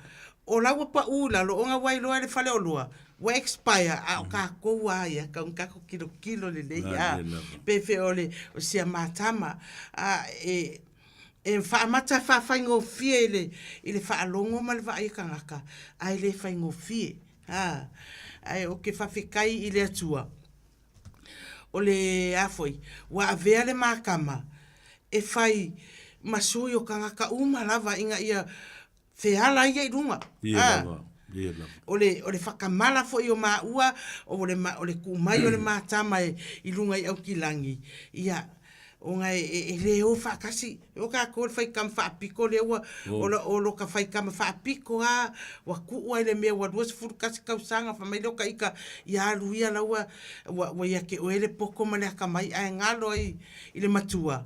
o la ua pau i lalo ona ua iloa e le faleoloa, ua expire, a o tatou lava ia, tau ina tatou tilotilo lelei a, pe fea o le o sia matama, a e e faamata faafaigofie i le i le faalogo ma le vaai a tagata, ae le faigofie, a. Ae ou te faafetai i le Atua, o le a foi, ua avea le matama e fai ma sui o tagata uma lava ina ia feala ia i luga. Ia lava, ia lava. O le, o le whakamala foi o maua, o le, o le tuu mai o le matama e, i luga i Aukilagi, ia, ona e, e, e le o faatasi. E o tatou le faikama faapito lea ua, o, lo, o lo ka faikama faapito lava, ua tuu ai i le mea ua 21 tausaga, fai mai lea o ta ita, ia alu ia la ua, ua, ua ia te oe le poto ma le atamai, ae galo ai i le matua,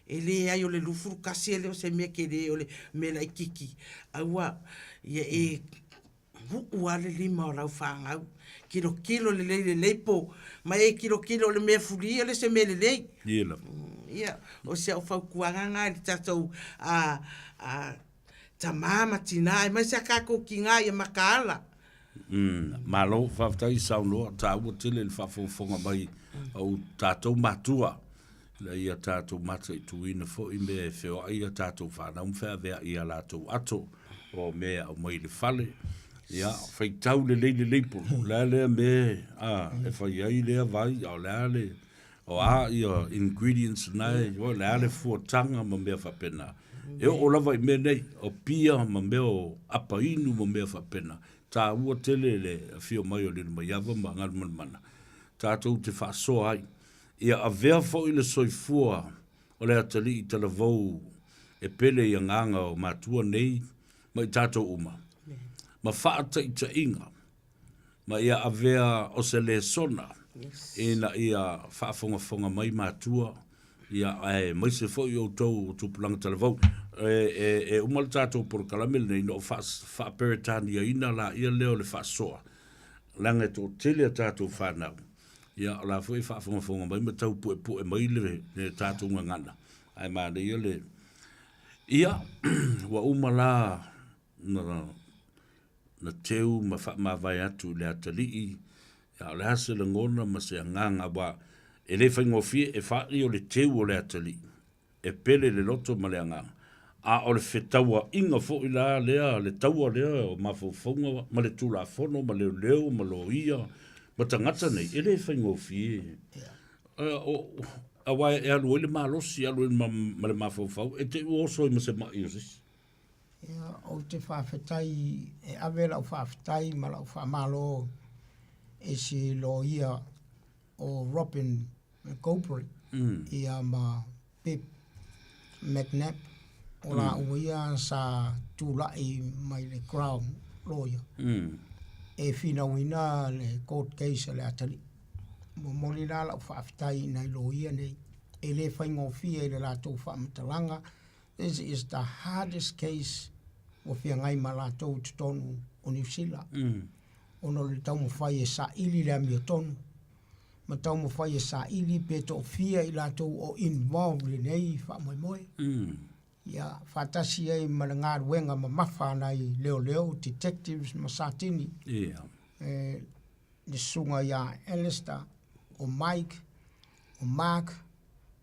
E leai o le 21 e le o se mea tele o le mea laititi. Aua ia e uu lava le lima o lau fanau. Tilotilo lelei i le label ma e tilotilo o le mea fuli e le o se mea lelei. Ia lava. Ia, o si au fautuaga lena i le tatou tama ma tina aemaise a tatou tina ia mataala. Malo, faafetai saunoa, taua tele le faafogafoga mai o tatou matua ina ia tatou mataituina foi mea e feoai a tatou fanau ma feaveai i a latou ato o mea e aumai i le fale. Ia, faitau lelei le label, o le a lea mea a, e fai ai lea vai, a o le a le, o a ia ingredients na e, o le a le fuataga ma mea faapena. E oo lava i mea nei, o pia ma mea o apa inu ma mea faapena. Taua tele le afio mai o Lilomaiava ma Galumalemana, tatou te faasoa ai. Ia avea foi le soifua o le atalii talavou e pele i agaga o matua nei ma i tatou uma, ma faataitaiga ma ia avea o se lesona ina ia faafogafoga mai matua, ia aemaise foi outou o tupulaga talavou. E, e, e uma le tatou polokalame lenei na ou faa-Peretaniaina laia lea o le faasoa, leaga e toatele a tatou fanau, ia o la foi e faafogafoga mai ma tau puepue mai le, le tatou gagana, ae manaia le... Ia, ua uma la na na teu ma faamavae atu i le atalii, a o le a se lagona ma se agaga, aua e le faigofie e fa'i o le teu o le atalii, e pele le loto ma le agaga, a o le fetaua'iga foi la lea, le taua lea o mafaufauga ma le Tulafono ma leoleo ma loia ma tagata nei, e le faigofie. Aua e alu ai le malosi, alu ai ma le mafaufau, e te i ua oso ai ma se ma'i o se isi. Ia, ou te faafetai, e ave lau faafetai ma lau faamalo i si loia o Robin McGobry mm. ia ma Pip McNabb o mm. lāua ia sa tula'i mai le Crown Lawyer mm. e finauina le court case a le atalii. Momoli la lau faafetai i nai loia nei e le faigofie i le latou faamatalaga This is the hardest case ua feagai ma latou i totonu o Niu Sila. Mm. Ona o le taumafai e saili le amiotonu, ma taumafai e saili pe toafia i latou o involved i lenei faamoemoe. Mm. Ia, faatasi ai ma le galuega mamafa a nai leoleo, detectives ma Satini. Yeah. E, le susuga ia Alistair, o Mike, o Mark,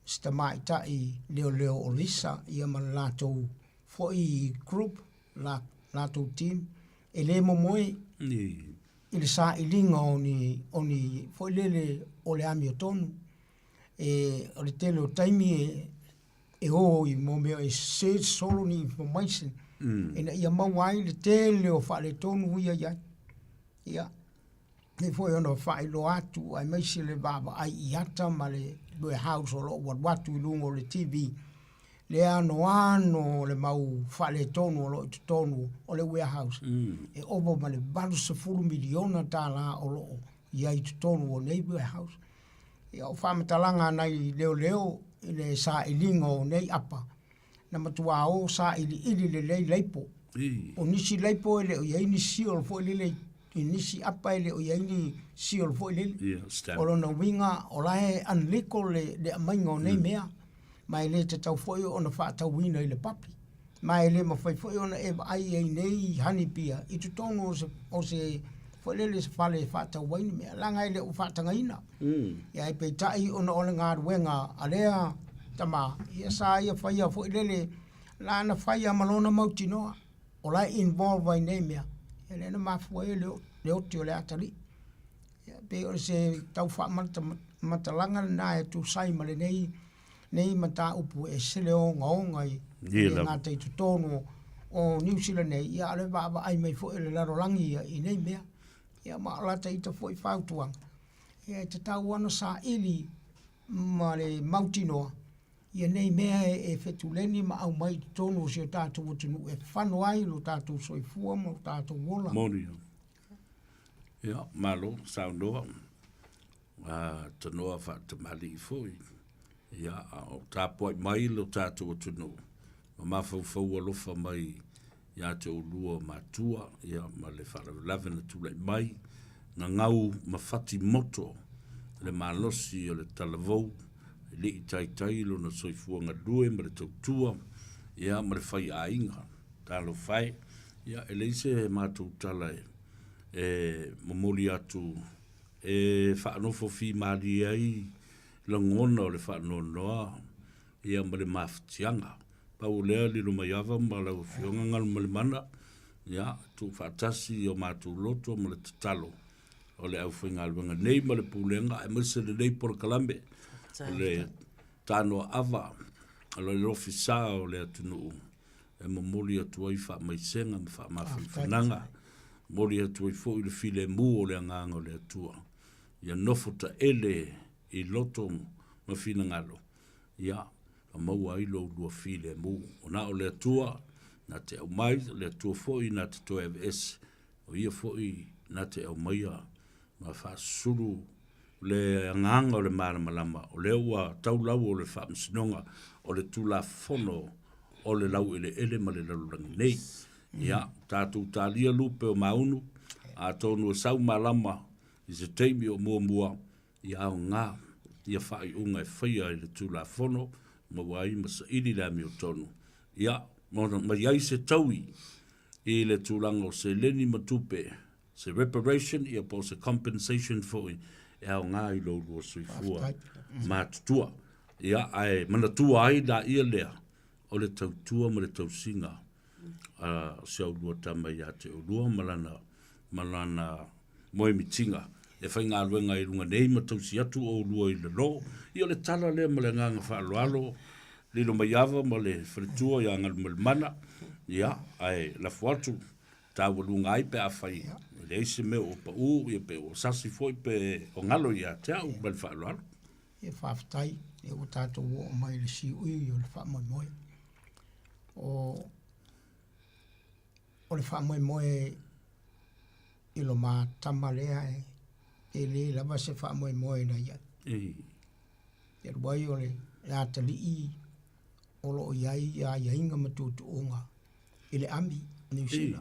si tamaitai leoleo o Lisa ia ma le latou foi group, la latou team, e le momoe i le sailiga o ni, o ni foi lele o le amiotonu. E, o le tele o taimi e, e o i mo mea e search solo ni information. Ina ia maua ai le tele o faaletonu ia i ai. Ia, pei foi ona faailoa atu aemaise le vaavaai i ata ma le warehouse o lo o alu atu i luga o le TV, le anoano o le mau faaletonu o lo o i totonu o le warehouse, e ova ma le $80 miliona tala o lo o i ai i totonu o nei warehouse. Ia, o faamatalaga a nai leoleo i le sailiga o nei apa, na matua o sailiili lelei laipo. O nisi laipo e le o i ai ni seal foi lele i nisi apa e le o i ai ni seal foi lele. Yeah, o lona uiga o la e unlegal le, le aumaiga o nei mea, ma e le tatau foi ona faatauina i le public. Ma e le mafai foi ona e vaai ai nei honey bee i totonu o se, o se foi lele se fale e faatau ai ni mea, leaga e le o faatagaina. Ia ae peitai ona o le galuega a lea tama, ia sa ia faia foi lele la na fai ma lona mautinoa, o la e involve ai nei mea, ia lea na mafua ai le oti o le atalii. Ia pei o se tau faamatalaga lena e tusa ai ma lenei nei mataupu e ese le ogaoga e le gata i totonu o Niu Sila nei, ia a o le vaavaai mai foi a le lalolagi ia i nei mea. Ia ma o lata ita foi fautuaga, ia e tatau lava ona saili ma le mautinoa ia nei mea e fetuleni ma aumai i totonu o si o tatou atunuu e fano ai lo tatou soifua ma lo tatou ola. Moni. Ia, malo saunoa. Tanoa faatamalii foi, ia, a o tapuai mai lo tatou atunuu, ma mafaufau alofa mai ia te oulua matua, ia, ma le faalavelave na tulai mai, gagau ma fati moto le malosi o le talavou, e le i taitai lona soifua galue ma le tautua, ia, ma le faiaiga. Talofa e, ia, e leai se matou tala e momoli atu e faanofo fimalie ai lagona o le faanoanoa ia ma le mafatiaga. Pau o lea Lilomaiava ma lau Afioga Galumalemana, ia, tuufaatasi i o matou loto ma le tatalo o le aufaigaluega nei ma le Pulega aemaise lenei polokalame o le Tanoa Ava o le Ofisa o le atunuu e momoli atu ai faamaisega ma faamafanafanaga, momoli atu ai foi le filemu o le agaga o le Atua, ia nofo taele i loto ma finagalo, ia ma maua ai lo ulua filemu. O na o le Atua na te aumai, o le Atua foi na te toe aveese, o ia foi na te aumaia ma faasusulu le agaga o le malamalama, o lea ua tau lau o le faamasinoga o le Tulafono o le laueleele ma le lalolagi nei. Ia, tatou talia lupe o maunu, atonu e sau malama i se taimi o muamua, ia aoga ia faaiuga e faia i le Tulafono, maua ai ma saili le amiotonu. Ia, ma i ai se taui i le tulaga o seleni ma tupe se reparation ia po o se compensation foi e aoga i lo ulua soifua matutua. Ia, ae manatua ai laia lea o le tautua ma le tausiga a si a ulua tama ia te oulua ma lana, ma lana moemitiga e faigaluega i luga nei ma tausi atu oulua i le lo. Ia o le tala lea ma le agaga faaaloalo, Lilomaiava ma le faletua ia Galumalemana, ia, ae lafo atu taualuga ai pe afai e leai se mea ua pau ia pe ua sasi foi pe o galo ia te au ma le faaaloalo. Ia faafetai lea ua tatou oo mai i le siui o le faamoemoe. O, o le faamoemoe i lo ma tama lea e, e le lava se faamoemoe na i ai. Talu ai o le atalii o lo o i ai aiaiga ma tuutuuga i le ami o Niu Sila.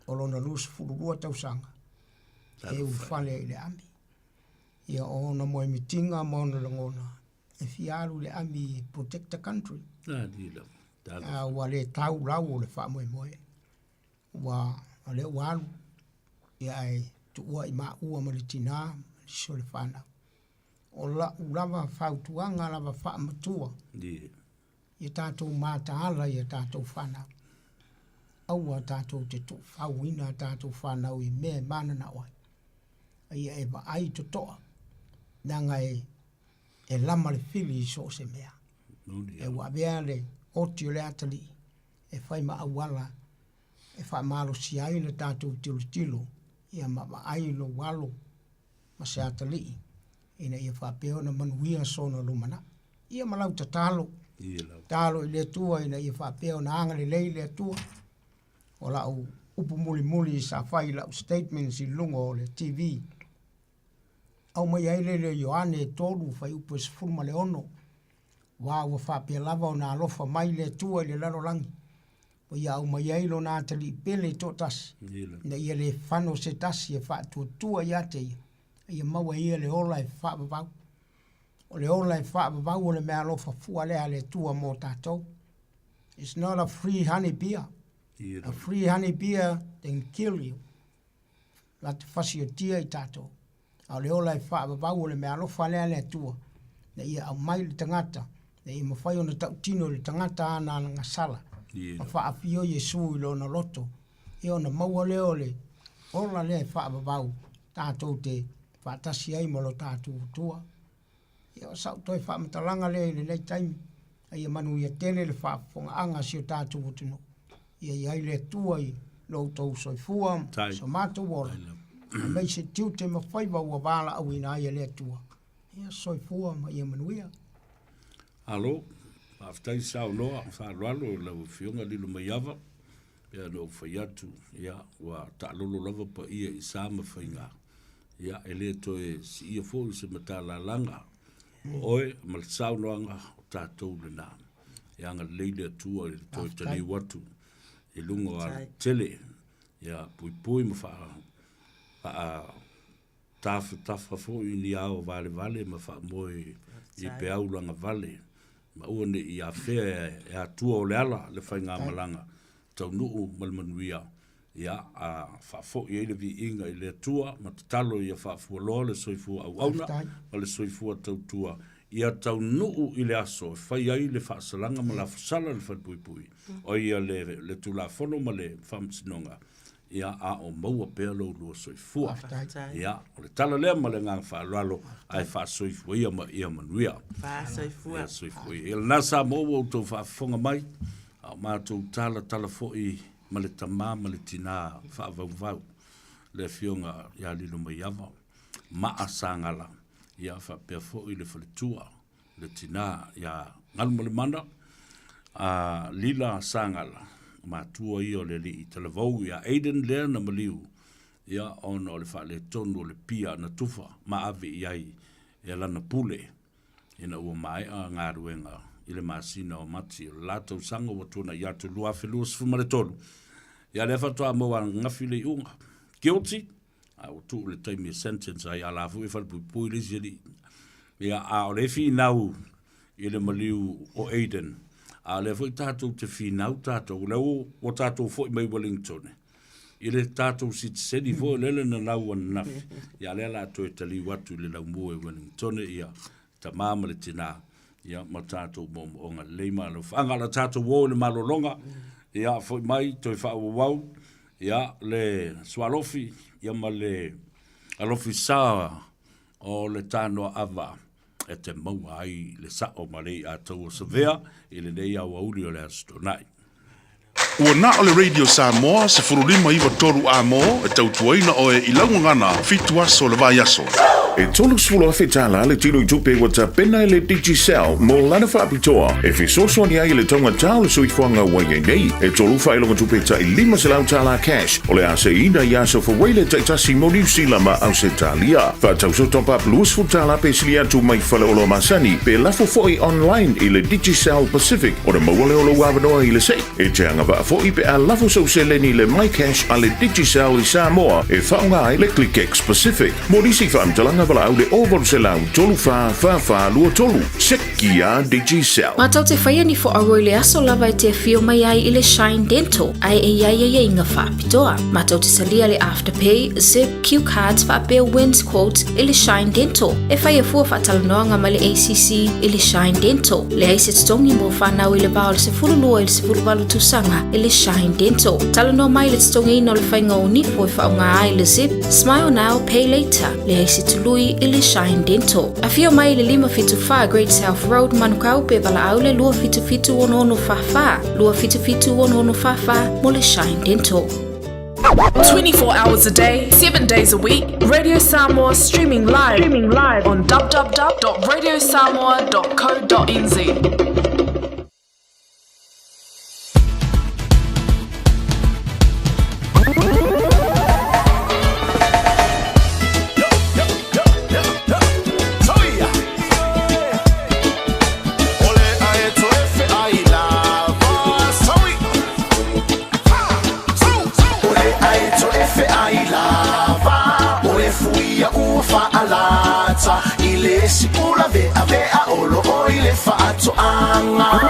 O lona 22 tausaga e ulufale ai i le ami. Ia o ona moemitiga ma ona lagona e fia alu i le ami e protect the country. A ua le tau lau o le faamoemoe. Ua o lea ua alu ia ae tuua i maua ma le tina ma nisi o le fanau. O lau lava fautuaga lava faamatua. Ia tatou mataala i a tatou fanau. Aua tatou te tuufauina a tatou fanau i mea e mananao ai. A ia e vaai totoa, leaga e, e lama le fili i so o se mea. E ua avea le oti o le atalii e fai ma auala. e faamalosia ai le tatou tilotilo ia ma vaai lou alo ma se atalii ina ia faapea ona manuia sona lumanai. Ia ma lau tatalo, tatalo i le Atua ina ia faapea ona agalelei le Atua. O lau upu mulimuli sa fai i lau statements i luga o le TV, aumai ai lele o Ioane 3 fuaiupu e 16, aua ua faapea lava ona alofa mai le Atua i le lalolagi, ua ia aumai ai lona atalii pele toatasi, ina ia le fano se tasi e faatuatua ia te ia, a ia maua e ia le ola e faavavau. O le ola e faavavau o le meaalofa fua lea a le Atua mo tatou. It's not a free honey beer. A free honey beer can kill you. La te fasiotia i tatou. A o le ola e faavavau o le meaalofa lea a le Atua, ina ia aumai le tagata, ina ia mafai ona tautino i le tagata ana agasala, ma faafio Iesu i lona loto, ia ona maua lea o le ola lea e faavavau tatou te faatasi ai ma lo tatou Atua. Ia o sau toe faamatalaga lea i lenei taimi, a ia manuia tele le faafofogaaga a si o tatou atunuu. Ia i ai le Atua i lo outou soifua ma so matou ola, aemaise tiute ma faiva ua valaauina ai e le Atua. Ia soifua ma ia manuia. Malo, faafetai saunoa faaaloalo i lau Afioga Lilomaiava. Pei ona ou fai atu, ia, ua taalolo lava paia i sa ma faiga. Ia, e le toe siia foi se matalalaga o oe ma le saunoaga o tatou lena. Ia agalelei le Atua i le toe taliu atu i luga o alatele, ia puipui ma faa, faa tafatafa foi ni ao valevale ma faamoe i peau lagavale, ma aua ne i afea e Atua o le ala le faigamalaga taunuu ma le manuia, ia, a faafoi ai le viiga i le Atua ma tatalo ia faafualoa le soifua auauna ma le soifua tautua, ia taunuu i le aso e fai ai le faasalaga ma lafosala le falepuipui, o ia le, le Tulafono ma le Faamasinoga, ia, a o maua pea lo ulua soifua. Ia, o le tala lea ma le agaga faaaloalo, ae faasoifua ia ma ia manuia. Faasoifua. Ia soifua ia. Ia lena Samoa ua outou faafofoga mai, a o matou talatala foi ma le tama ma le tina faavauvau, le Afioga ia Lilomaiava Maa Sagala, ia faapea foi le faletua, le tina ia Galumalemana a Lila Sagala, matua ia o le alii talavou ia Aiden lea na maliu, ia ona o le faaletonu o le pia na tufa ma ave i ai e lana pule ina ua maea galuega i le masina o Mati o le la tausaga ua tuanai atu 2023. Ia lea faatoa maua ananafi le iuga. Guilty, a ua tuu le taimi e sentence ai, a la foi e falepuipui le isi alii. Ia, a o le finau i le maliu o Aiden, a o lea foi tatou te finau tatou, o lea ua tatou foi mai Wellington, i le tatou sitiseni foi lele na lau ananafi, ia lea la toe taliu atu i le laumua i Wellington, ia tama ma le tina, ia ma tatou moomooga lelei ma alofaaga. O le tatou o i le malologa, ia foi mai toe faaauauau, ia le sualofi, ia ma le alofi sa o le tanoa ava e te maua ai le sao ma le i'a taua savea i lenei aoauli o le Aso Toonai. Ua na o le Radio Samoa 1593 amo e tautuaina oe i lau gagana fitu aso o le vaiaso. E $30,000 tala le tino i tupe ua tapena e le Digicel mo lana faapitoa e fesoasoani ai i le taugata o le soifuaga ua i ai nei. E tolu faailoga tupe tai $500 cash o le a seiina i aso Fuaile taitasi mo Niu Sila ma Ausetalia. Faatau sau top up $20 pe sili atu mai faleoloa masani pe lafo foi online i le Digicel Pacific ona maua lea o lou avanoa i le sei. E te agavaa foi pe a lafo sau seleni i le MyCash a le Digicel i Samoa e faaaoga ai le ClickX Pacific. Mo nisi faamatalaga valaau le 0800 34 44 23. Seki a Digicel. Matou te whaia ni fo aua i le aso lava e te awhio mai ai i le Shine Dental, ae e iai aiaiga faapitoa. Matou te talia le Afterpay, Zip, Cue Cards faapea Wins Quotes i le Shine Dental. E whaia fua faatalanoaga ma le ACC i le Shine Dental. Leai se totogi mo whanau i le va o le 12 i le 18 tausaga i le Shine Dental. Talanoa mai le totogiina o le whainga o nifo e whaonga ai le Zip, Smile Now, Pay Later. Leai se tului. puipui i le Shine Dental. Afio mai i le 574 Great South Road, Manukau pe valaau le 277 6644, 277 6644 mo le Shine Dental. 24 hours a day, 7 days a week, Radio Samoa streaming live, streaming live on www.radiosamoa.co.nz. I le sipula vea vea o lo o i le faatoaga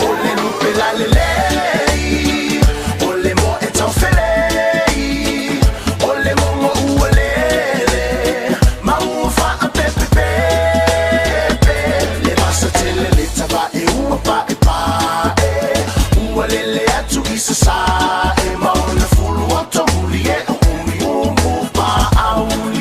O le lupe lalelei O le moa e taufelei O le mogo ua lele Ma ua faapepepepe Le vasa tele le tavae ua paepae Ua lele atu i sasae Ma ona fulu oto muli e o umuumu paauli.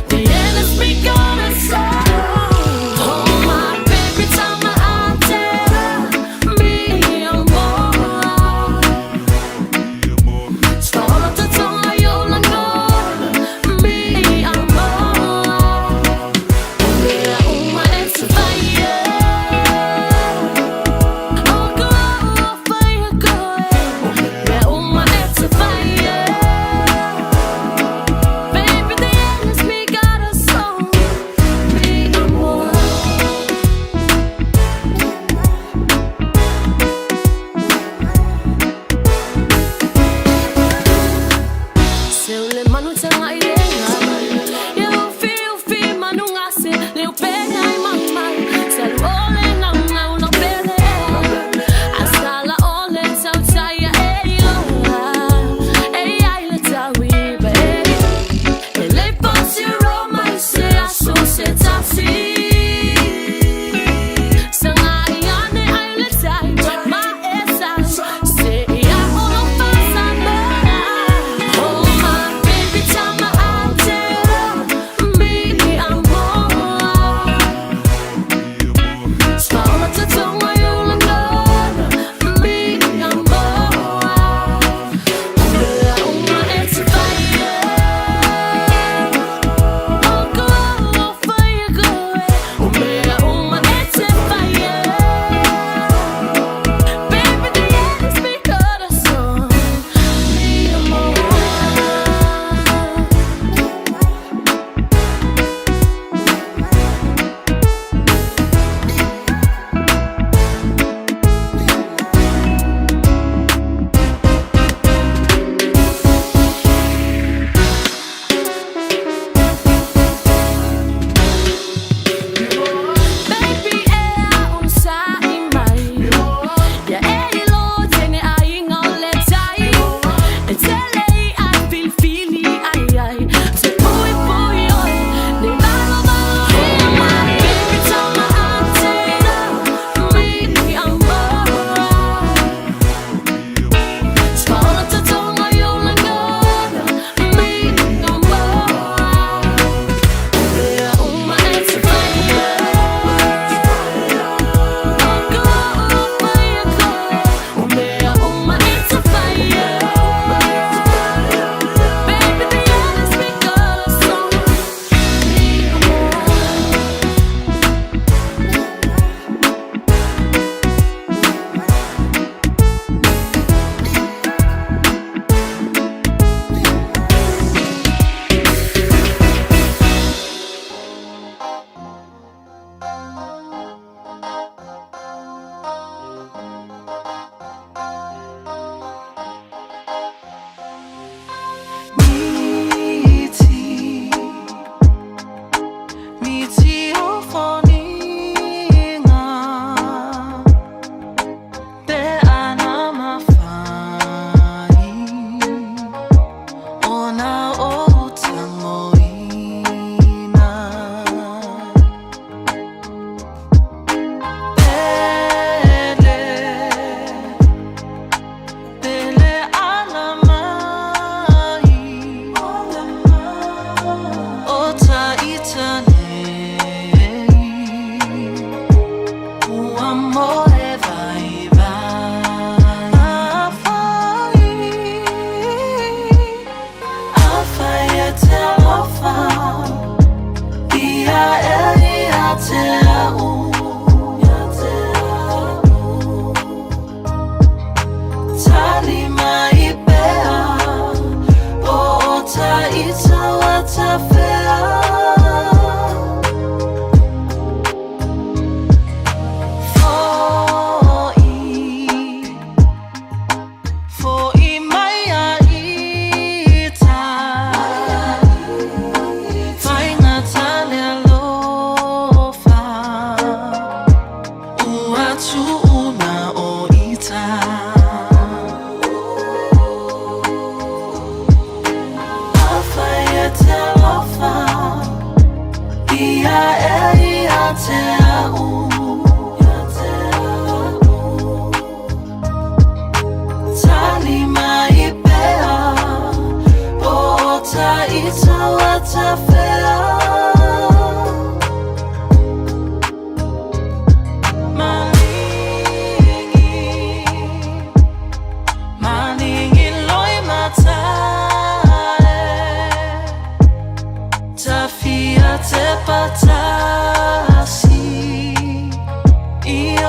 The end has begun. Oh my baby, tell my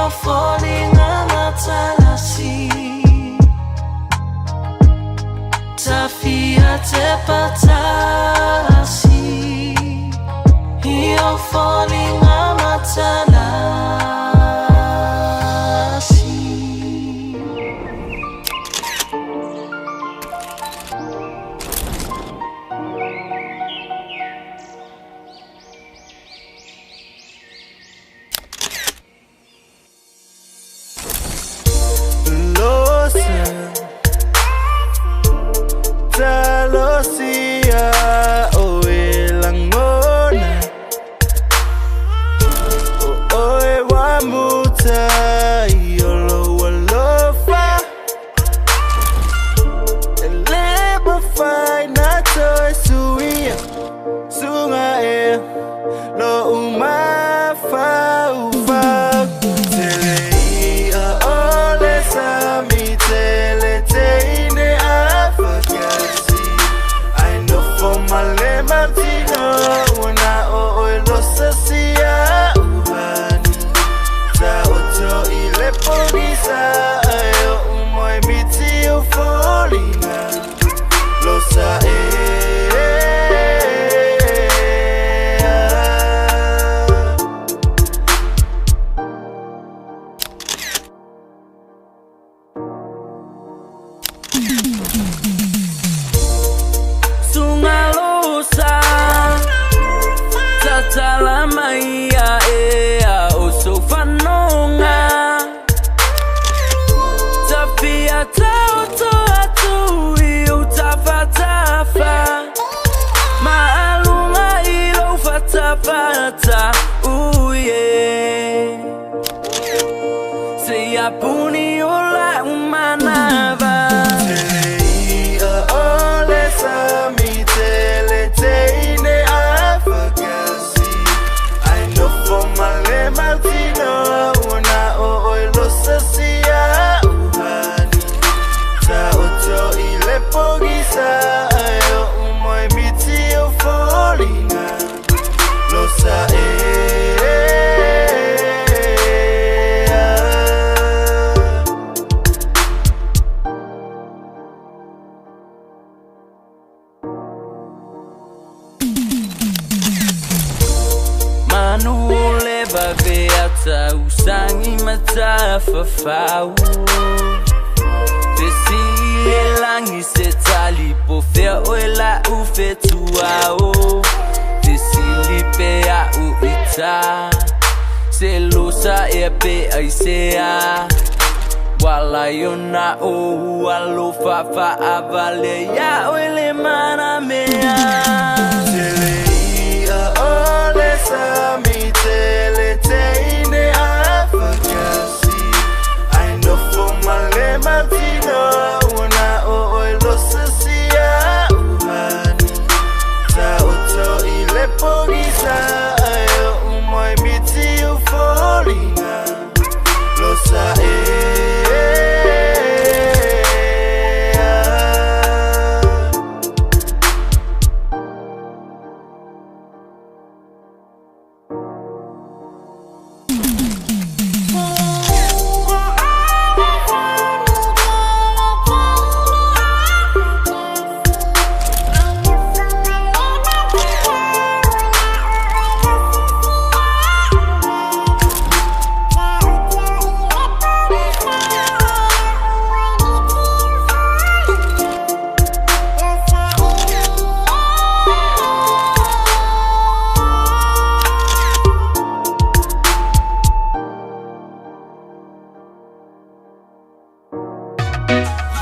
o foliga matalasi Tafia te patasi I o foliga matalasi. Talosia o e langona O oe wa muta i olo alofa E le mawhai na toe suia Sunga e lo umafau Tele ia o le sami tele teine afakasi Ai nofo ma le mautino Ua na o oe losa sia uhani Taoto i le pogisa Ai o umoe miti o foliga Losa e. Sungalosa Tatala mai ia e a o sofanonga Tafia tauto atu i o tafatafa Maalunga i lou fatafata uye Se ia puni o lau manava. Ia o le sami tele teine afakasi Ai nofo ma le mautino Ua na o oe losa sia uhani Taoto i le pogisa Ai o umoe miti o foliga Losa e. Manu o le vave tausangi matafafau Fesili le lagi se tali po fea oe lau fetuao Fesili pe au ita Se losa ea pe aisea Wala iona o alofa faavale ia oe le mana mea. Tele ia o le sami tele teine afakasi Ai nofo ma le mautino Ua na o oe losa sia uhani Taoto i le pogisa Ai o umoe miti o foliga Losa e.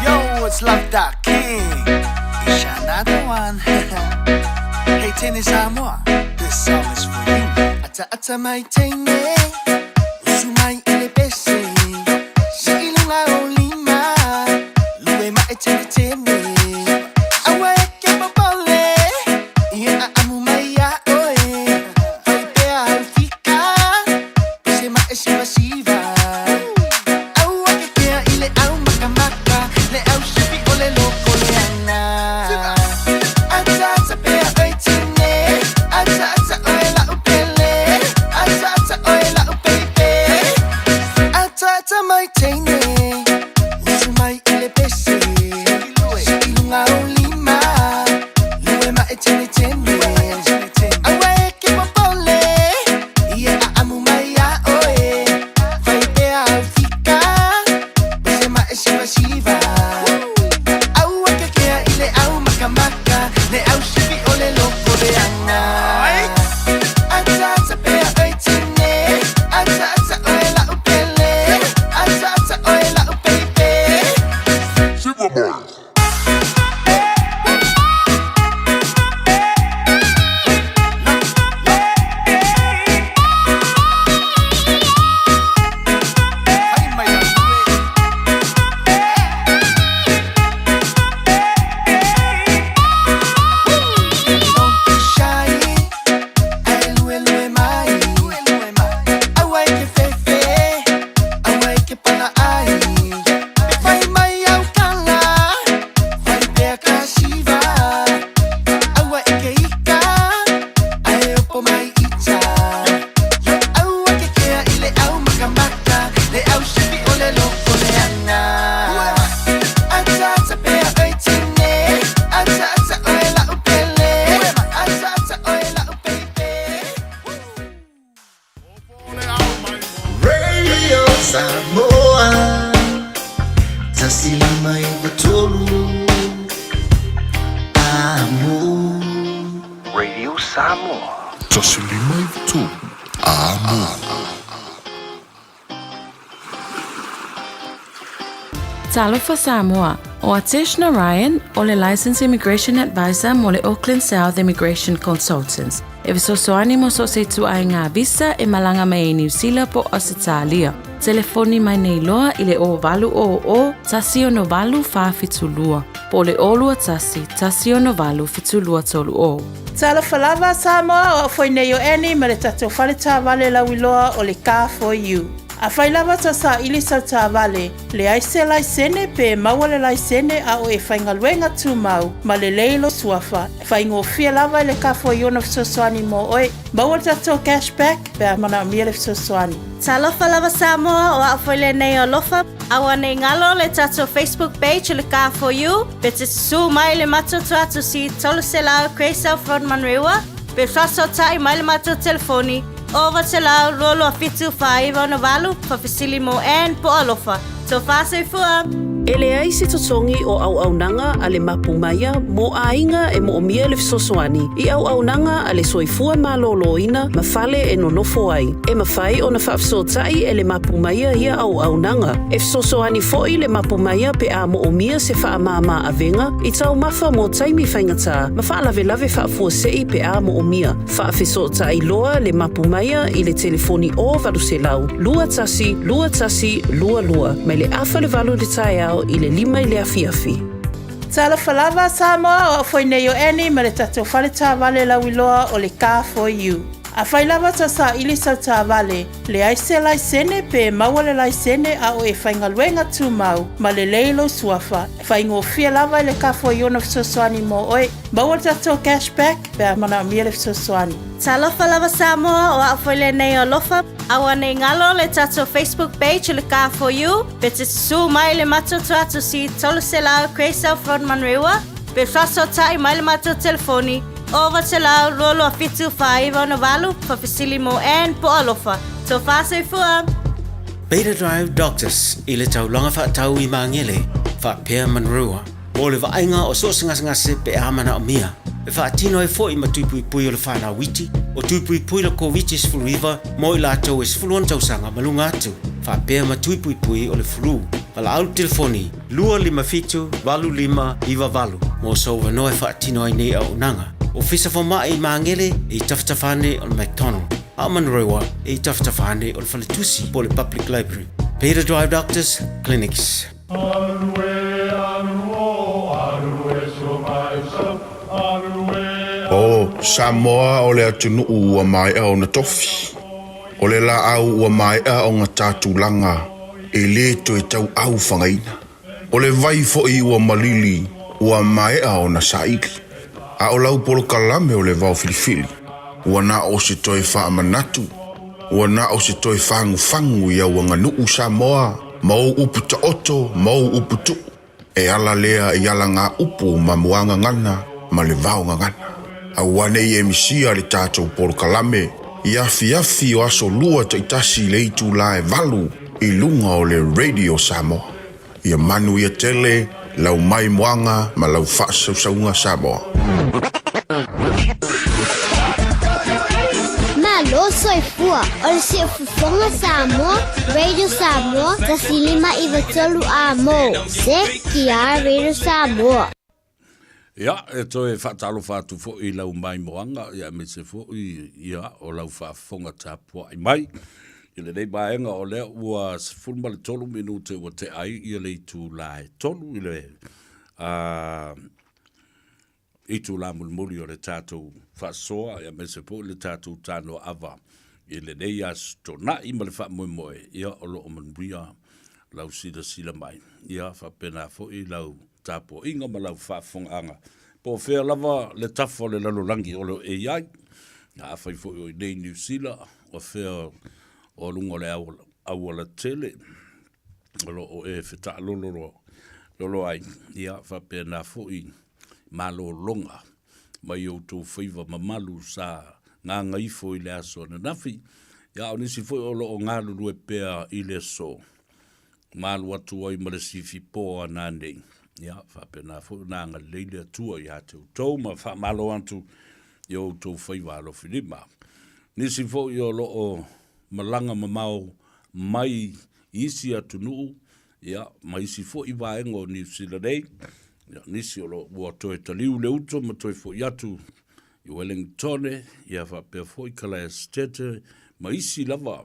Yo, it's Love Dot King. It's another one. Hey, Tene Samoa, this song is for you. Ata ata mai tene, usu mai ile pese. Se ilunga o lima, lue ma e tene tene. Aua e ke popole, ia a amu mai ia oe. Fai pea au fika, pese ma e siva siva. Aua ke kea i le au makamaka, le au sipi o le loko le ana. Ata ata pea oi tene, ata ata oe lau pele, ata ata oe lau baby. Ata mai teine, usu mai i le pese. Sii luga o lima, lue ma e tene tene. Aua e ke popole, ia a amu mai a oe. Fai pea au fika, pese ma e siva siva. Aua ke kea i le au makamaka, le au sivi o le loko le ana. Ata ata pea oi tene, ata ata oe la upele, ata ata oe la upeipe. Siva mai. Don't be shy, ai lue lue mai. Aua e ke fefe, aua e ke pana ai. Fai mai au kala, fai pea ka siva. Aua e ke ika, ai opo mai ita. Aua ke kea i le au makamaka, le au sivi o le loko le ana. Ata ata pea oi tene, ata ata oe la upele, ata ata oe la upeipe. Radio Samoa 159 Amo Radio Samoa 159 Amo. Talofa Samoa, o Atesh Narayan, o le Licensed Immigration Advisor mo le Auckland South Immigration Consultants. E fesoasoani mo so o se ituaiga visa e malaga mai ai Niu Sila po o Ausetalia. Telefoni mai nei loa i le 0800 168 472 po o le 021 168 7230. Talofa lava Samoa, o au foi nei o Annie ma le tatou fale taavale lauiloa o le Car For You. Afai lava tau saili sau taavale, leai se laisene pe maua le laisene a o e faigaluega tumau ma lelei lou suafa, faigofie lava i le Car For You ona fesoasoani mo oe. Maua le tatou cash back pe a manaomia le fesoasoani. Talofa lava Samoa, o au foi lenei o Alofa. Aua nei galo le tatou Facebook page o le Car For You, pe te susu mai i le matou tuatusi 300 Grey South Road Manurewa, pe faasootai mai le matou telefoni 0900 227 498, faafesili mo Ann po o Alofa. Tofa soifua! E leai se totogi o auaunaga a le Mapu Maia mo aiga e moomia le fesoasoani i auaunaga a le soifua malōlōina ma fale e nonofo ai. E mafai ona faafesootai e le Mapu Maia ia auaunaga. E fesoasoani foi le Mapu Maia pe a moomia se faamāmā avega i taumafa mo taimi faigata ma faalavelave faafuasei pe a moomia. Faafesootai loa le Mapu Maia i le telefoni 0800 21 21 22 mai le afa le valu i le taeao i le lima i le afiafi. Talofa lava Samoa, o au foi nei o Annie ma le tatou fale taavale lauiloa o le Car For You. Afai lava tau saili sau taavale, leai se laisene pe maua le laisene a o e faigaluega tumau ma lelei lou suafa, faigofie lava i le Car For You ona fesoasoani mo oe. Maua le tatou cash back pe a manaomia le fesoasoani. Talofa lava Samoa, o au foi lenei o Alofa. Aua nei galo le tatou Facebook page o le Car For You, pe te susu mai i le matou tuatusi 300 Grey South Road Manurewa, pe faasootai mai le matou telefoni 0800 227 498, faafesili mo Ann po o Alofa. Tofa soifua! Beta Drive Doctors i le taulaga faatau i Magele, faapea Manurewa. Mo le vaaiga o so o se gasegase pe a manaomia, e faatino ai foi ma tui puipui o le fanau iti, o tui puipui le Koviti-19 mo i latou e 16 tausaga ma luga atu, faapea ma tui puipui o le flu. Valaau le telefoni 257 8598 mo sou avanoa e faatino ai nei auaunaga. Ofisa Fomai i Magele e i tafatafa ane o le McDonald, a o Manurewa e i tafatafa ane o le Faletusi po o le Public Library. Beta Drive Doctors Clinics. O Samoa o le atunuu ua maea ona tofi. O le laau ua maea ona ta tulaga e le toe tauau fagaina. O le vai foi ua malili ua maea ona saili. A o lau polokalame o le vao filifili, ua na o se toe faamanatu. Ua na o se toe fagufagu i au aganuu Samoa ma ou upu taoto ma ou upu tuu. E ala lea i alagaupu ma muagagana ma le vaogagana. Aua ne i e misia le tatou polokalame i afiafi o aso Lua taitasi i le itula e 8 i luga o le Radio Samoa. Ia manuia tele lau maimoaga ma lau faasausauga Samoa. Malo soifua o le Siufofoga Samoa, Radio Samoa, 153 amo. CTR Radio Samoa. Ia, e toe faatalofa atu foi i lau maimoaga, ia aemaise foi ia o lau faafofoga tapuai mai. I lenei vaega o lea ua 13 minute ua tea ai ia le itula e 3 i le itula mulimuli o le tatou faasoa, ia aemaise foi le tatou tanoaava i lenei Aso Toonai ma le faamoemoe, ia o lo o manuia lau silasila mai, ia faapena foi lau tapuaiga ma lau faafofogaaga, po o fea lava le tafa o le lalolagi o lo o e i ai. Afai foi o i inei i Niu Sila, o fea o luga o le aualatele o lo o e fetaalolo lolo ai, ia faapena foi malologa mai outou faiva mamalu sa gagaifo i le aso ananafi, ia a o nisi foi o lo o galulue pea i le aso, malu atu ai ma le sifi po a nanei. Ia, faapena foi ona agalelei le Atua ia te outou ma faamalo atu i o outou faiva alofilima. Nisi foi o lo o malaga mamao mai i isi atunuu, ia, ma isi foi vaega o Niu Sila nei, ia, nisi o lo ua toe taliu le uto ma toe foi atu i Wellingtone, ia faapea foi Kalaesetete ma isi lava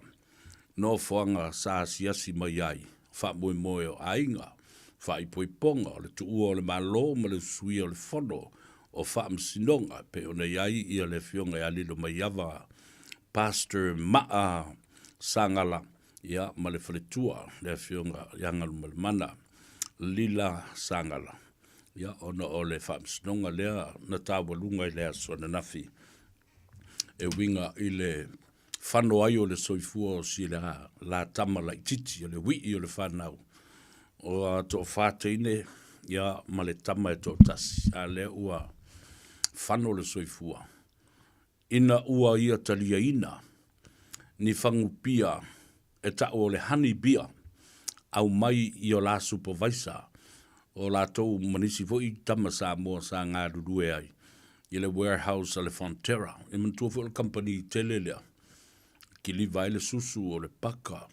nofoaga sa asiasi mai ai, faamoemoe o aiga, faaipoipoga o le tuua o le Malo ma le suia o le Fono o Faamasinoga e pei ona i ai ia le Afioga ia Lilomaiava Pastor Maa Sagala ia ma le faletua le Afioga ia Galumalemana Lila Sagala ia ona o le faamasinoga lea na taualuga i le aso ananafi e uiga i le fano ai o le soifua o si la tama laitiiti o le wii o le whanau o a toafā teine ia ma le tama e toatasi a lea ua fano le soifua ina ua ia taliaina ni fagupia e ta'u o le honey beer aumai i o la supervisor o latou ma nisi foi tama Samoa sa galulue ai i le warehouse a le Fonterra. E manatua foi o le kamupani tele lea, kiliva ai le susu o le paka,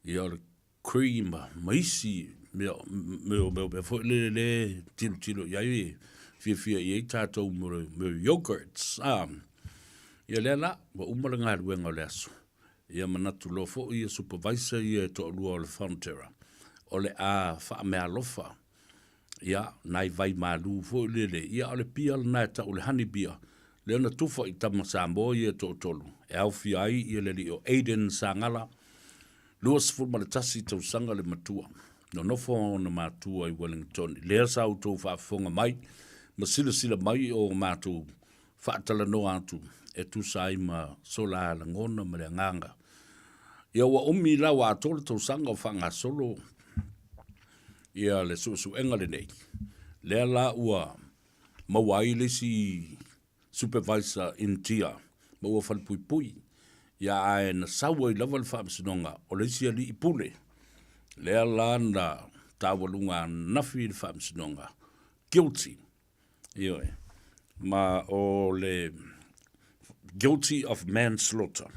ia o le cream ma isi mea, mea, mea, mea foi lele le tilotilo i ai e fiafia i ai tatou mo le mea o yogurts. Ah, ia lea la, ua uma le galuega o le aso. Ia manatu loa foi ia supervisor ia e toalua o le Fonterra, o le a faameaalofa ia nai vai malu foi lele, ia o le pia lena e tau o le honey beer, lea na tufa i tama Samoa ia e toatolu, e aofia ai ia le alii o Aiden Sagala, 21 tausaga le matua, nonofo ona matua i Wellingtone. Lea sa outou faafofoga mai ma silasila mai o matou faatalanoa atu e tusa ai ma so la lagona ma le agaga. Ia ua umi la ua atoa le tausaga o faagasolo ia le suesuega lenei, lea la ua maua ai le isi supervisor Initia ma ua falepuipui, ia ae na sau ai lava le faamasinoga o le isi alii pule, lea la na taualuga ananafi i le faamasinoga, guilty. Ioe. Ma o le guilty of manslaughter.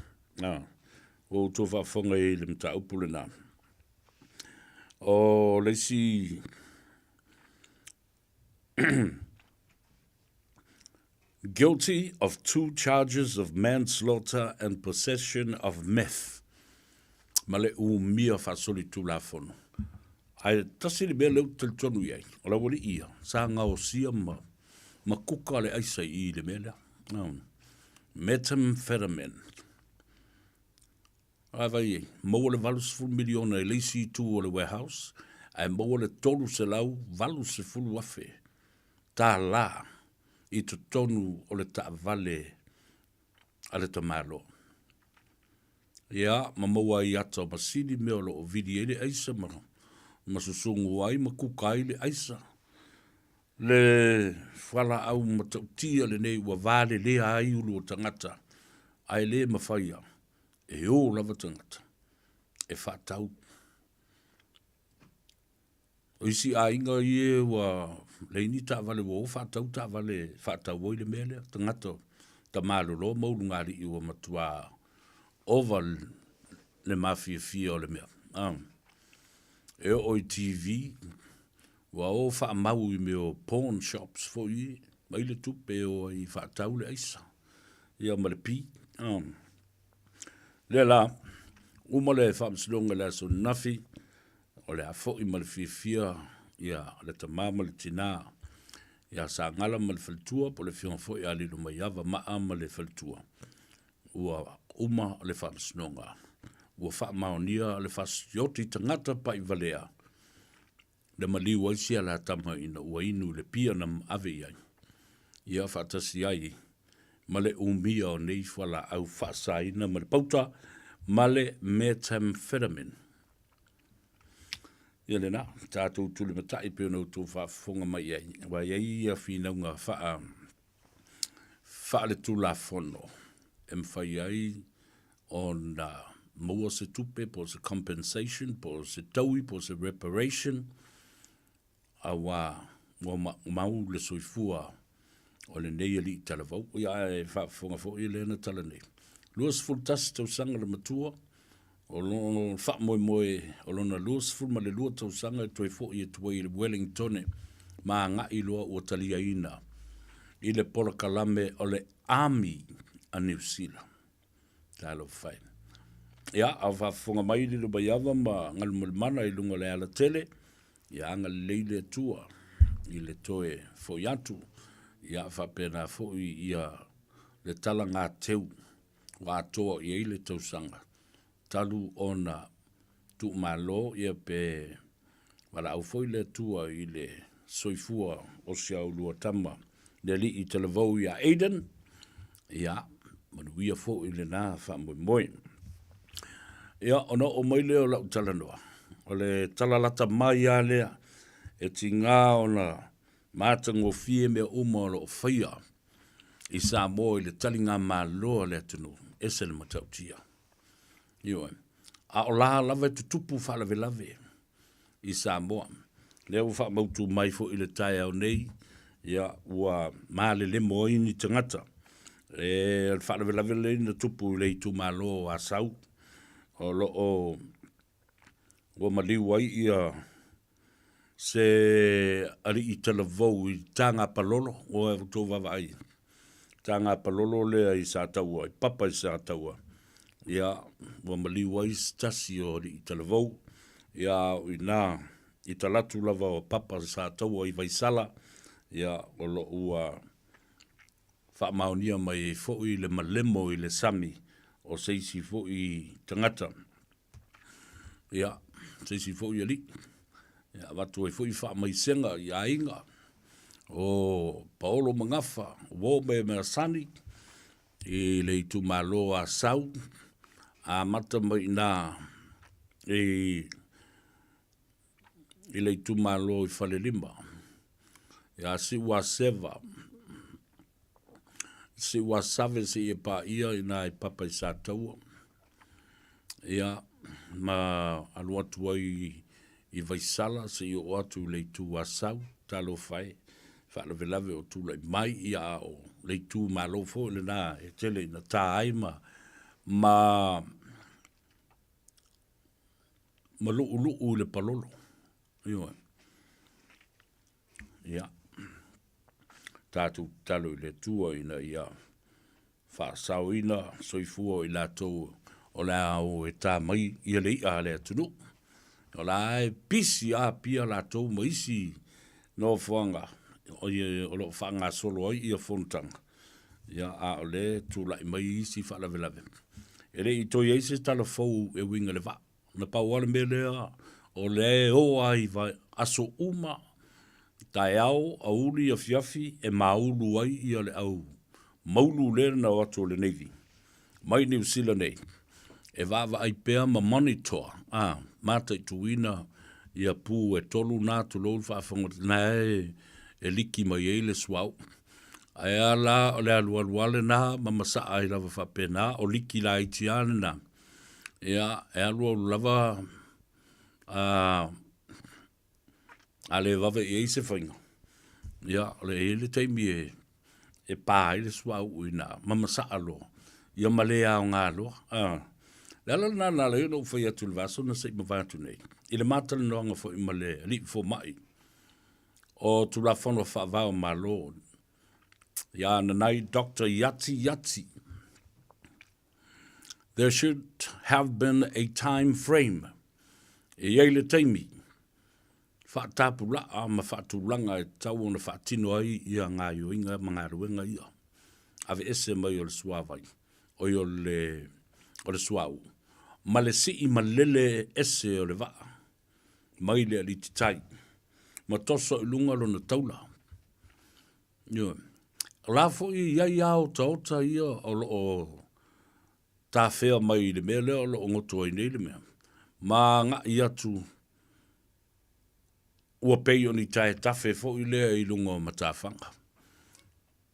Ah, ua outou faafofoga i le mataupu lena. O le isi guilty of two charges of manslaughter and possession of meth ma le umia faasolitulafono. Ae tasi le mea lea ou te talitonu i ai, o le aualii ia, sa gaosia ma, ma kuka le aisa i i le mea lea. No. Methamphetamine. Ae vai ai, maua le 80 miliona i le isi itu o le warehouse, ae maua le 380 afe tālā i totonu o le taavale a le tamaloa. Ia, ma maua ai i ata o masini mea o lo o vili ai le aisa ma, ma susugu ai ma kuka ai le aisa. Le fualaau matautia lenei ua valelea ai ulu o tagata, ae le mafaia e o lava tagata e faatau. O isi aiga ia ua leai ni taavale ua o faatau taavale e faatau ai le mea lea, tagata tamalolo ma ulugalii ua matua ova le mafiafia o le mea. E oo i TV, ua o faamau i mea o pawn shops foi ia, aumai le tupe e o ai e faatau le aisa, ia ma le pi. Lea la, uma le faamasinoga i le aso ananafi, o le a foi ma le fiafia ia le tama ma le tina ia Sagala ma le faletua po o le afioga foi ia Lilomaiava Maa ma le faletua. Ua uma le faamasinoga, ua faamaonia le fasioti tagata paivalea le maliu ai si ala tama ina ua inu i le pia na ave i ai, ia faatasi ai ma le umia o nei fualaau faasaina ma le pauta ma le methamphetamine. Ia lena, tatou tulimatai pei ona outou faafofoga mai i ai, aua e i ai ia finauga faa faaletulafono e mafai ai ona maua se tupe po o se compensation po o se taui po o se reparation aua ua maumau le soifua o lenei alii talavou. Ia ae faafofoga foi lea na tala nei. 21 tausaga le matua, o lo faamoemoe o lona 22 tausaga e toe foi atu ai i le Wellingtone ma agai loa ua taliaina i le polokalame o le Army a Niu Sila. Talofa e. Ia, a o faafofoga mai Lilomaiava ma Galumalemana i luga o le alatele, ia agalelei le Atua i le toe foi atu, ia faapena foi ia le talagateu ua atoa i ai le tausaga talu ona tuumalo ia pe valaau foi le Atua i le soifua o si a ulua tama le alii talavou ia Aiden, ia manuia foi lena faamoemoe. Ia, ona oo mai lea o lau talanoa, o le tala lata mai lava lea e tiga ona matagofie mea uma o lo o faia i Samoa i le taligamalo a le atunuu, ese le matautia. Ioe. A o la lava e tutupu faalavelave i Samoa. Lea ua faamautu mai foi i le taeao nei, ia, ua malelemo ai ni tagata. E, o le faalavelave lea na tupu i le itumalo o Asau, o lo o ua maliu ai ia se alii talavou i Tagapalolo, ua outou vaavaai, Tagapalolo lea i Sataua, i Papa i Sataua, ia, ua maliu ai se tasi o alii talavou, ia, a o i ina i talaatu lava o Papa i Sataua i Vaisala, ia, o lo o ua faamaonia mai ai foi le malemo i le sami o se isi foi tagata. Ia, se isi foi alii, e avatu ai foi faamaisega i aiga o Paolo Magafa, uo me Measani i le itumalo o Asau, amata mai i ina i i le itumalo i Falelima, ia Siuaseva, Siuasave seia paia i ina i Papa i Sataua, ia, ma alu atu ai i Vaisala seia oo atu i le itu Asau, talofa e, faalavelave o tulai mai, ia a o le itumalo foi lena e tele ina ta ai ma ma ma lu'ulu'u i le palolo. Ioe. Ia, tatou tatalo i le Atua ina ia faasaoina soifua o i latou o le a o e ta mai ia le i'a a le atunuu. O la e pisi Apia latou ma isi nofoaga o lo o faagasolo ai ia fonotaga, ia a o lea e tulai mai isi faalavelave. E le i toe i ai se tala fou e uiga i le vaa. Na pau lava le mea lea, o lea e o lava i aso uma, taeao, aoauli, afiafi, e maulu ai ia le au maulu lea na o atu o le Navy mai Niu Sila nei. E vaavaai pea ma monitor, a, mataituina ia pu e tolu na tulou le faafofoga na e e liki mai ai le suauu. Ae a la o le alualu lava lena ma masaa ai lava faapena, o liki laiti lava lena, ia, e alualu lava a, a le vave i ai se faiga, ia, o le i ai le taimi e, e pa ai le suauu i ina ma masaa loa, ia ma le aoga loa. A. Le ala lena na ala ai ona ou fai atu i le vaiaso na se i mavae atu nei, i le ma talanoaga foi ma le alii fomai o Tulafono Faavae o Malo, ia Nanai Doctor Iati Iati, There should have been a time frame. E i ai le taimi faatapulaa ma faatulaga e tatau ona faatino ai ia gaoioiga ma galuega ia. Aveese mai o le suavai, oi o le, o le suauu, ma le sii malele ese o le vaa mai le alititai ma toso i luga lona taula. Ioe. O la foi e i ai lava otaota ia o lo o tafea mai i le mea lea o lo o goto ai nei le mea, ma agai atu ua pei o ni taetafe foi lea i luga o matafaga.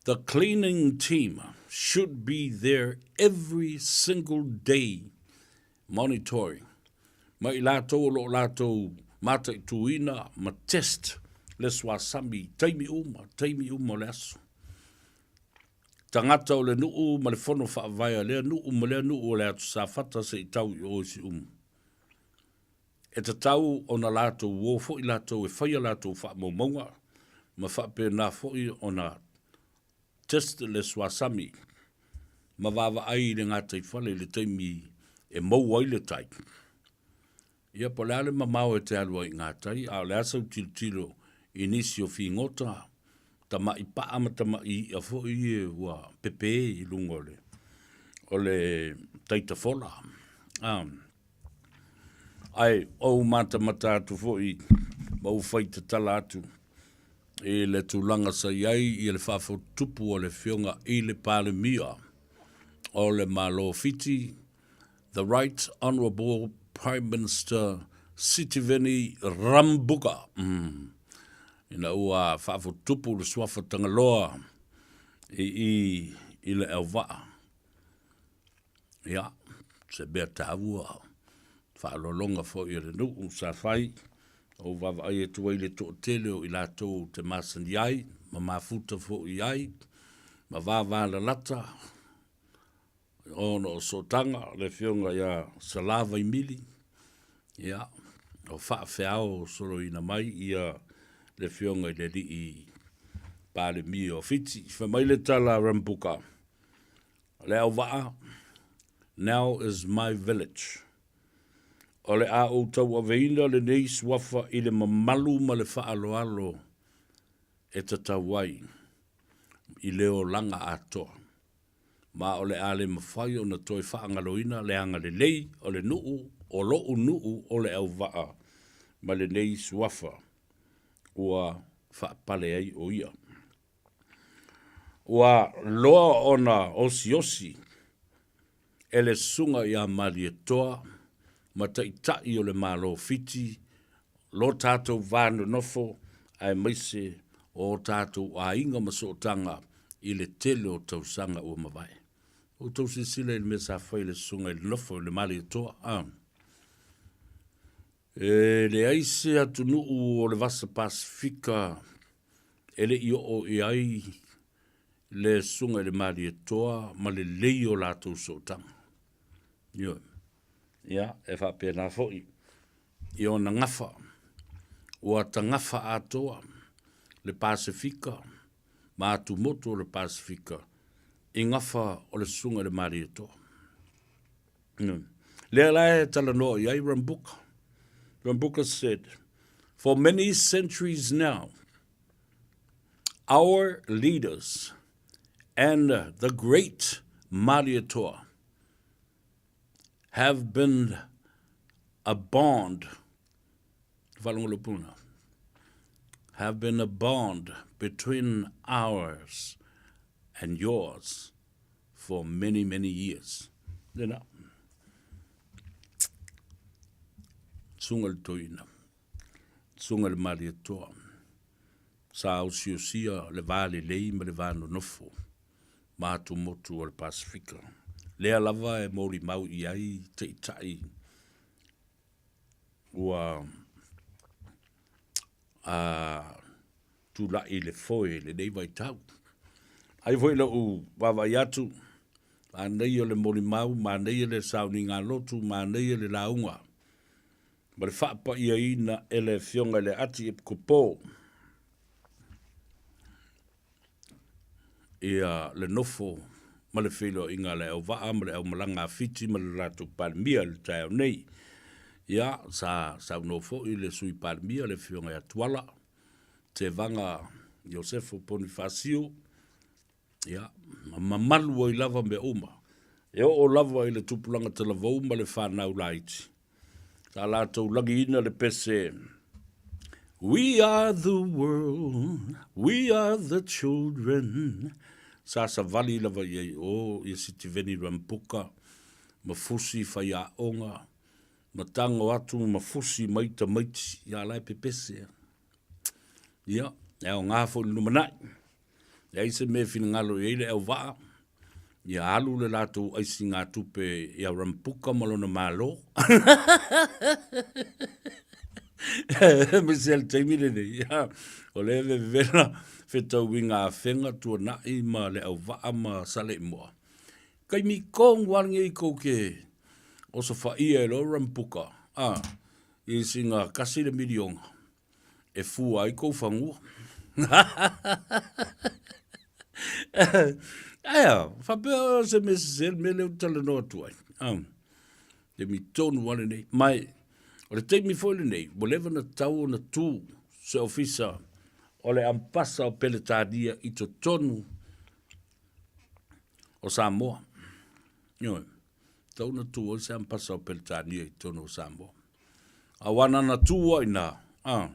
The cleaning team should be there every single day monitoring ma i latou o lo o latou mataituina ma test le suasami i taimi uma, taimi uma o le aso. Tagata o le nuu ma le fono faavae a lea nuu ma lea nuu o le Atu Safata se i tau i o i Siumu. E tatau ona latou o foi latou e fai a latou faamaumauga ma faapena foi ona test le suasami ma vaavaai i le gataifale i le taimi e maua ai le tai. Ia po o le a le mamao e te alu ai i gatai, a o le a sau tilotilo i nisi o figota, tama'i pa'a ma tama'i i'a foi ia ua pepe i luga o le, o le tai tafola. A, ae ou matamata atu foi ma ou fai tatala atu i le tulaga sa i ai i le faafotutupu a le Afioga i le Palemia o le Malo o Fiti, The Right Honourable Prime Minister Sitiveni Rabuka, ina ua faafotutupu le suafa Tagaloa i i i le auvaa. Ia, se mea taua, faaaloaloga foi a le nuu sa fai, ou vaavaai atu ai i le toatele o i latou ou te masani ai ma mafuta foi i ai, ma vavalalata ona o sootaga, le afioga ia Sala Vaimili, ia, o faafeao soloina mai ia le afioga i le alii Palemia o Fiti. Fai mai le tala a Rambuka, Leauvaa, now is my village. O le a ou tauaveina lenei suafa i le mamalu ma le faaaloalo e tatau ai i le olaga atoa. Ma o le a le mafai ona toe faagaloina le agalelei o le nuu o lo'u nuu o Leauvaa ma lenei suafa ua faapale ai o ia. Ua loa ona osiosi e le Susuga ia Malietoa ma Taitai o le Malo o Fiti lo tatou va nonofo aemaise o o tatou aiga ma sootaga i le tele o tausaga ua mavae. Ua outou silasila i le mea sa fai e le Susuga i le Nofo i le Malietoa, a? E leai se atunuu o le Vasa Pasefika e le i oo i ai le Susuga i le Malietoa ma lelei o latou sootaga. Ioe. Ia, e faapena foi i ona gafa, ua tagafa atoa le Pasefika ma atumotu o le Pasefika i gafa o le Susuga i le Malietoa. Lea la e talanoa i ai Rambuka. Rambuka said, For many centuries now, our leaders and the great Malietoa have been a bond, have been a bond between ours and yours for many, many years. Lena. Susuga i le Toeaina, Susuga i le Malietoa, sa osiosia le va lelei ma le va nonofo ma atumotu o le Pasefika. Lea lava e molimau i ai taitai ua a tulai i le foe i lenei vaitau. Ai foi lou vaavaai atu, manaia le molimau, manaia le sauniga lotu, manaia le lauga ma le faapaiaina e le Afioga i le Ati Epikopo ia le nofo ma le feiloaiga a le auvaa ma le aumalaga a Fiti ma le latou Palemia i le taeao nei. Ia, sa saunoa foi le Sui Palemia, le Afioga ia Tuala Tevaga Iosefo Ponifasio, ia, ma mamalu ai lava mea uma. E oo lava i le tupulaga talavou ma le fanau laiti, sa latou lagiina le pese We are the world, we are the children. Sa savali lava i ai o ia Sitiveni Rambuka ma fusi faiaoga ma tago atu ma fusi mai tamaiti ia la e pepese. Ia, e aoga foi i le lumanai. Leai se mea e finagalo i ai le auvaa, ia alu le latou aisigatupe ia Rambuka ma lona Malo. Aemaise le taimi lenei, o lea e vevela fetauiga afega Tuanai ma le auvaa ma Saleimoa. Taimi tonu lava lenei tou te osofaia e loa Rambuka, a, i sina tasi le miliona. e fua ai kou fanua. Ae a, faapea o se mea sese le mea lea ou te talanoa atu ai. Ah, taimi tonu lava lenei. Ma o le taimi foi lenei, ua leva ona tatau ona tu se ofisa o le Ambasa o Peretania i totonu o Samoa. Ioe, tatau ona tu ai se Ambasa o Peretania i totonu o Samoa. Aua na na tu ai na, a,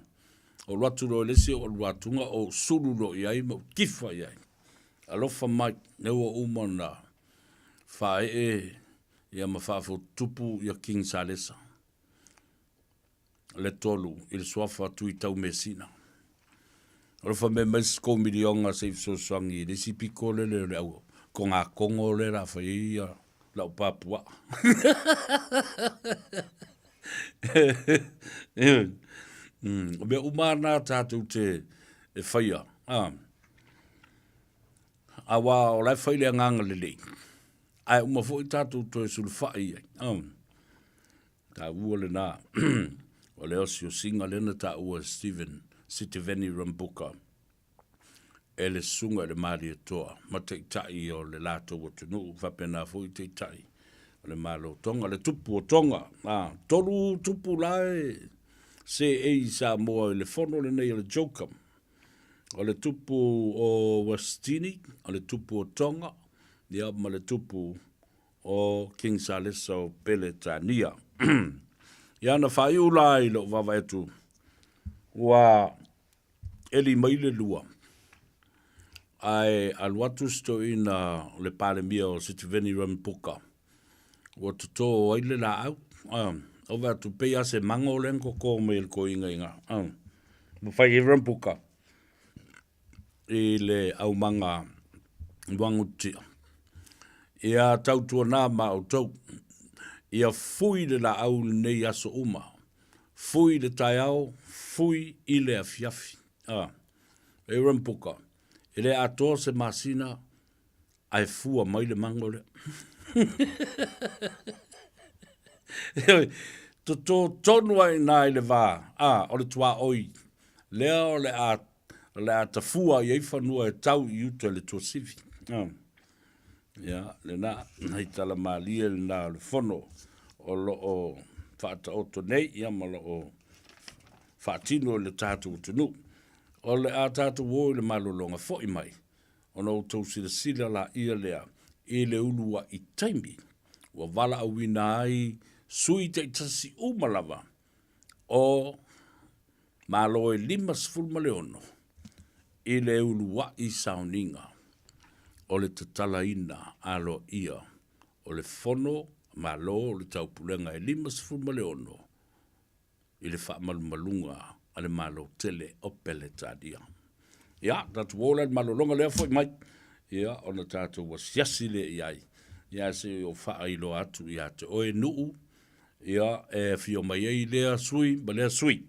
o alu atu loa i le isi o alu atuga o sulu loa i ai ma ou tifa i ai. Alofa mai, lea ua uma ona faaee ia ma faafotutupu ia King Salesa le tolu i le suafa Tui Taumeasina. Alofa mea mai se kou miliona se i fesoasoani i le isi pito lele o le au togatogo lea o le a fai ai ia lau papuaa. O mea uma lava na tatou te e faia, a, aua o la e fai le agaga lelei, ae uma foi tatou toe sulufai i ai. A, taua lena o le osiosiga lea na taua e Stephen Sitiveni Rambuka. e le Susuga i le Malietoa ma Taitai o le latou atunuu, faapena foi Taitai o le Malo o Tonga, le Tupu o Tonga. A, tolu tupu la e seei i Samoa i le fono lenei o le JOCM. O le Tupu o Westini, o le Tupu o Tonga, ia ma le Tupu o King Salesa o Peletania. Ia na faaiu la i lou vaavaai atu, ua eli mai le lua, ae alu atu si toeaina o le Palemia o Sitiveni Rambuka, ua toto ai le laau. Ou vaai atu, pei lava se mago lea na toto mai e le toeaina i ina. Ua fai ai Rambuka i le aumaga Wagutia. Ia tautuana ma outou, ia fui le laau lenei aso uma Fui i le taeao, fui i le afiafi. A. Aaron Puka, E le atoa se masina ae fua mai le mago lea. Ioe, toto tonu ai i ina i le va, a, o le tuaoi lea o le a, o le a tafua i ai fanua e tau i uta i le tuasivi. A. Ia, lena, hei tala malie lena o le fono o lo o faataoto nei, ia ma lo o faatino i le tatou atunuu. O le a tatou o i le malologa foi mai, ona outou silasila laia lea i le uluai taimi ua valaauina ai sui taitasi uma lava o Malo e 56 i le uluai sauniga o le tatalaina aloaia o le Fono Malo o le Taupulega e 56. i le faamalumaluga a le Malo tele o Peletania. Ia, tatou o la i le malologa lea foi mai, ia, ona tatou asiasi lea i ai, ia, ae se i ou faailoa atu ia te oe Nu'u, ia, e afio mai ai lea sui ma lea sui.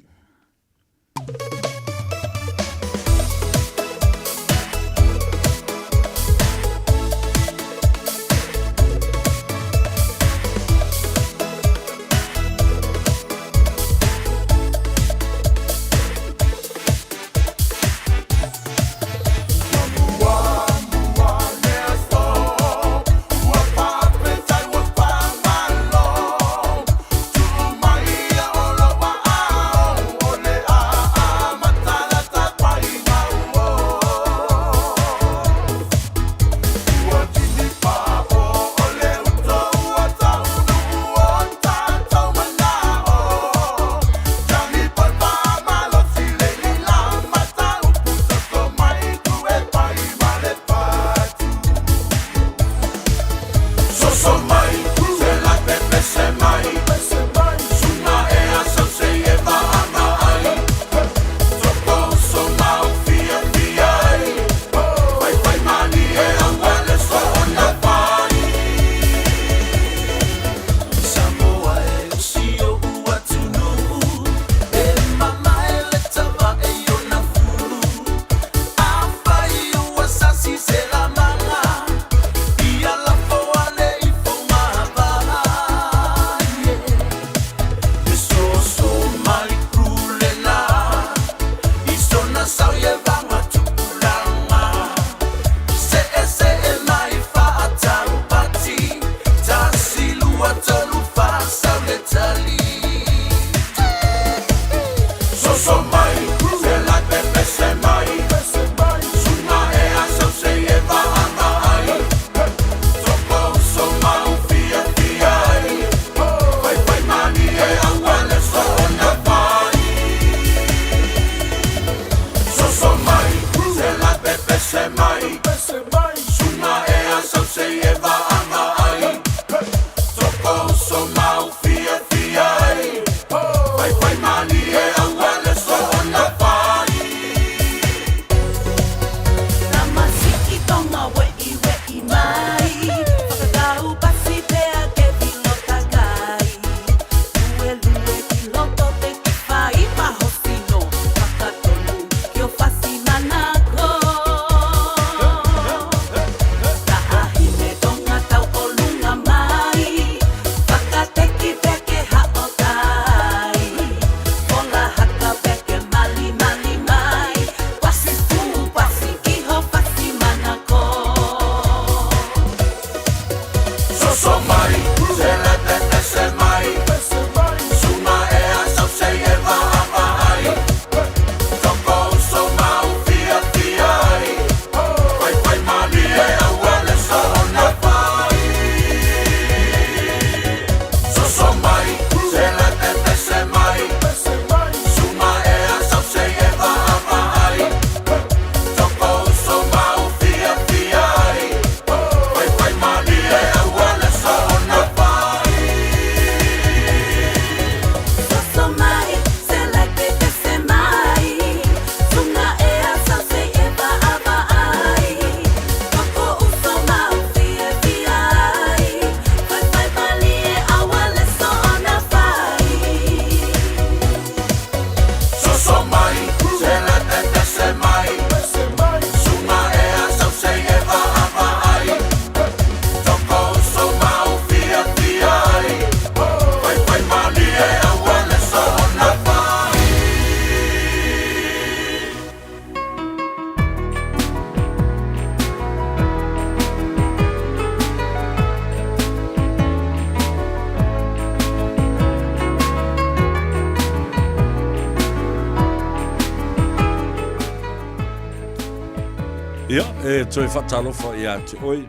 Ia, e toe faatalofa ia te oe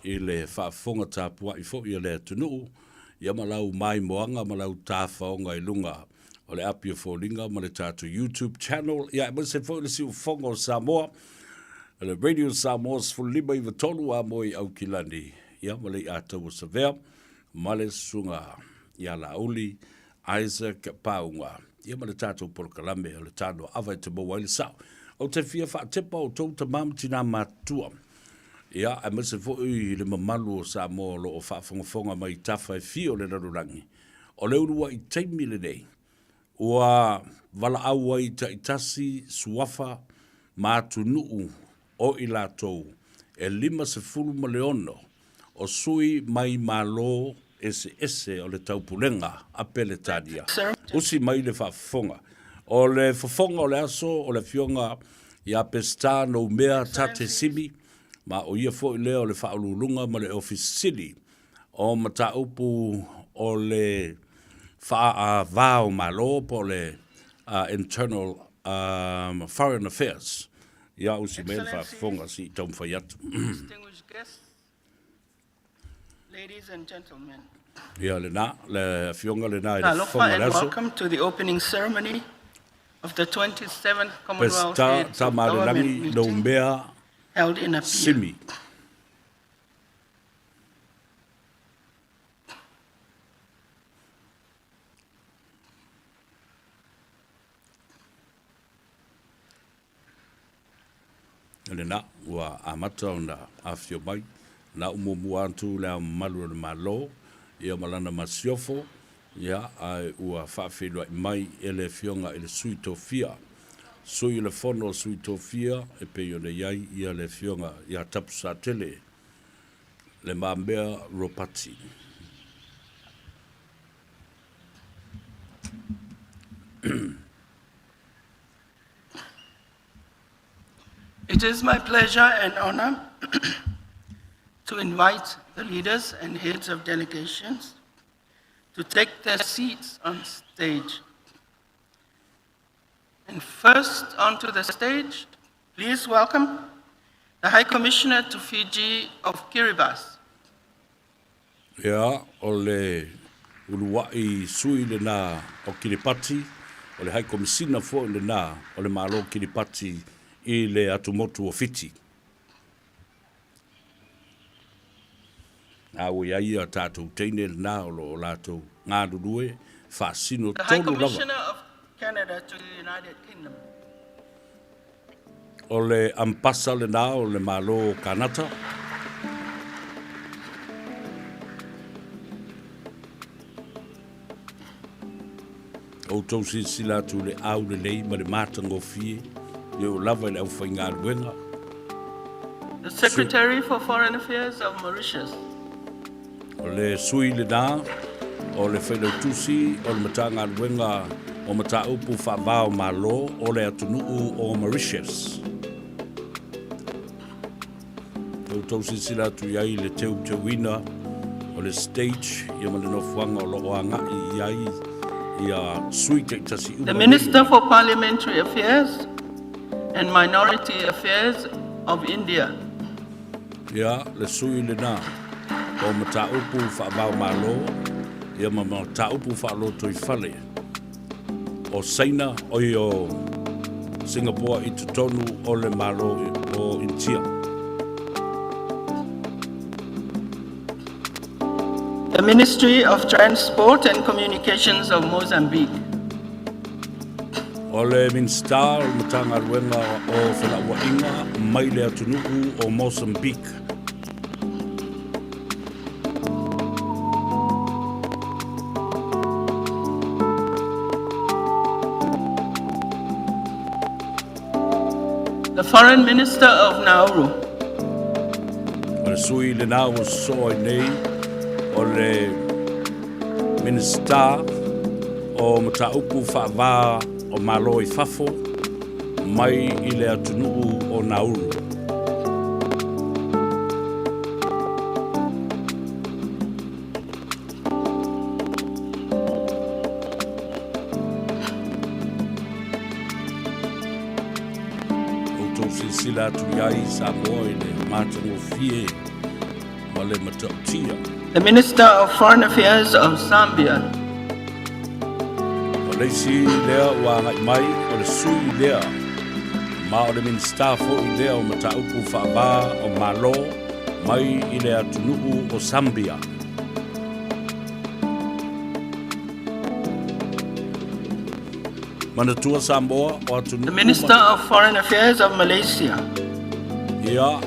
i le faafofoga tapuai foi a le atunuu, ia ma lau maimoaga ma lau tafaoga i luga o le api o foliga ma le tatou YouTube channel, ia aemaise foi le siufofoga o Samoa, le Radio Samoa 1593 a moe i Aukilani, ia ma le iatau o Savea, ma le susuga ia Laauli Isaac Pauga. Ia ma le tatou polokalame o le Tanoa Ava e te maua ai le sao. Ou te fia faatepa outou tama ma tinā matutua, ia, aemaise foi i le mamalu o Samoa o lo o faafogafoga mai i tafa e fia o le lalolagi, o le uluai taimi lenei ua valaau ai taitasi suafa ma atunuu o i latou e 56 o sui mai Malo eseese o le Taupulega a Peretania. Usi mai le faafofoga. O le fofoga o le aso o le Afioga ia Peseta Noumea Tate Simi, ma o ia foi lea o le Faauluuluga ma le Ofisa Sili o Mataupu o le Faa-Va o Malo po o le Internal Foreign Affairs. Ia usi mai le faafofoga se i taumafai atu. Distinguished guests, ladies and gentlemen. Ia lena, le afioga lena i le Talofa fofoga o and le aso. welcome to the opening ceremony of the 27th Commonwealth Pesita Heads of Government Tamalelagi meeting Noumea held in Apia. Simi. Lena ua amata ona afifio mai, na u muamua atu Le Ao Mamalu o le Malo, ia ma lana masiofo, ia, ae ua faafeiloai mai e le Afioga i le Sui Tofia, Sui o le Fono a Sui Tofia, e pei ona i ai ia le Afioga ia Tapusatele Le Mamea Ropati. It is my pleasure and honor to invite the leaders and heads of delegations to take their seats on stage. And first onto the stage, please welcome the High Commissioner to Fiji of Kiribati, Ia, o le uluai sui lena o Kiripati, o le Hai Komisina foi lena o le Malo Kiripati i le atumotu o Fiti. A ua i ai ia tatou teine lena o lo o latou galulue faasino The High tonu lava. Commissioner of Canada to the United Kingdom. O le Ampasa lena o le Malo o Kanata. Outou silasila atu i le aulelei ma le matagofie e oo lava i le aufaigaluega. The Secretary for Foreign Affairs of Mauritius. O le sui lena o le Failautusi o le Matagaluega o Mataupu Faava o Malo o le atunuu o Mauritius. Outou silasila atu i ai i le teuteuina o le stage ia ma le nofoaga o lo o agai i ai ia sui taitasi The uma nei o Minister for Parliamentary Affairs and Minority Affairs of India. Ia, le sui lena o mataupu faavaomalo ia ma mataupu faalotoifale o Saina, oi o Singapoa i totonu o le Malo o Initia. The Ministry of Transport and Communications of Mozambique. O le Minisita o le Matagaluega o Felauaiga mai le atunuu o Mozambique. The Foreign Minister of Nauru. O le sui lena ua sosoo ai nei o le Minisita o Mataupu Faava o Malo i Fafo mai i le atunuu o Nauru. Outou silasila atu i ai Samoa i le matagofie ma le matautia. The Minister of Foreign Affairs of Zambia. O le isi lea ua agai mai, o le sui lea, ma o le Minisita foi lea o Mataupu Faava o Malo mai i le atunuu o Zambia. Manatua Samoa o atunuu The Minister of Foreign Affairs of Malaysia. Ia,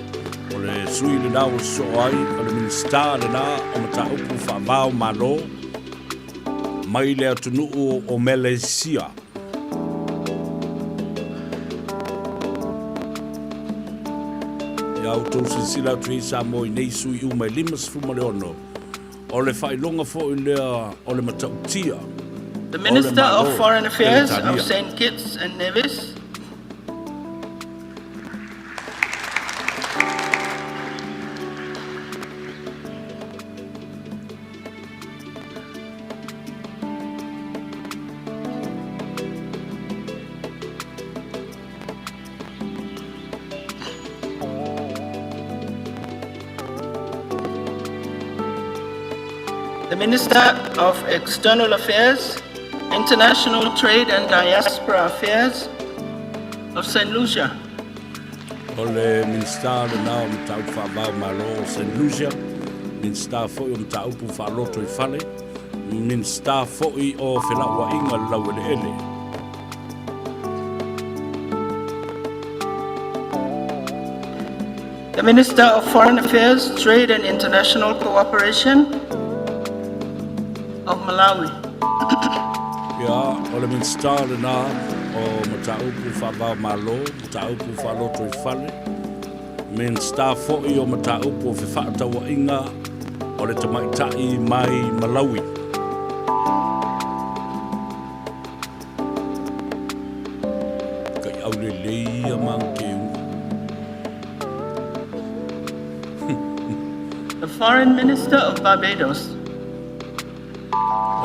o le sui lena ua sosoo ai, o le Minisita lena o Mataupu Faavao Malo mai le atunuu o Melesia. Ia outou silasila atu i ai Samoa i nei sui uma e 56, o le faailoga foi lea o le matautia The o le Minister of Malo Foreign Affairs of Peretania. St. Kitts and Nevis. The Minister of External Affairs, International Trade and Diaspora Affairs of St. Lucia. O le Minisita lena o Mataupu Faavao Malo o St. Lucia, Minisita foi o Mataupu Faaloto i Fale, Minisita foi o Felauaiga i le Laueleele. The Minister of Foreign Affairs, Trade and International Cooperation of Malawi. Ia, o le Minisita lena o Mataupu Faavao Malo, Mataupu Faaloto i Fale, Minisita foi o Mataupu o Fefaatauaiga o le Tamaitai mai Malawi. Kaiau lelei ia manukeuga. The Foreign Minister of Barbados.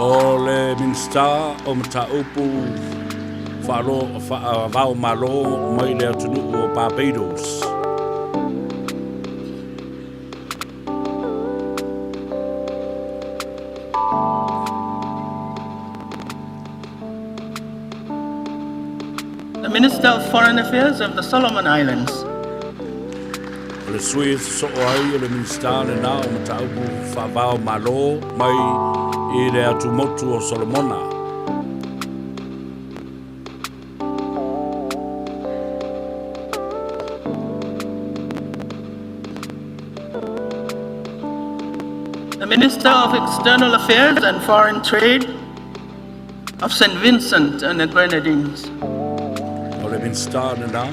O le Minisita o Mataupu Faalo Faavao Malo mai le atunuu o Barbados. The Minister of Foreign Affairs of the Solomon Islands. O le sui e sosoo ai o le Minisita lena o Mataupu Faavao Malo mai i le atumotu o Solomona. The Minister of External Affairs and Foreign Trade of St. Vincent and the Grenadines. O le Minisita lena.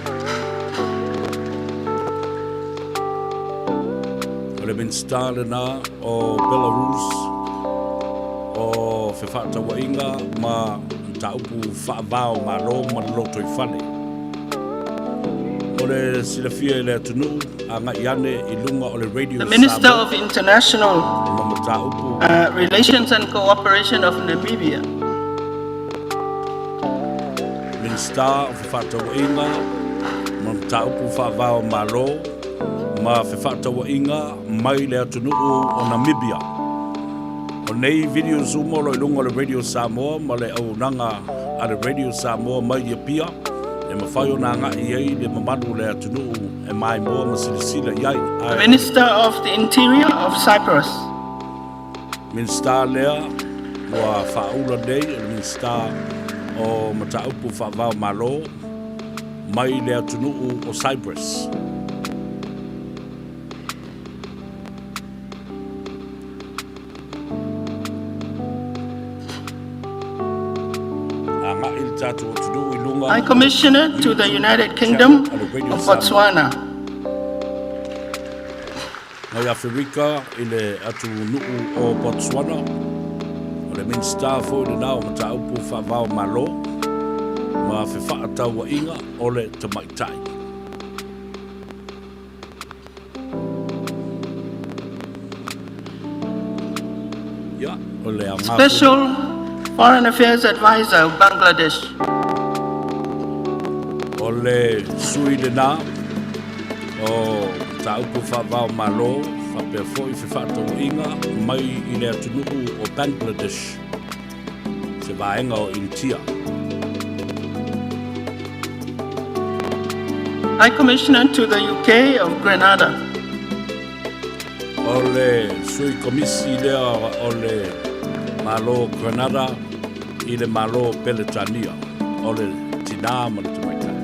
O le Minisita lena o Belarus o Fefaatauaiga ma Mataupu Faavao Malo ma le Lotoifale. O le silafia i le atunuu agai ane i luga o le Radio The Minister Samoa of International ma mataupu Relations and Cooperation of Namibia. Minisita o Fefaatauaiga ma Mataupu Faavao Malo ma Fefaatauaiga mai le atunuu o Namibia. O nei video Zoom o lo i luga o le Radio Samoa ma le auaunaga a le Radio Samoa mai i Apia e mafai ona agai ai le mamalu o le atunuu e maimoa ma silasila i ai. The Ae Minister of the Interior of Cyprus. Minisita lea ua faaula nei o le Minisita o Mataupu Faavao Malo mai le atunuu o Cyprus. Agai le tatou atunuu i luga High o Commissioner to the YouTube United channel Kingdom a le Radio of Samoa. Botswana. Mai Aferika i le atunuu o Botswana, o le Minisita foi lena o Mataupu Faavao Malo ma Fefaatauaiga o le Tamaitai. Ia, o le aoga foi. Special Foreign Affairs Advisor of Bangladesh. O le sui lena o Mataupu Faavao Malo faapea foi Fefaatauaiga mai i le atunuu o Bangladesh, se vaega o Initia. High Commissioner to the UK of Grenada. O le sui komisi lea o le Malo o Grenada i le Malo o Peletania. o le tinā ma le tamaitai.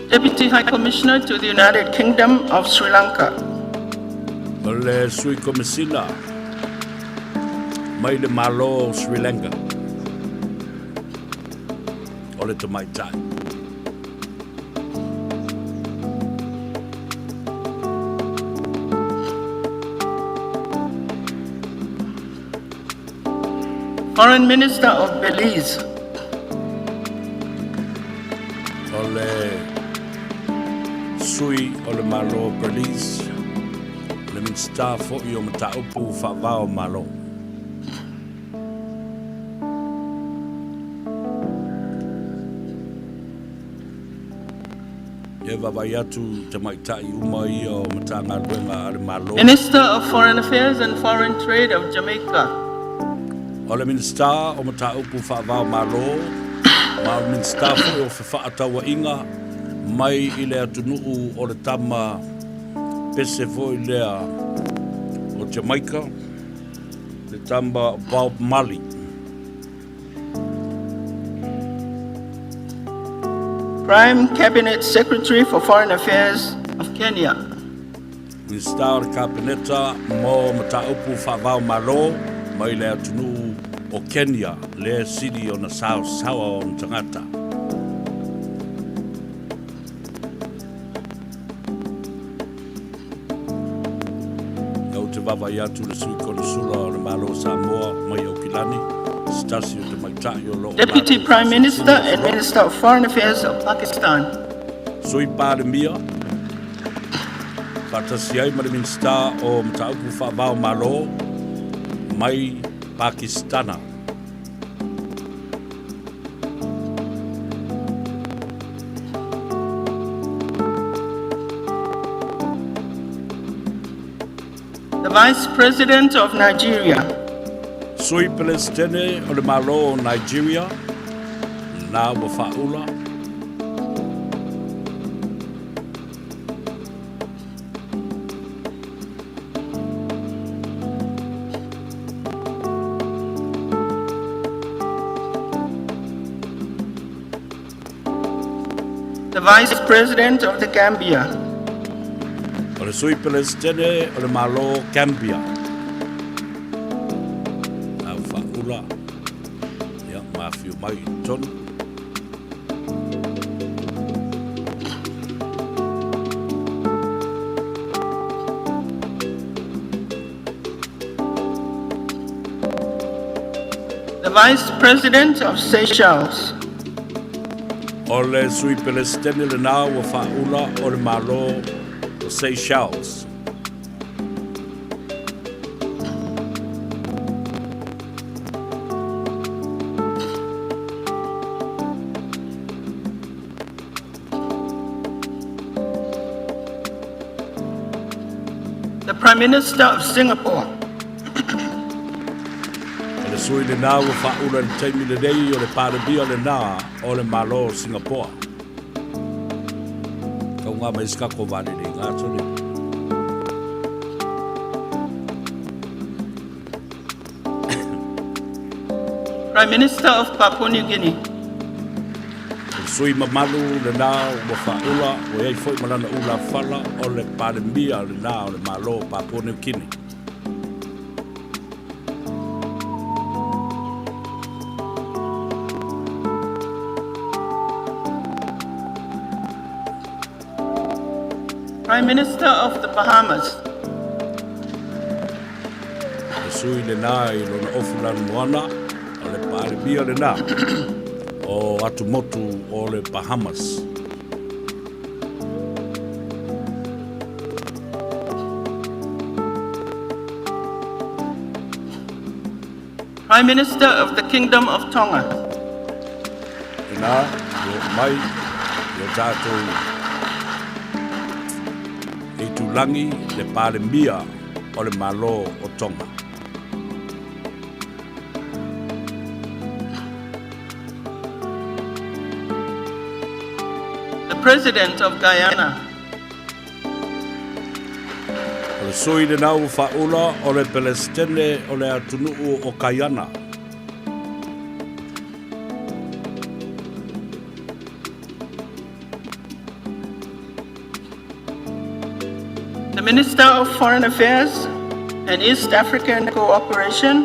Deputy High Commissioner to the United Kingdom of Sri Lanka. O le Sui Komesina mai le Malo o Sri Lanka. O le tamaitai. Foreign Minister of Belize. O le sui o le Malo o Belize, o le Minisita foi o Mataupu Faavao Malo. E vaavaai atu i tamaitai uma ia o Matagaluega a le Malo. Minister of Foreign Affairs and Foreign Trade of Jamaica. O le Minisita o Mataupu Faavao Malo ma o le Minisita foi o Fefaatauaiga mai i le atunuu o le tama pese foi lea o Jamaica, le tama Bob Marley. Prime Cabinet Secretary for Foreign Affairs of Kenya. Minisita o le Kapeneta mo Mataupu Faavao Malo mai le atunuu o Kenya, lea e sili ona saosaoa ona tagata. Ou te vaavaai atu i le Sui Konesula o le Malo o Samoa mai Aukilani, se tasi o tamaitai o lo o Deputy latou Prime Minister faasilasila and loa. Minister of Foreign Affairs of Pakistan. Sui Palemia, faatasi ai ma le Minisita o Mataupu Faavao Malo mai Pakistana. The Vice President of Nigeria. Sui Pelesitene o le Malo o Nigeria, lena ua faaula. The Vice President of the Gambia. O le Sui Pelesitene o le Malo o Gambia. Lena ua faaula, ia, ma afio mai i totonu. The Vice President of Seychelles. O le Sui Pelesitene lena ua faaula o le Malo o Seychelles. The Prime Minister of Singapore. O le sui lena ua faaula i le taimi lenei o le Palemia lena o le Malo o Singapore. Tauga mai se kako vaalele i gā tole. Prime Minister of Papua New Guinea. O le sui mamalu lena ua faaula, ua i ai foi ma lana ulafala o le Palemia lena o le Malo o Papua New Guinea. Prime Minister of the Bahamas. O le sui lena i lona ofu lanumoana, o le Palemia lena o atumotu o le Bahamas. Prime Minister of the Kingdom of Tonga. Inā, i oo mai i o tātou itulagi le Palemia o le Malo o Tonga. The President of Guyana. O le sui lenā ua faaula o le Pelesitene o le atunuu o Kaiana. The Minister of Foreign Affairs and East African Cooperation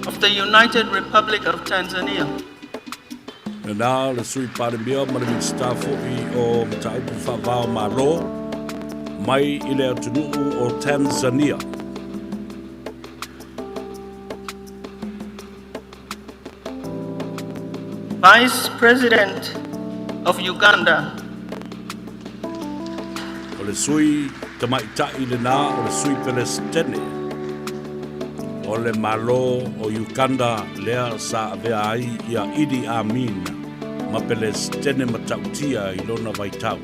of the United Republic of Tanzania. Lenā le Sui Palemia ma le Minisita foi o Mataupu Faavao Malo mai i le atunuu o Tanzania. Vice President of Uganda. O le sui tamaitai lenā o le sui Pelesitene o le Malo o Uganda lea sa avea ai ia Idi Amin ma Pelesitene matautia i lona vaitau.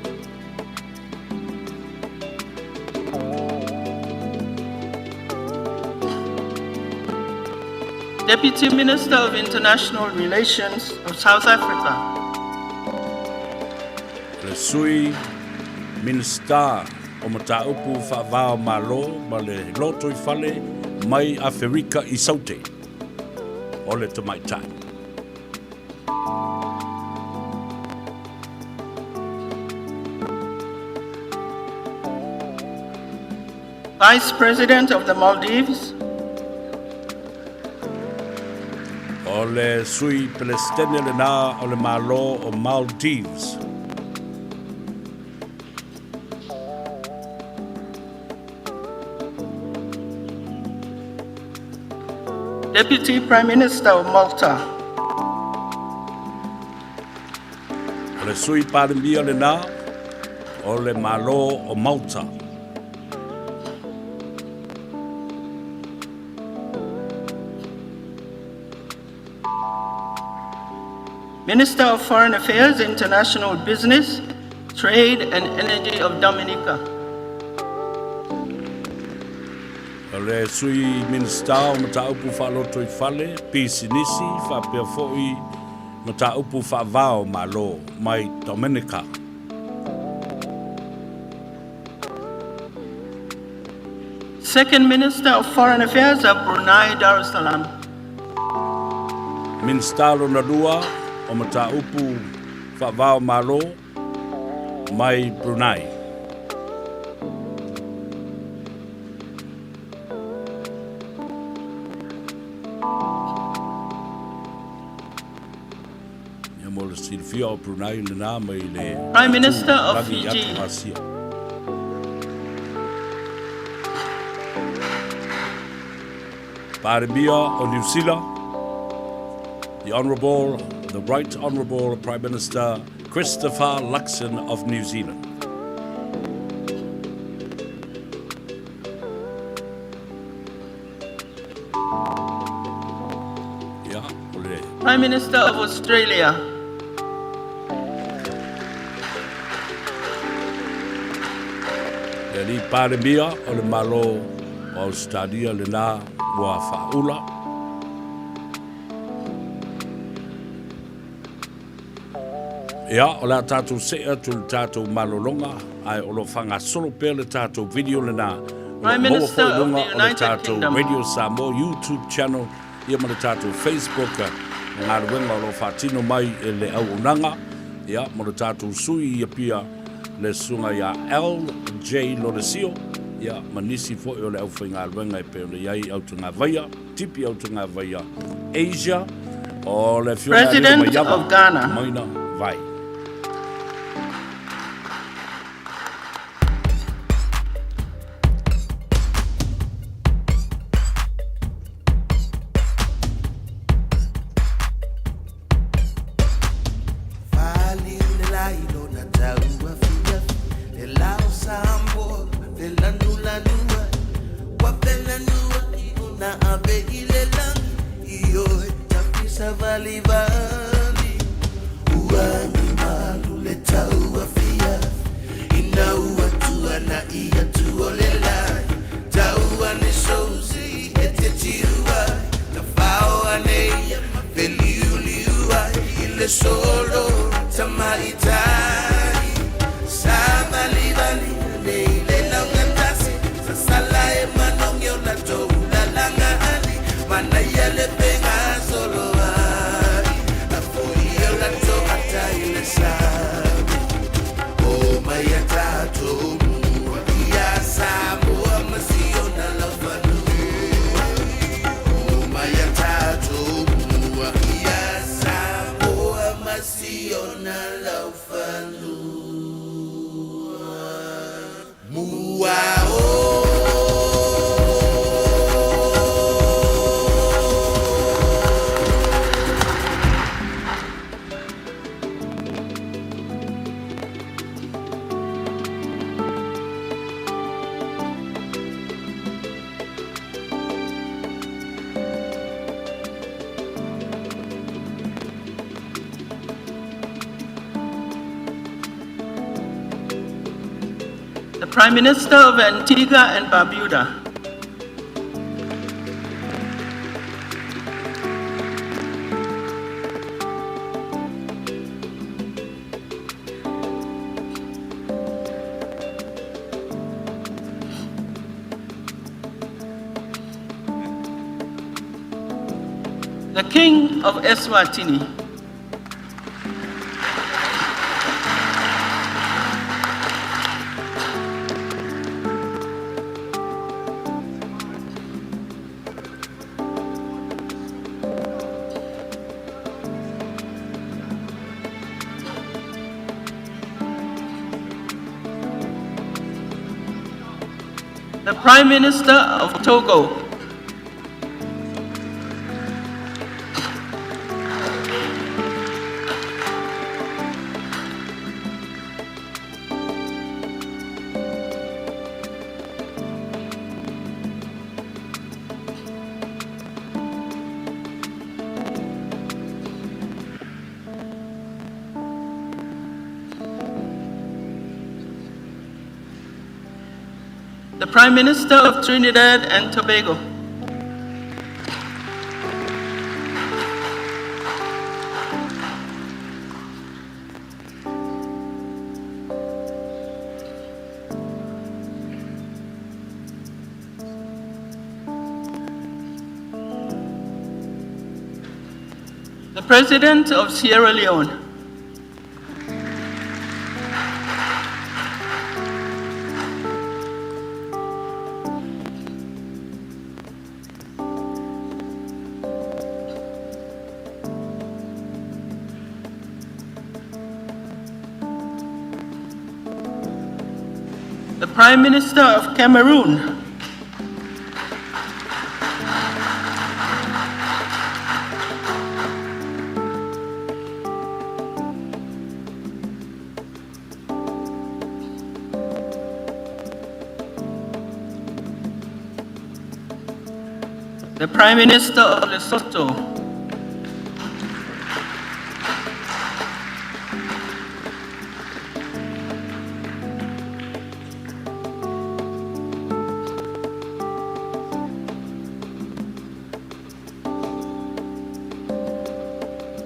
Deputy Minister of International Relations of South Africa. Le Sui Minisita o Mataupu Faava-o-Malo ma le Lotoifale mai Aferika i Saute, o le Tamaitai. Vice President of the Maldives. O le Sui Pelesitene lenā o le Malo o Maldives. Deputy Prime Minister of Malta. O le Sui Palemia lenā o le Malo o Malta. Minister of Foreign Affairs, International Business, Trade and Energy of Dominica. O le Sui Minisita o Mataupu Faalotoifale, Pisinisi faapea foi Mataupu Faavao Malo mai Dominica. Second Minister of Foreign Affairs of Brunei Darussalam. Minisita lona lua o Mataupu Faavao Malo mai Brunei. Ia mo le silafia o Brunei lenā mai le Prime Minister of lagi Fiji. atu Asia. Palemia o New Zealand, the Honourable, the Right Honourable Prime Minister Christopher Luxon of New Zealand. Ia, o le Prime Minister of Australia. Le alii Palemia o le Malo o Ausetalia lenā ua faaula. Ia, o le a tatou see atu i le tatou malologa, ae o lo o faagasolo pea le tatou video lenā. O lo o Prime maua Minister foi i of luga the o le United tatou Kingdom. Radio Samoa YouTube channel ia ma le tatou Facebook o galuega o lo o faatino mai e le auaunaga ia mo le tatou sui i Apia le susuga ia LJ Lolesio ia ma nisi foi o le aufaigaluega e pei ona i ai Autagavaia, Tipi Autagavaia Asia o le afioga ia Lilo President Maiava of Ghana. Maina Vai. Solo tamaitai. The Prime Minister of Antigua and Barbuda. The King of Eswatini. The Prime Minister of Togo. The Prime Minister of Trinidad and Tobago. The President of Sierra Leone. The Prime Minister of Cameroon. The Prime Minister of Lesotho.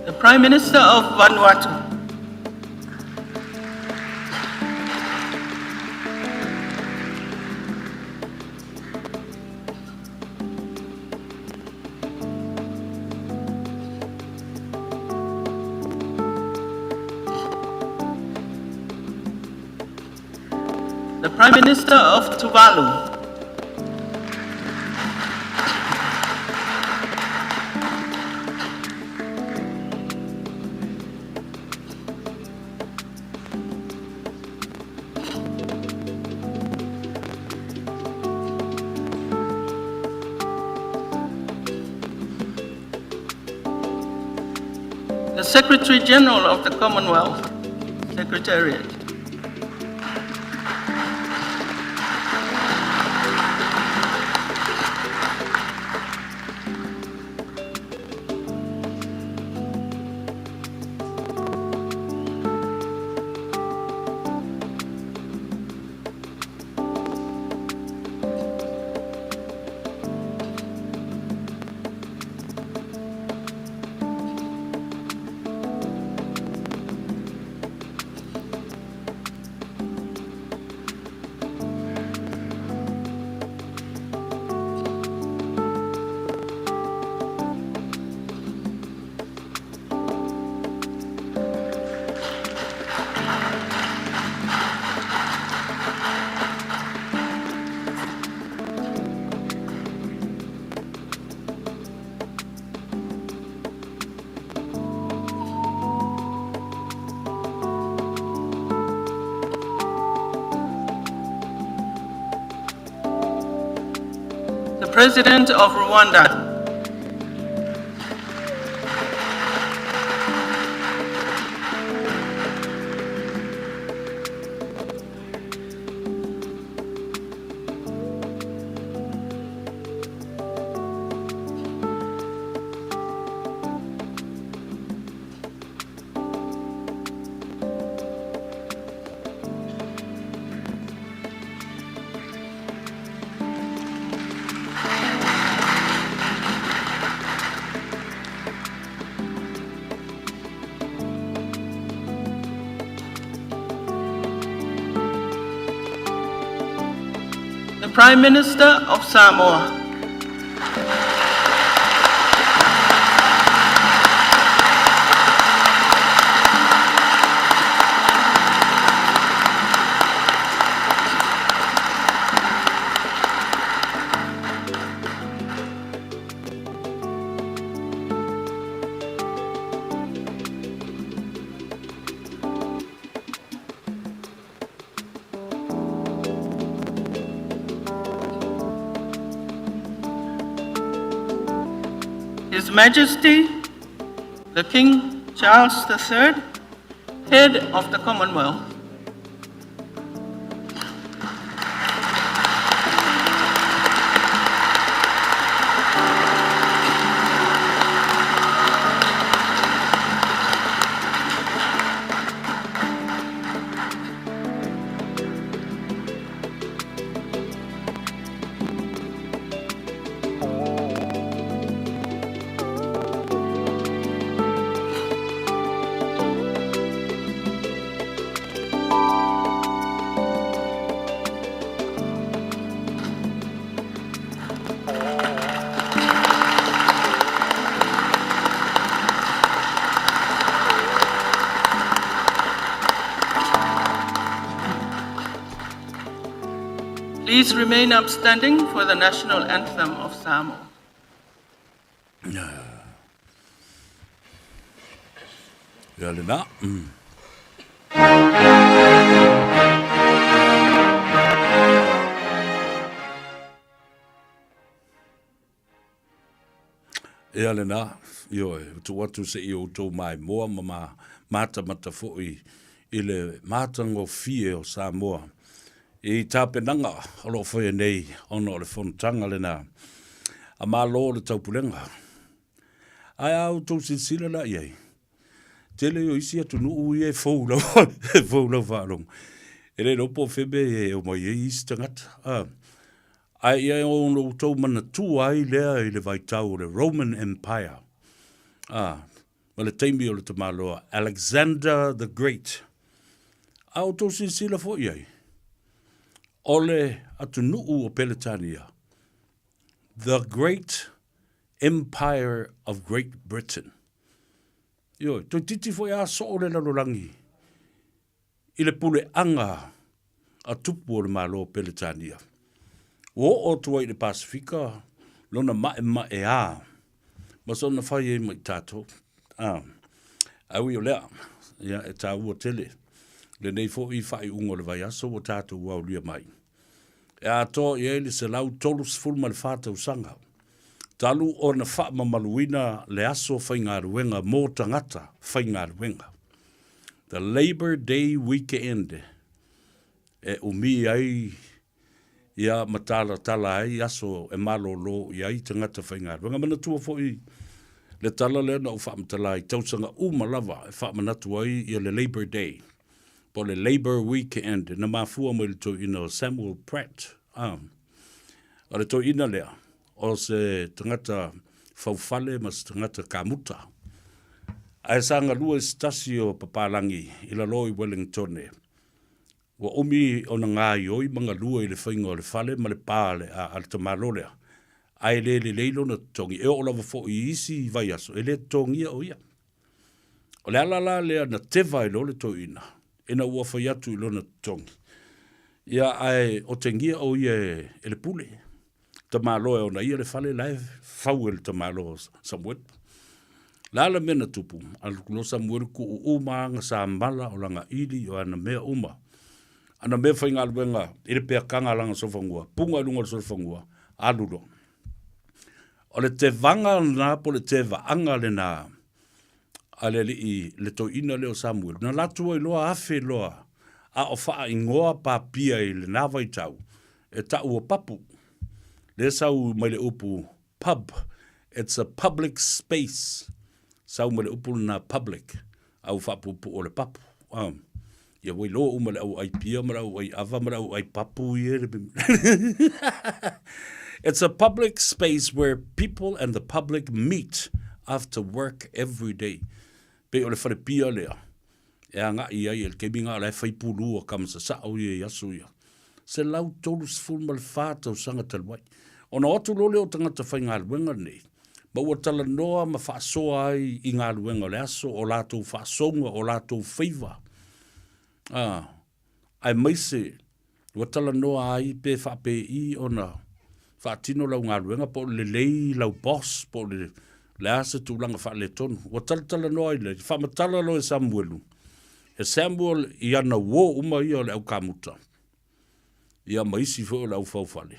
The Prime Minister of Vanuatu. The Prime Minister of Tuvalu. The Secretary General of the Commonwealth Secretariat. The President of Rwanda. the Prime Minister of Samoa. His Majesty, the King Charles III, Head of the Commonwealth. Please remain upstanding for the national anthem of Samoa. Ia lena. Mm. Ia lena, ioe, tuu atu se i outou maimoa ma ma matamata foi i le matagofie o Samoa i tapenaga o lo o faia nei ona o le fonotaga lena a Malo o le Taupulega. Ae a outou silasila la i ai, tele o isi atunuu ia e fou lau, e fou lau faalogo. E le iloa po o fea mea e omai ai isi tagata. A, ae ia ona outou manatua ai lea i le vaitau o le Roman Empire. A, ma le taimi o le tamaloa Alexander the Great. A outou silasila foi i ai, o le atunuu o Peretania, the Great Empire of Great Britain. Ioe, toeitiiti foi a soo le lalolagi i le puleaga a tupu o le Malo o Peretania. Ua oo atu ai i le Pasefika lona maemaeā ma sona fai ai ma i tatou. A, ae ui o lea, ia, e taua tele lenei foi faaiuga o le vaiaso ua tatou aulia mai. E atoa i ai le 134 tausaga talu ona faamamaluina le aso faigaluega mo tagata faigaluega. The Labour Day Weekend e umi ai ia ma talatala ai aso e malolo i ai tagata faigaluega. Manatua foi le tala lea na ou faamatala i tausaga uma lava e faamanatu ai ia le Labour Day po o le Labour Weekend na mafua mai le toeaina o Samuel Pratt. Ah, o le toeaina lea o se tagata faufale ma se tagata kamuta. Ae sa galue i se tasi o papalagi i lalo i Wellingtone. Ua umi ona gaioi ma galue i le faiga o le fale ma le pa a le, a, a le tamalo lea, ae le lelei lona totogi. E oo lava foi i isi vaiaso, e le totogia o ia. O le ala la lea na teva ai loa le toeaina, ina ua fai atu i lona totogi. Ia, ae otegia o ia e, e le pule. Tamaloa e ona ia le fale la e fau e le tamaloa o Samuelu. La la mea na tupu, alu loa Samuelu kuu uma aga sa mala o lana ili o ana mea uma. Ana mea faigaluega i le peakaga a lana solofanua, puga i luga o le solofanua, alu loa. O le tevaga lena po o le tevaaga lena a le alii le toeaina lea o Samuelu, na latou ai loa afe loa a o faaigoa papia i lena vaitau e ta'u o papu, lea sau mai le upu pub, it's a public space, sau mai le upu lena public, a ua faapuupuu o le papu. Ia ua iloa uma le au ai pia ma le au ai ava ma le au ai papu ia. It's a public space where people and the public meet after work every day. Pei o le fale pia lea e agai ai e le taimi lena o la e fai pulu a kama sasao ia i aso ia. 134 tausaga talu ai. Ona o atu loa lea o tagata faigaluega nei, ma ua talanoa ma faasoa ai i galuega o le aso, o latou faasouga, o latou faiva, a, aemaise ua talanoa ai pe faapei ona faatino lau galuega po o le lelei lau boss po o le le a se tulaga faaletonu. Ua talatalanoa ai le faamatala loa e Samuelu, e Samuel i ana uo uma ia o le au kamuta, ia ma isi foi o le au faufale.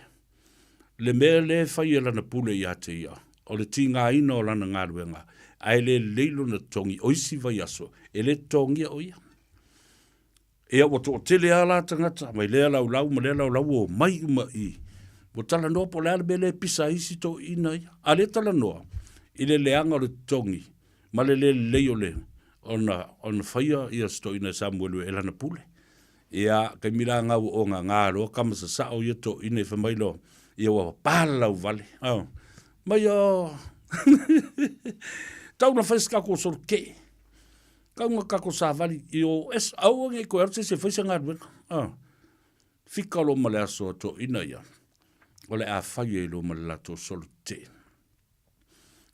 Le mea lea e fai e lana pule ia te ia, o le tigaina o lana galuega, ae le lelei lona totogi, o isi vaiaso e le totogia o ia. Ia ua toatele lava la tagata mai lea laulau ma lea laulau ua omai uma i i. Ua talanoa po o le a le mea lea e pisa ai isi toeaiina ia. A lea talanoa i le leaga o le totogi ma le le lelei o le ona ona faia ia se toeaina e Samuelu e lana pule. Ia taimi la na ua ogaga loa tama sasao ia toeaiina fai mai loa ia ua palalau vale. Oh. Mai o tau na fai se tatou solo tetee. Kau na tatou savali i o es aua nei toe alu se isi e fai se galuega. Ah. Fika loa ma le aso a toeaiina ia, o le a fai ai loa ma le latou solo tetee.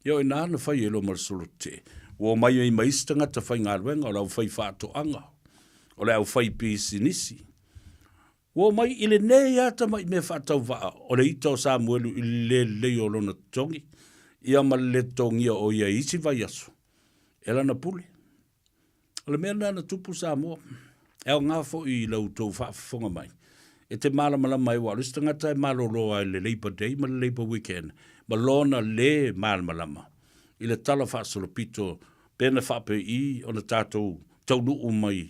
Ia o i ina na fai ai loa ma le solo tetee. Ua omai ai ma isi tagata faigaluega, o le aufaifaatoaga, o le aufaipisinisi. Ua omai i lenei lava tamai mea faatauvaa o le ita o Samuelu i le le lelei o lona totogi, ia ma le le totogia o ia i isi vaiaso e lana pule. O le mea lena na tupu Samoa. E aoga foi i la outou faafofoga mai e te malamalama ai, aua o le isi tagata e malolo lava i le Labour Day ma le Labour Weekend ma lona le malamalama i le tala faasolopito pe na faapei ona tatou taunuu mai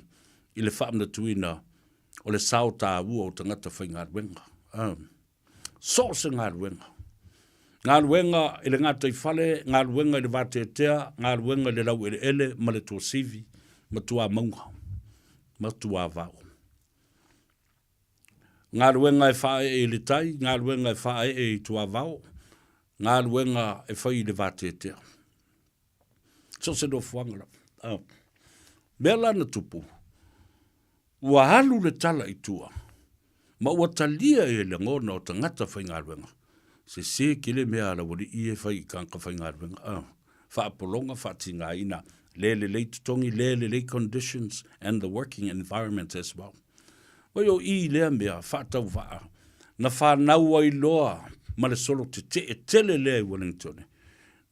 i le faamanatuina o le sao taua o tagata faigaluega. So o se galuega. Galuega i le gataifale, galuega i le vateatea, galuega i le laueleele ma le tuasivi ma tuamauga ma tuavao. Galuega e faaee i le tai, galuega e faaee i tuavao, galuega e fai i le vateatea. So o se nofoaga lava. Mea la na tupu, Ua alu le tala i tua, ma ua talia e lagona o tagata faigaluega, sese tele mea a laualii ia e fai i tagata faigaluega, a, faapologa, faatigaina, le lelei totogi, le lelei conditions and the working environment as well. Oi o i lea mea faatauvaa na fanau ai loa ma le solo tetee tele lea i Wellingtone,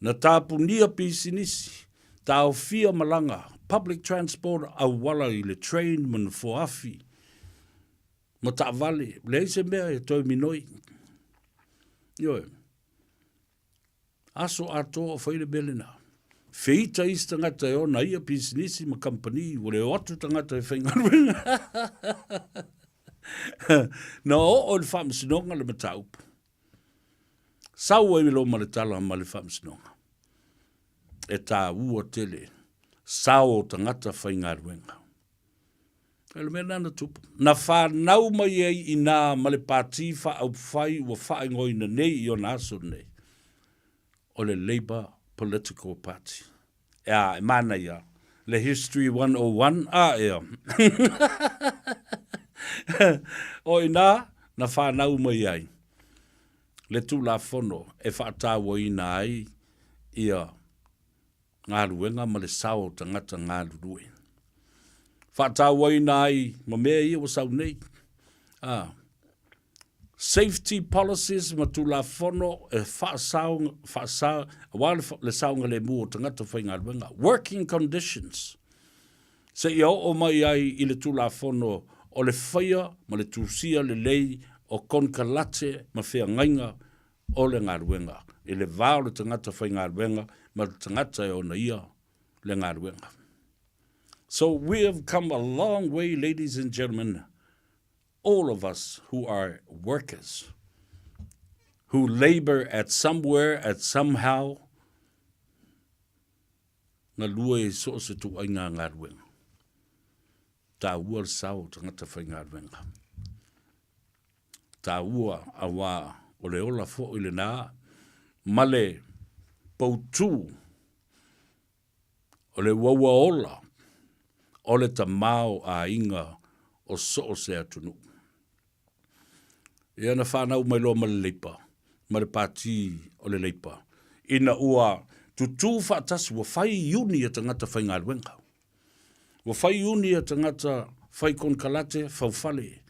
na tapunia pisinisi, Taofia malaga, public transport, auala i le train ma nofoa afi ma taavale, leai se mea e toe minoi. Ioe. Aso atoa o fai le mea lena. Feita isi tagata e ona ia pisinisi ma kamupani, ua le o atu tagata e faigaluega. Na oo i le faamasinoga le mataupu. Sau ai loa ma le tala ma le faamasinoga. E taua tele sao o tagata faigaluega. O le mea lena na tupu. Na fanau mai ai i ina ma le Pati Faaupufai ua faaigoaina nei i ona aso nei, o le Labour Political Party. Ea, e manaia le History 101, a ea. O ina na fanau mai ai le Tulafono e faatauaina ai ia galuega ma le sao o tagata galulue. Faatauaina ai ma mea ia ua sau nei. A, safety policies ma Tulafono e faasao, faasa, aua le, le saogalemu o tagata faigaluega, working conditions, seia oo mai ai i le Tulafono o le faia ma le tusia lelei o konekarate ma feagaiga o le galuega i le va o le tagata faigaluega ma le tagata e ona ia le galuega. So we have come a long way, ladies and gentlemen, all of us who are workers, who labor at somewhere, at somehow, galue i so o se tuaiga galuega. Taua le sao o tagata faigaluega. Taua aua o le ola foi lena ma le poutū o le uaua ola o le tamaoaiga o so o se atunuu. Ia na fanau mai loa ma le Leipa, ma le Pati o le Leipa, ina ua tutū faatasi, ua fai iuni a tagata faigaluega. Ua fai iuni a tagata fai konekarate faufale.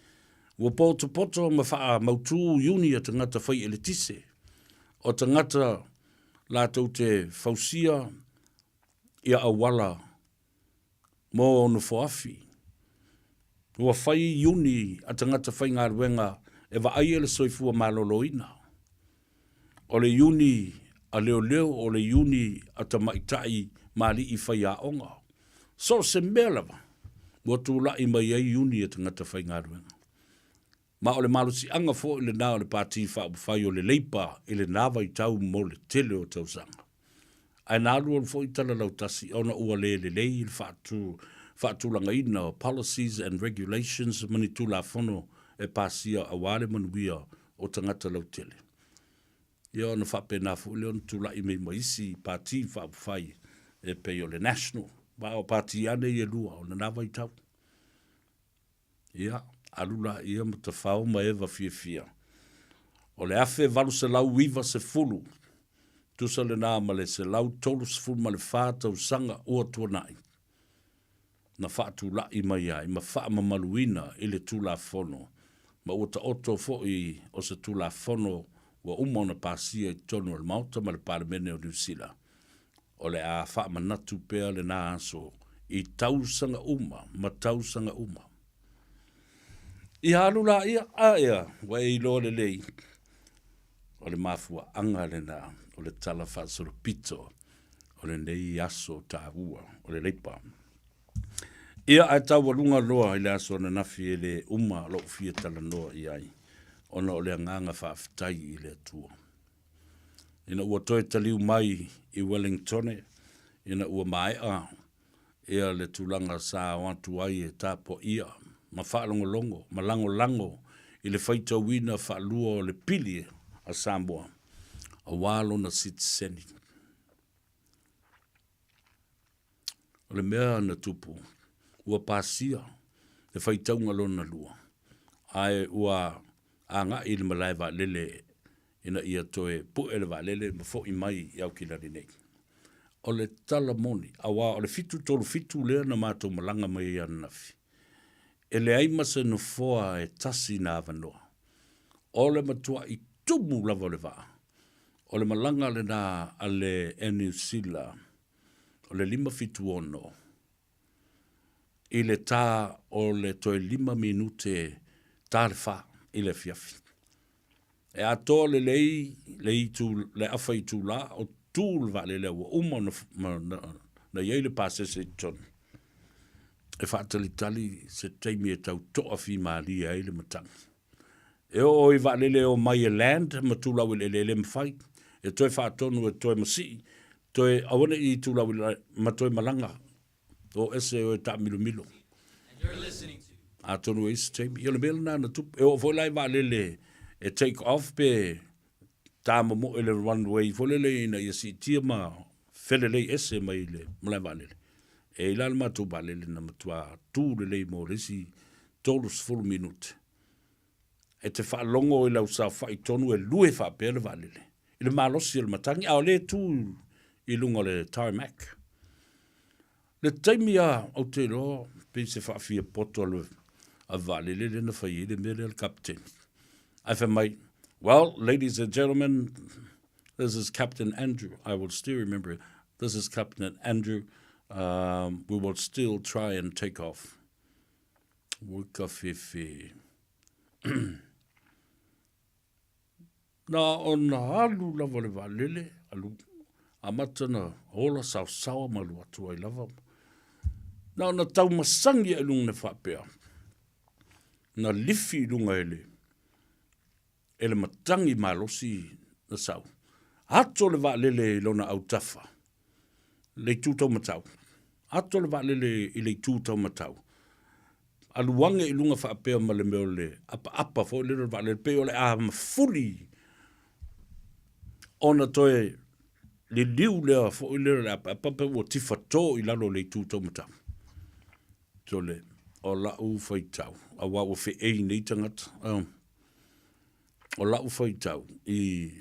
Ua potopoto ma faamautū iuni a tagata fai eletise, o tagata latou te fausia ia auala mo Nofoafi. Ua fai iuni a tagata faigaluega e vaaia le soifua maloloina. O le iuni a leoleo, o le iuni a tamaitai ma alii faiaoga. So o se mea lava ua tulai mai ai iuni a tagata faigaluega. Ma o le malosiaga foi lena o le Pati Faaupufai o le Leipa i lena vaitau mo le tele o tausaga. Ae na alualu foi tala lautasi ona ua le lelei le faatulagaina o policies and regulations ma ni Tulafono e pasia aua le manuia o tagata lautele. Ia ona faapena foi lea ona tulai mai ma isi Pati Faaupufai e pei o le National. Ma o Pati lava nei e lua o lena vaitau. Ia, alu laia ma tafao ma Eva fiafia. O le 1890, tusa lena ma le 134 tausaga ua tuanai, na faatulai mai ai ma faamamaluina i le Tulafono, ma ua taoto foi o se Tulafono ua uma ona pasia i totonu o le Maota ma le Palemene o Niu Sila. O le a faamanatu pea lena aso i tausaga uma ma tausaga uma. Ia alu laia, a ea, ua e iloa lelei, o le mafuaaga lena o le tala faasolopito o lenei aso taua o le Leipa. Ia, ae taualuga loa i le aso ananafi e le uma lou fia talanoa i ai, ona o le agaga faafetai i le Atua. Ina ua toe taliu mai i Wellingtone ina ua maea ia le tulaga sa o atu ai e tapuaia ma faalogologo ma lagolago i le faitauina faalua o le pili a Samoa aua lona sitiseni. O le mea na tupu, ua pasia le faitauga lona lua, ae ua agai i le malae vaalele ina ia toe pue le vaalele ma foi mai i Aukilani nei. O le tala moni, aua o le 737 lea na matou malaga mai ai ananafi, e leai ma se nofoa e tasi na avanoa. O le matuai tumu lava o le vaa. O le malaga lena a le Air New Sila o le 576 i le tā o le toe 5 minute tā le 4 i le afiafi. E atoa lelei le itu, le afa itulā o tū le vaalele a ua uma ona, na, na i ai le pasese i totonu. E faatalitali se taimi e tau toafimalie ai le matagi. E oo i vaalele e omai e land ma tulau i le eleele mafai, e toe faatonu e toe masii, toe aua ne i tulau i ma toe malaga, o ese oe taamilomilo. Atonu e i ai se taimi. Ia o le mea lena na tupu. E oo foi la i vaalele e take off pe tamomoe i le runway foi lele ina ia siitia ma felelei ese mai le malae vaalele. E i ai la le matou vaalele na matua tu lelei mo le isi 30 minute. E te faalogo i lau saofai tonu e lue faapea le vaalele i le malosi o le matagi, a o lea e tu i luga o le tarmac. Le taimi a, ou te iloa pei se faafiapoto a le vaalele lea na fai ai le mea lea le kapeteni. Ae fai mai, well, ladies and gentlemen, this is Captain Andrew. I will still remember it. This is Captain Andrew. We will still try and take off. Ua ka whewhe. Na ona alu lava le vaalele, alu, amata na ola saosaoa ma alu atu ai lava. Na ona taumasangi i luga na faapea, na lifi i luga e le, e le matagi malosi na sau. Ato le vaalele i lona autafa, le itu taumatau. Ato le vaalele i le itu taumatau. Alu age i luga faapea ma le mea o le apaapa foi lele o le vaalele, pei o le a mafuli ona toe liliu lea foi lele o le apaapa pe ua tifato i lalo o le itu taumatau. Sole, o lau faitau, aua ua feei nei tagata. O la'u faitau i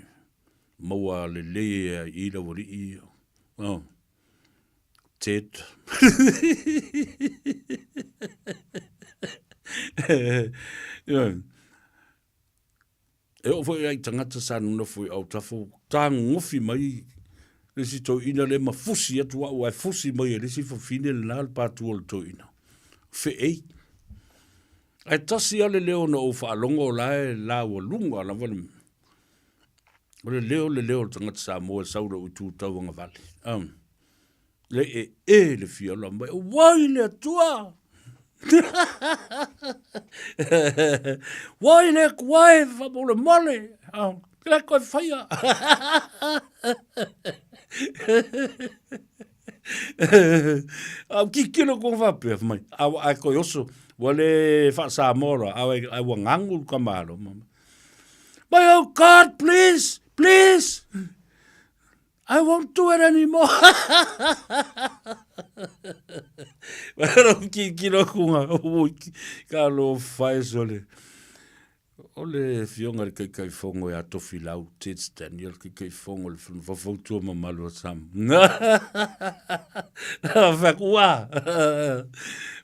maua lelei ai i lau alii ia. Oh. Ted. E oo foi ai tagata sa nonofo i autafa, tagogofi mai le isi toeaina lea ma fusi atu au ae fusi mai e le isi fafine lena le patu o le toeaina. Feei. Ae tasi lava le leo na ou faalogo o la e laualuga lava le o le leo le leo o le tagata Samoa e sau i lou itu tauagavale. Um. Le e e le fia ola mai, Wai le Atua! Wai le Atua e faamolemole! Ke le koe whaia! Au kikilo ko whapea mai. A ai koe oso, ua le wha-Samoa la, a ua ngangu ka malo. Mai, oh God, please, please! I won't do it anymore. Wero ki ki lo kunga ui ka lo fai sole. O le fionga le kai kai fongo ya tofi lau Tits Daniel kai kai fongo le funu fafau tua mamalu o Sam. Whakua.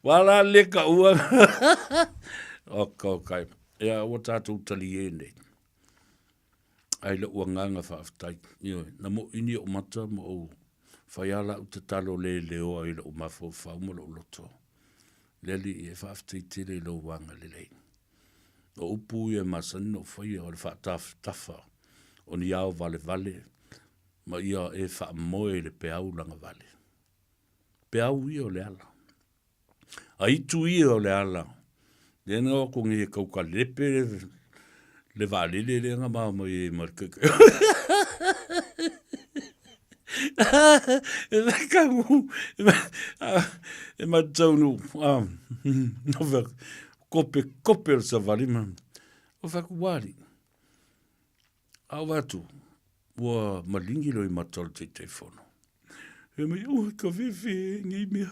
Wala le ka ua. O ka kai. Ia ua tātou tali e nei. Ai loʻu agaga faafetai. Ioe, na moʻini oʻu mata ma ou fai a laʻu tatalo leleoa i loʻu mafaufau ma loʻu loto. Le Alii, e faafetai tele i lou agalelei. O upu ia e masani na ou faia o le faatafatafa o ni ao valevale ma ia e faamoe i le peau lagavale. Peau ia o le ala. A itu ia o le ala, lea na o atu nei e kau ka lepe le vaalele lea na mao mai ai ma le kaikai. E kagu, e mataunu, kope kope o le savali ma, o whaku wali. A o atu, ua malingi loi mata o le Taitaifono. Fai mai, oi ka fefe e nei mea.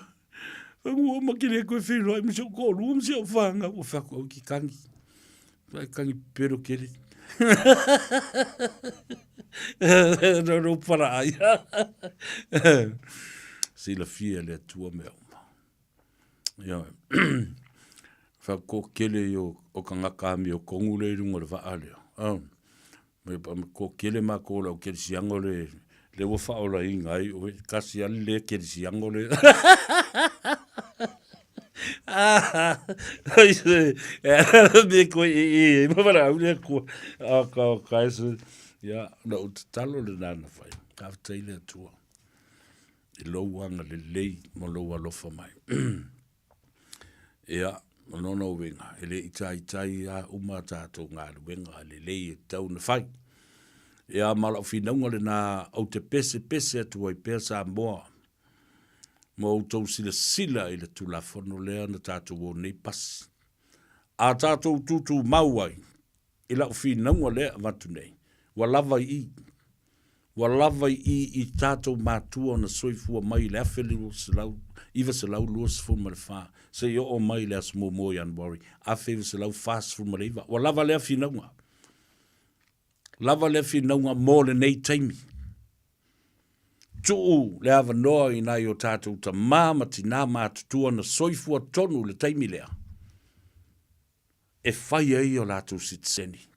Whangu o makere koe whenua, ma si o kōrua, ma si o whāngau. O whaku au ki kangi. Ai kangi pero kere. No no para ai. Silafia le Atua mea uma. Ia, whakokele i o, o ka ngaka ami o kongu le i runga o le waa lea. Oh. Me pa me kokele ma ko lau kerisiango le, le ua whaola inga ai, oe, kasi ali le kerisiango le. Ai se, me koe i i, i ma wara au le kua. A ka o ka ese, ia, na u tatalo le nana whai. Ka whatai le atua. I lou agalelei ma lou alofa mai. Ia, o lona uiga, e le i taitai lava uma a tatou galuega lelei e tatau ona fai. Ia, ma lau finauga lena ou te pesepese atu ai pea Samoa ma outou silasila i le Tulafono lea na tatou o nei pasi. A tatou tutumau ai i lau finauga lea e avatu nei, ua lava i i. Ua lava i i i tatou matua na soifua mai i le 1924 seia oo mai i le aso muamua o Ianuari 1949. Ua lava lea finauga. Lava lea finauga mo lenei taimi. Tuu le avanoa i nai o tatou tamā ma tinā matutua na soifua tonu i le taimi lea e fai ai o latou sitiseni.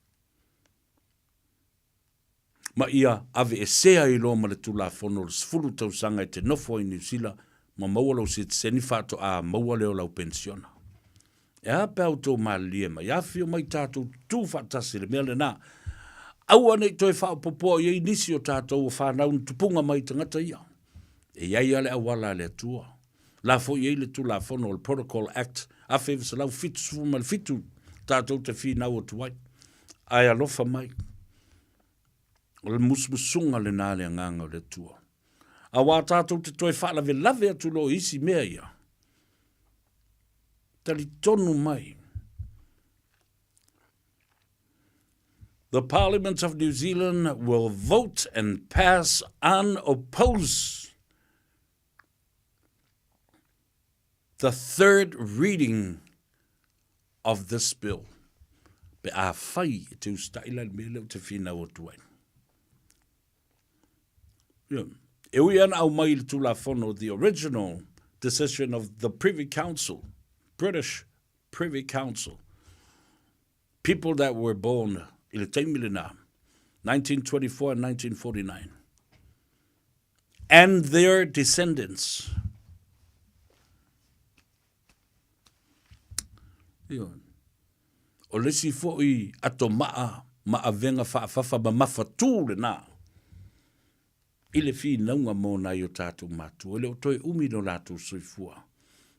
Ma ia aveesea ai loa ma le Tulafono o le 10 tausaga e te nofo ai i Niu Sila ma maua lou sitiseni faatoa maua lea o lau penisiona. E a pe a outou malilie mai, afifio mai tatou tutū faatasi i le mea lena. Aua ne i toe faaopoopoa i ai nisi o tatou o fanau na tupuga mai i tagata ia. E i ai lava le auala a le Atua. La foi i ai le Tulafono o le Protocol Act 1977 tatou te finau atu ai. Ae alofa mai. O le musumusuga lena a le Agaga o le Atua. Auā tatou te toe faalavelave atu loa i isi mea ia. Talitonu mai. The Parliament of New Zealand will vote and pass unopposed the third reading of this bill. Pe afai e te usitai la i le mea lea ou te finau atu ai. Ia. E ui ana aumai i le Tulafono the original decision of the Privy Council, British Privy Council, people that were born i le taimi lena, 1924 and 1949, and their descendants. Ioe. O le isi foi atomaa ma avega faafafa mamafa tu lena i le finauga mo nai o tatou matua, e le o toe umi lo latou soifua.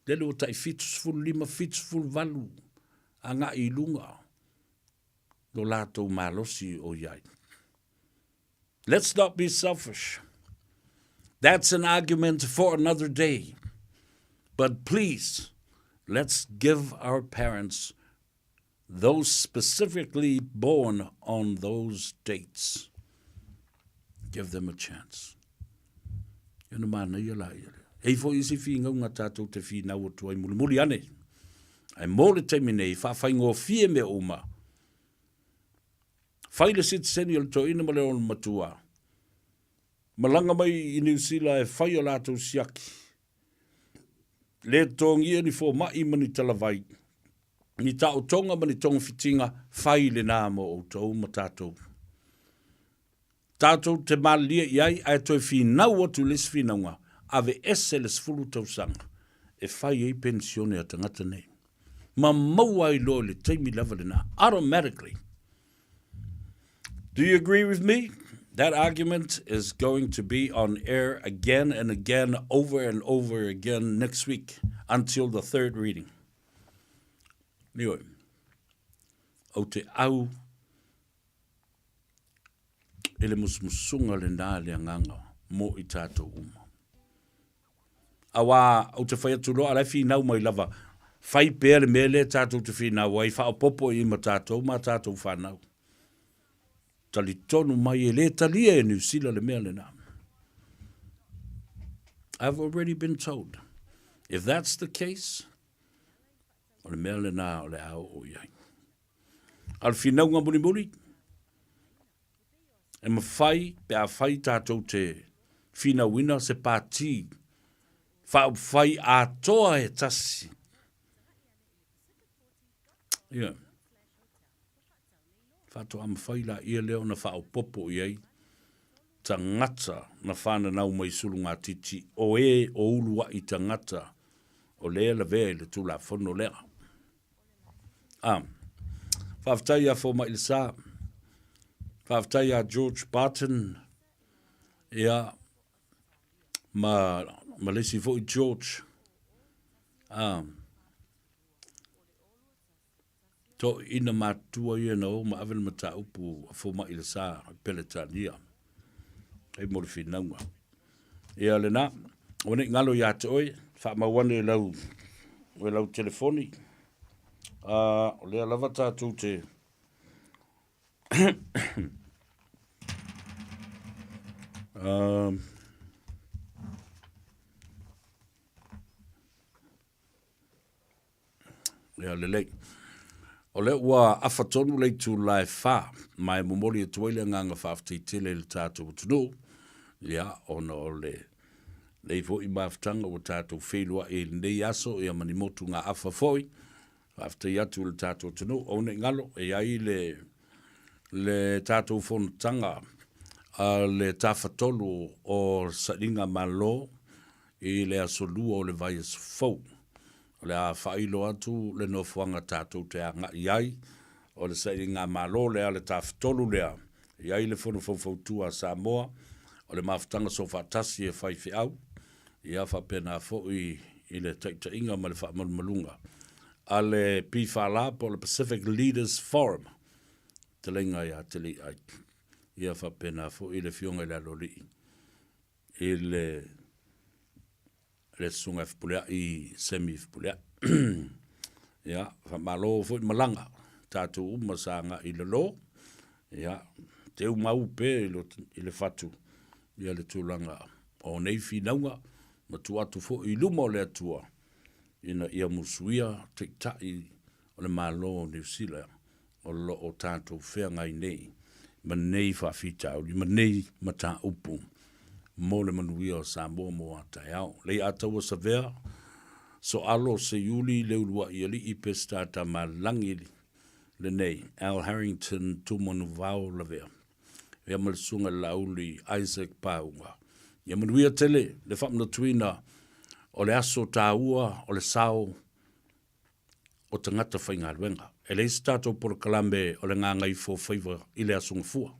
Lele ua tai 75, 78 agai i luga lo latou malosi o i ai. Let's not be selfish. That's an argument for another day. But please, let's give our parents those specifically born on those dates. Give them a chance. Ia na manaia la ia lea. E i foi isi finauga tatou te finau atu ai mulimuli ane. Ae mo le taimi nei, faafaigofie mea uma. Fai le sitiseni o le toeaina ma le olomatua. Malaga mai i Niu Sila e fai o latou siaki. Le totogia ni fomai ma ni talavai, ni taotoga ma ni togafitiga, fai lena mo outou ma tatou. Tatou te malilie i ai ae toe finau atu i le isi finauga, aveese le 10 tausaga e fai ai penisione a tagata nei. Ma maua ai loa i le taimi lava lena, automatically. Do you agree with me? That argument is going to be on air again and again, over and over again next week until the third reading. Anyway, au te au I le musumusuga lena le agaga mo i tatou uma. Auā, ou te fai atu loa, a la e finau mai lava, fai pea le mea lea tatou te finau ai, faaopoopo i ai ma tatou ma tatou fanau. Talitonu mai e le talia e Niu Sila le mea lena. I've already been told, if that's the case, o le mea lena o le a oo i ai. A o le finauga mulimuli, e mafai pe a fai tatou te finauina se pātī faaupufai atoa e tasi. Ia, faatoa mafai laia lea ona faaopoopo i ai tagata na fananau mai sulugatiti o e o uluai tagata o lea e lavea i le Tulafono lea. A. Faafetai ia Fomailesa. Faafetai ia George Barton. Ia, ma, ma le isi foi George. A. Toeaiina matutua ia na o ma ave le mataupu a Fomailesa i Peretania. Hei mo le finauga. Ia lena, aua ne i galo ia te oe, faamau ane i lau, i lau telefoni. O lea lava tatou te Ia lelei. O lea ua afa tonu le itula e whā, ma e momoli atu ai le agaga faafetai tele i le tatou atunuu, ia, ona o le nei foi mafutaga ua tatou feiloai i lenei aso, ia ma ni motugaafa foi. Faafetai atu i le tatou atunuu, aua ne i galo, e i ai le, le tatou fonotaga a le Tafatolu o Sailiga Malo i le aso Lua o le vaiaso fou. O le a faailo atu le nofoaga tatou te agai ai, o le sailigamalo lea, le Tafatolu lea, e i ai le Fono Faufautua a Samoa, o le mafutaga soofaatasi e faifeau, ia faapena foi i le taitaiga ma le faamalumaluga a le PFL po o le Pacific Leaders Forum, fetalaiga ia Teleiai, ia faapena foi le Afioga i le Aloalii i le le Susuga ia Fepuleai Semi Fepuleai. Ia, faamalo foi malaga, tatou uma sa agai i lalo, ia, teumau pea i le fatu ia le tulaga o nei finauga ma tuu atu foi i luma o le Atua ina ia musuia Taitai o le Malo o Niu Sila. o lo o tatou feagai nei ma nei faafitauli ma nei mataupu mo le manuia o Samoa mo a taeao. Lei Ataua Savea, Soalo Seiuli Leulua'i Alii Peseta Tamalagi lenei, Al Harrington Tumanuvao Lavea, ia ma le Susuga i le Laauli Isaac Pauga. Ia manuia tele le faamanatuina o le aso taua o le sao o tagata faigaluega. E leai se tatou polokalame o le gagaifofaiva i le Aso Gafua.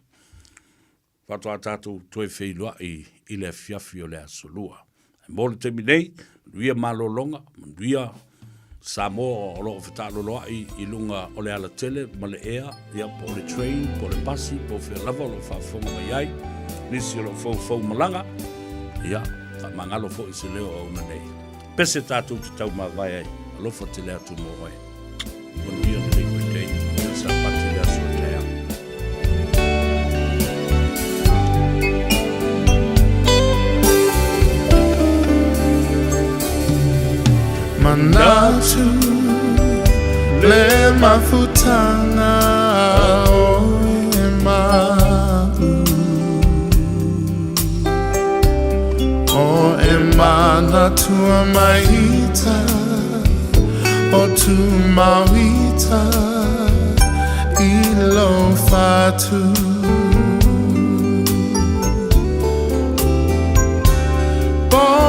Faatoa tatou toe feiloai i le afiafi o le Aso Lua. Ae mo le taimi nei, manuia malologa, manuia Samoa o lo o fetaaloloai i luga o le alatele ma le ea, ia po o le train, po o le pasi, po o fea lava o lo o faafofoga mai ai, nisi o lo o foufou malaga, ia, faamagalo foi se leo o auauna nei. Pese tatou te taumavae ai, alofa tele atu mo oe. Manuia le Labour Day, ia Sapati le aso taeao. Manatu le mafutanga o e malu O e manatua maita O tu mauita I lo fatu.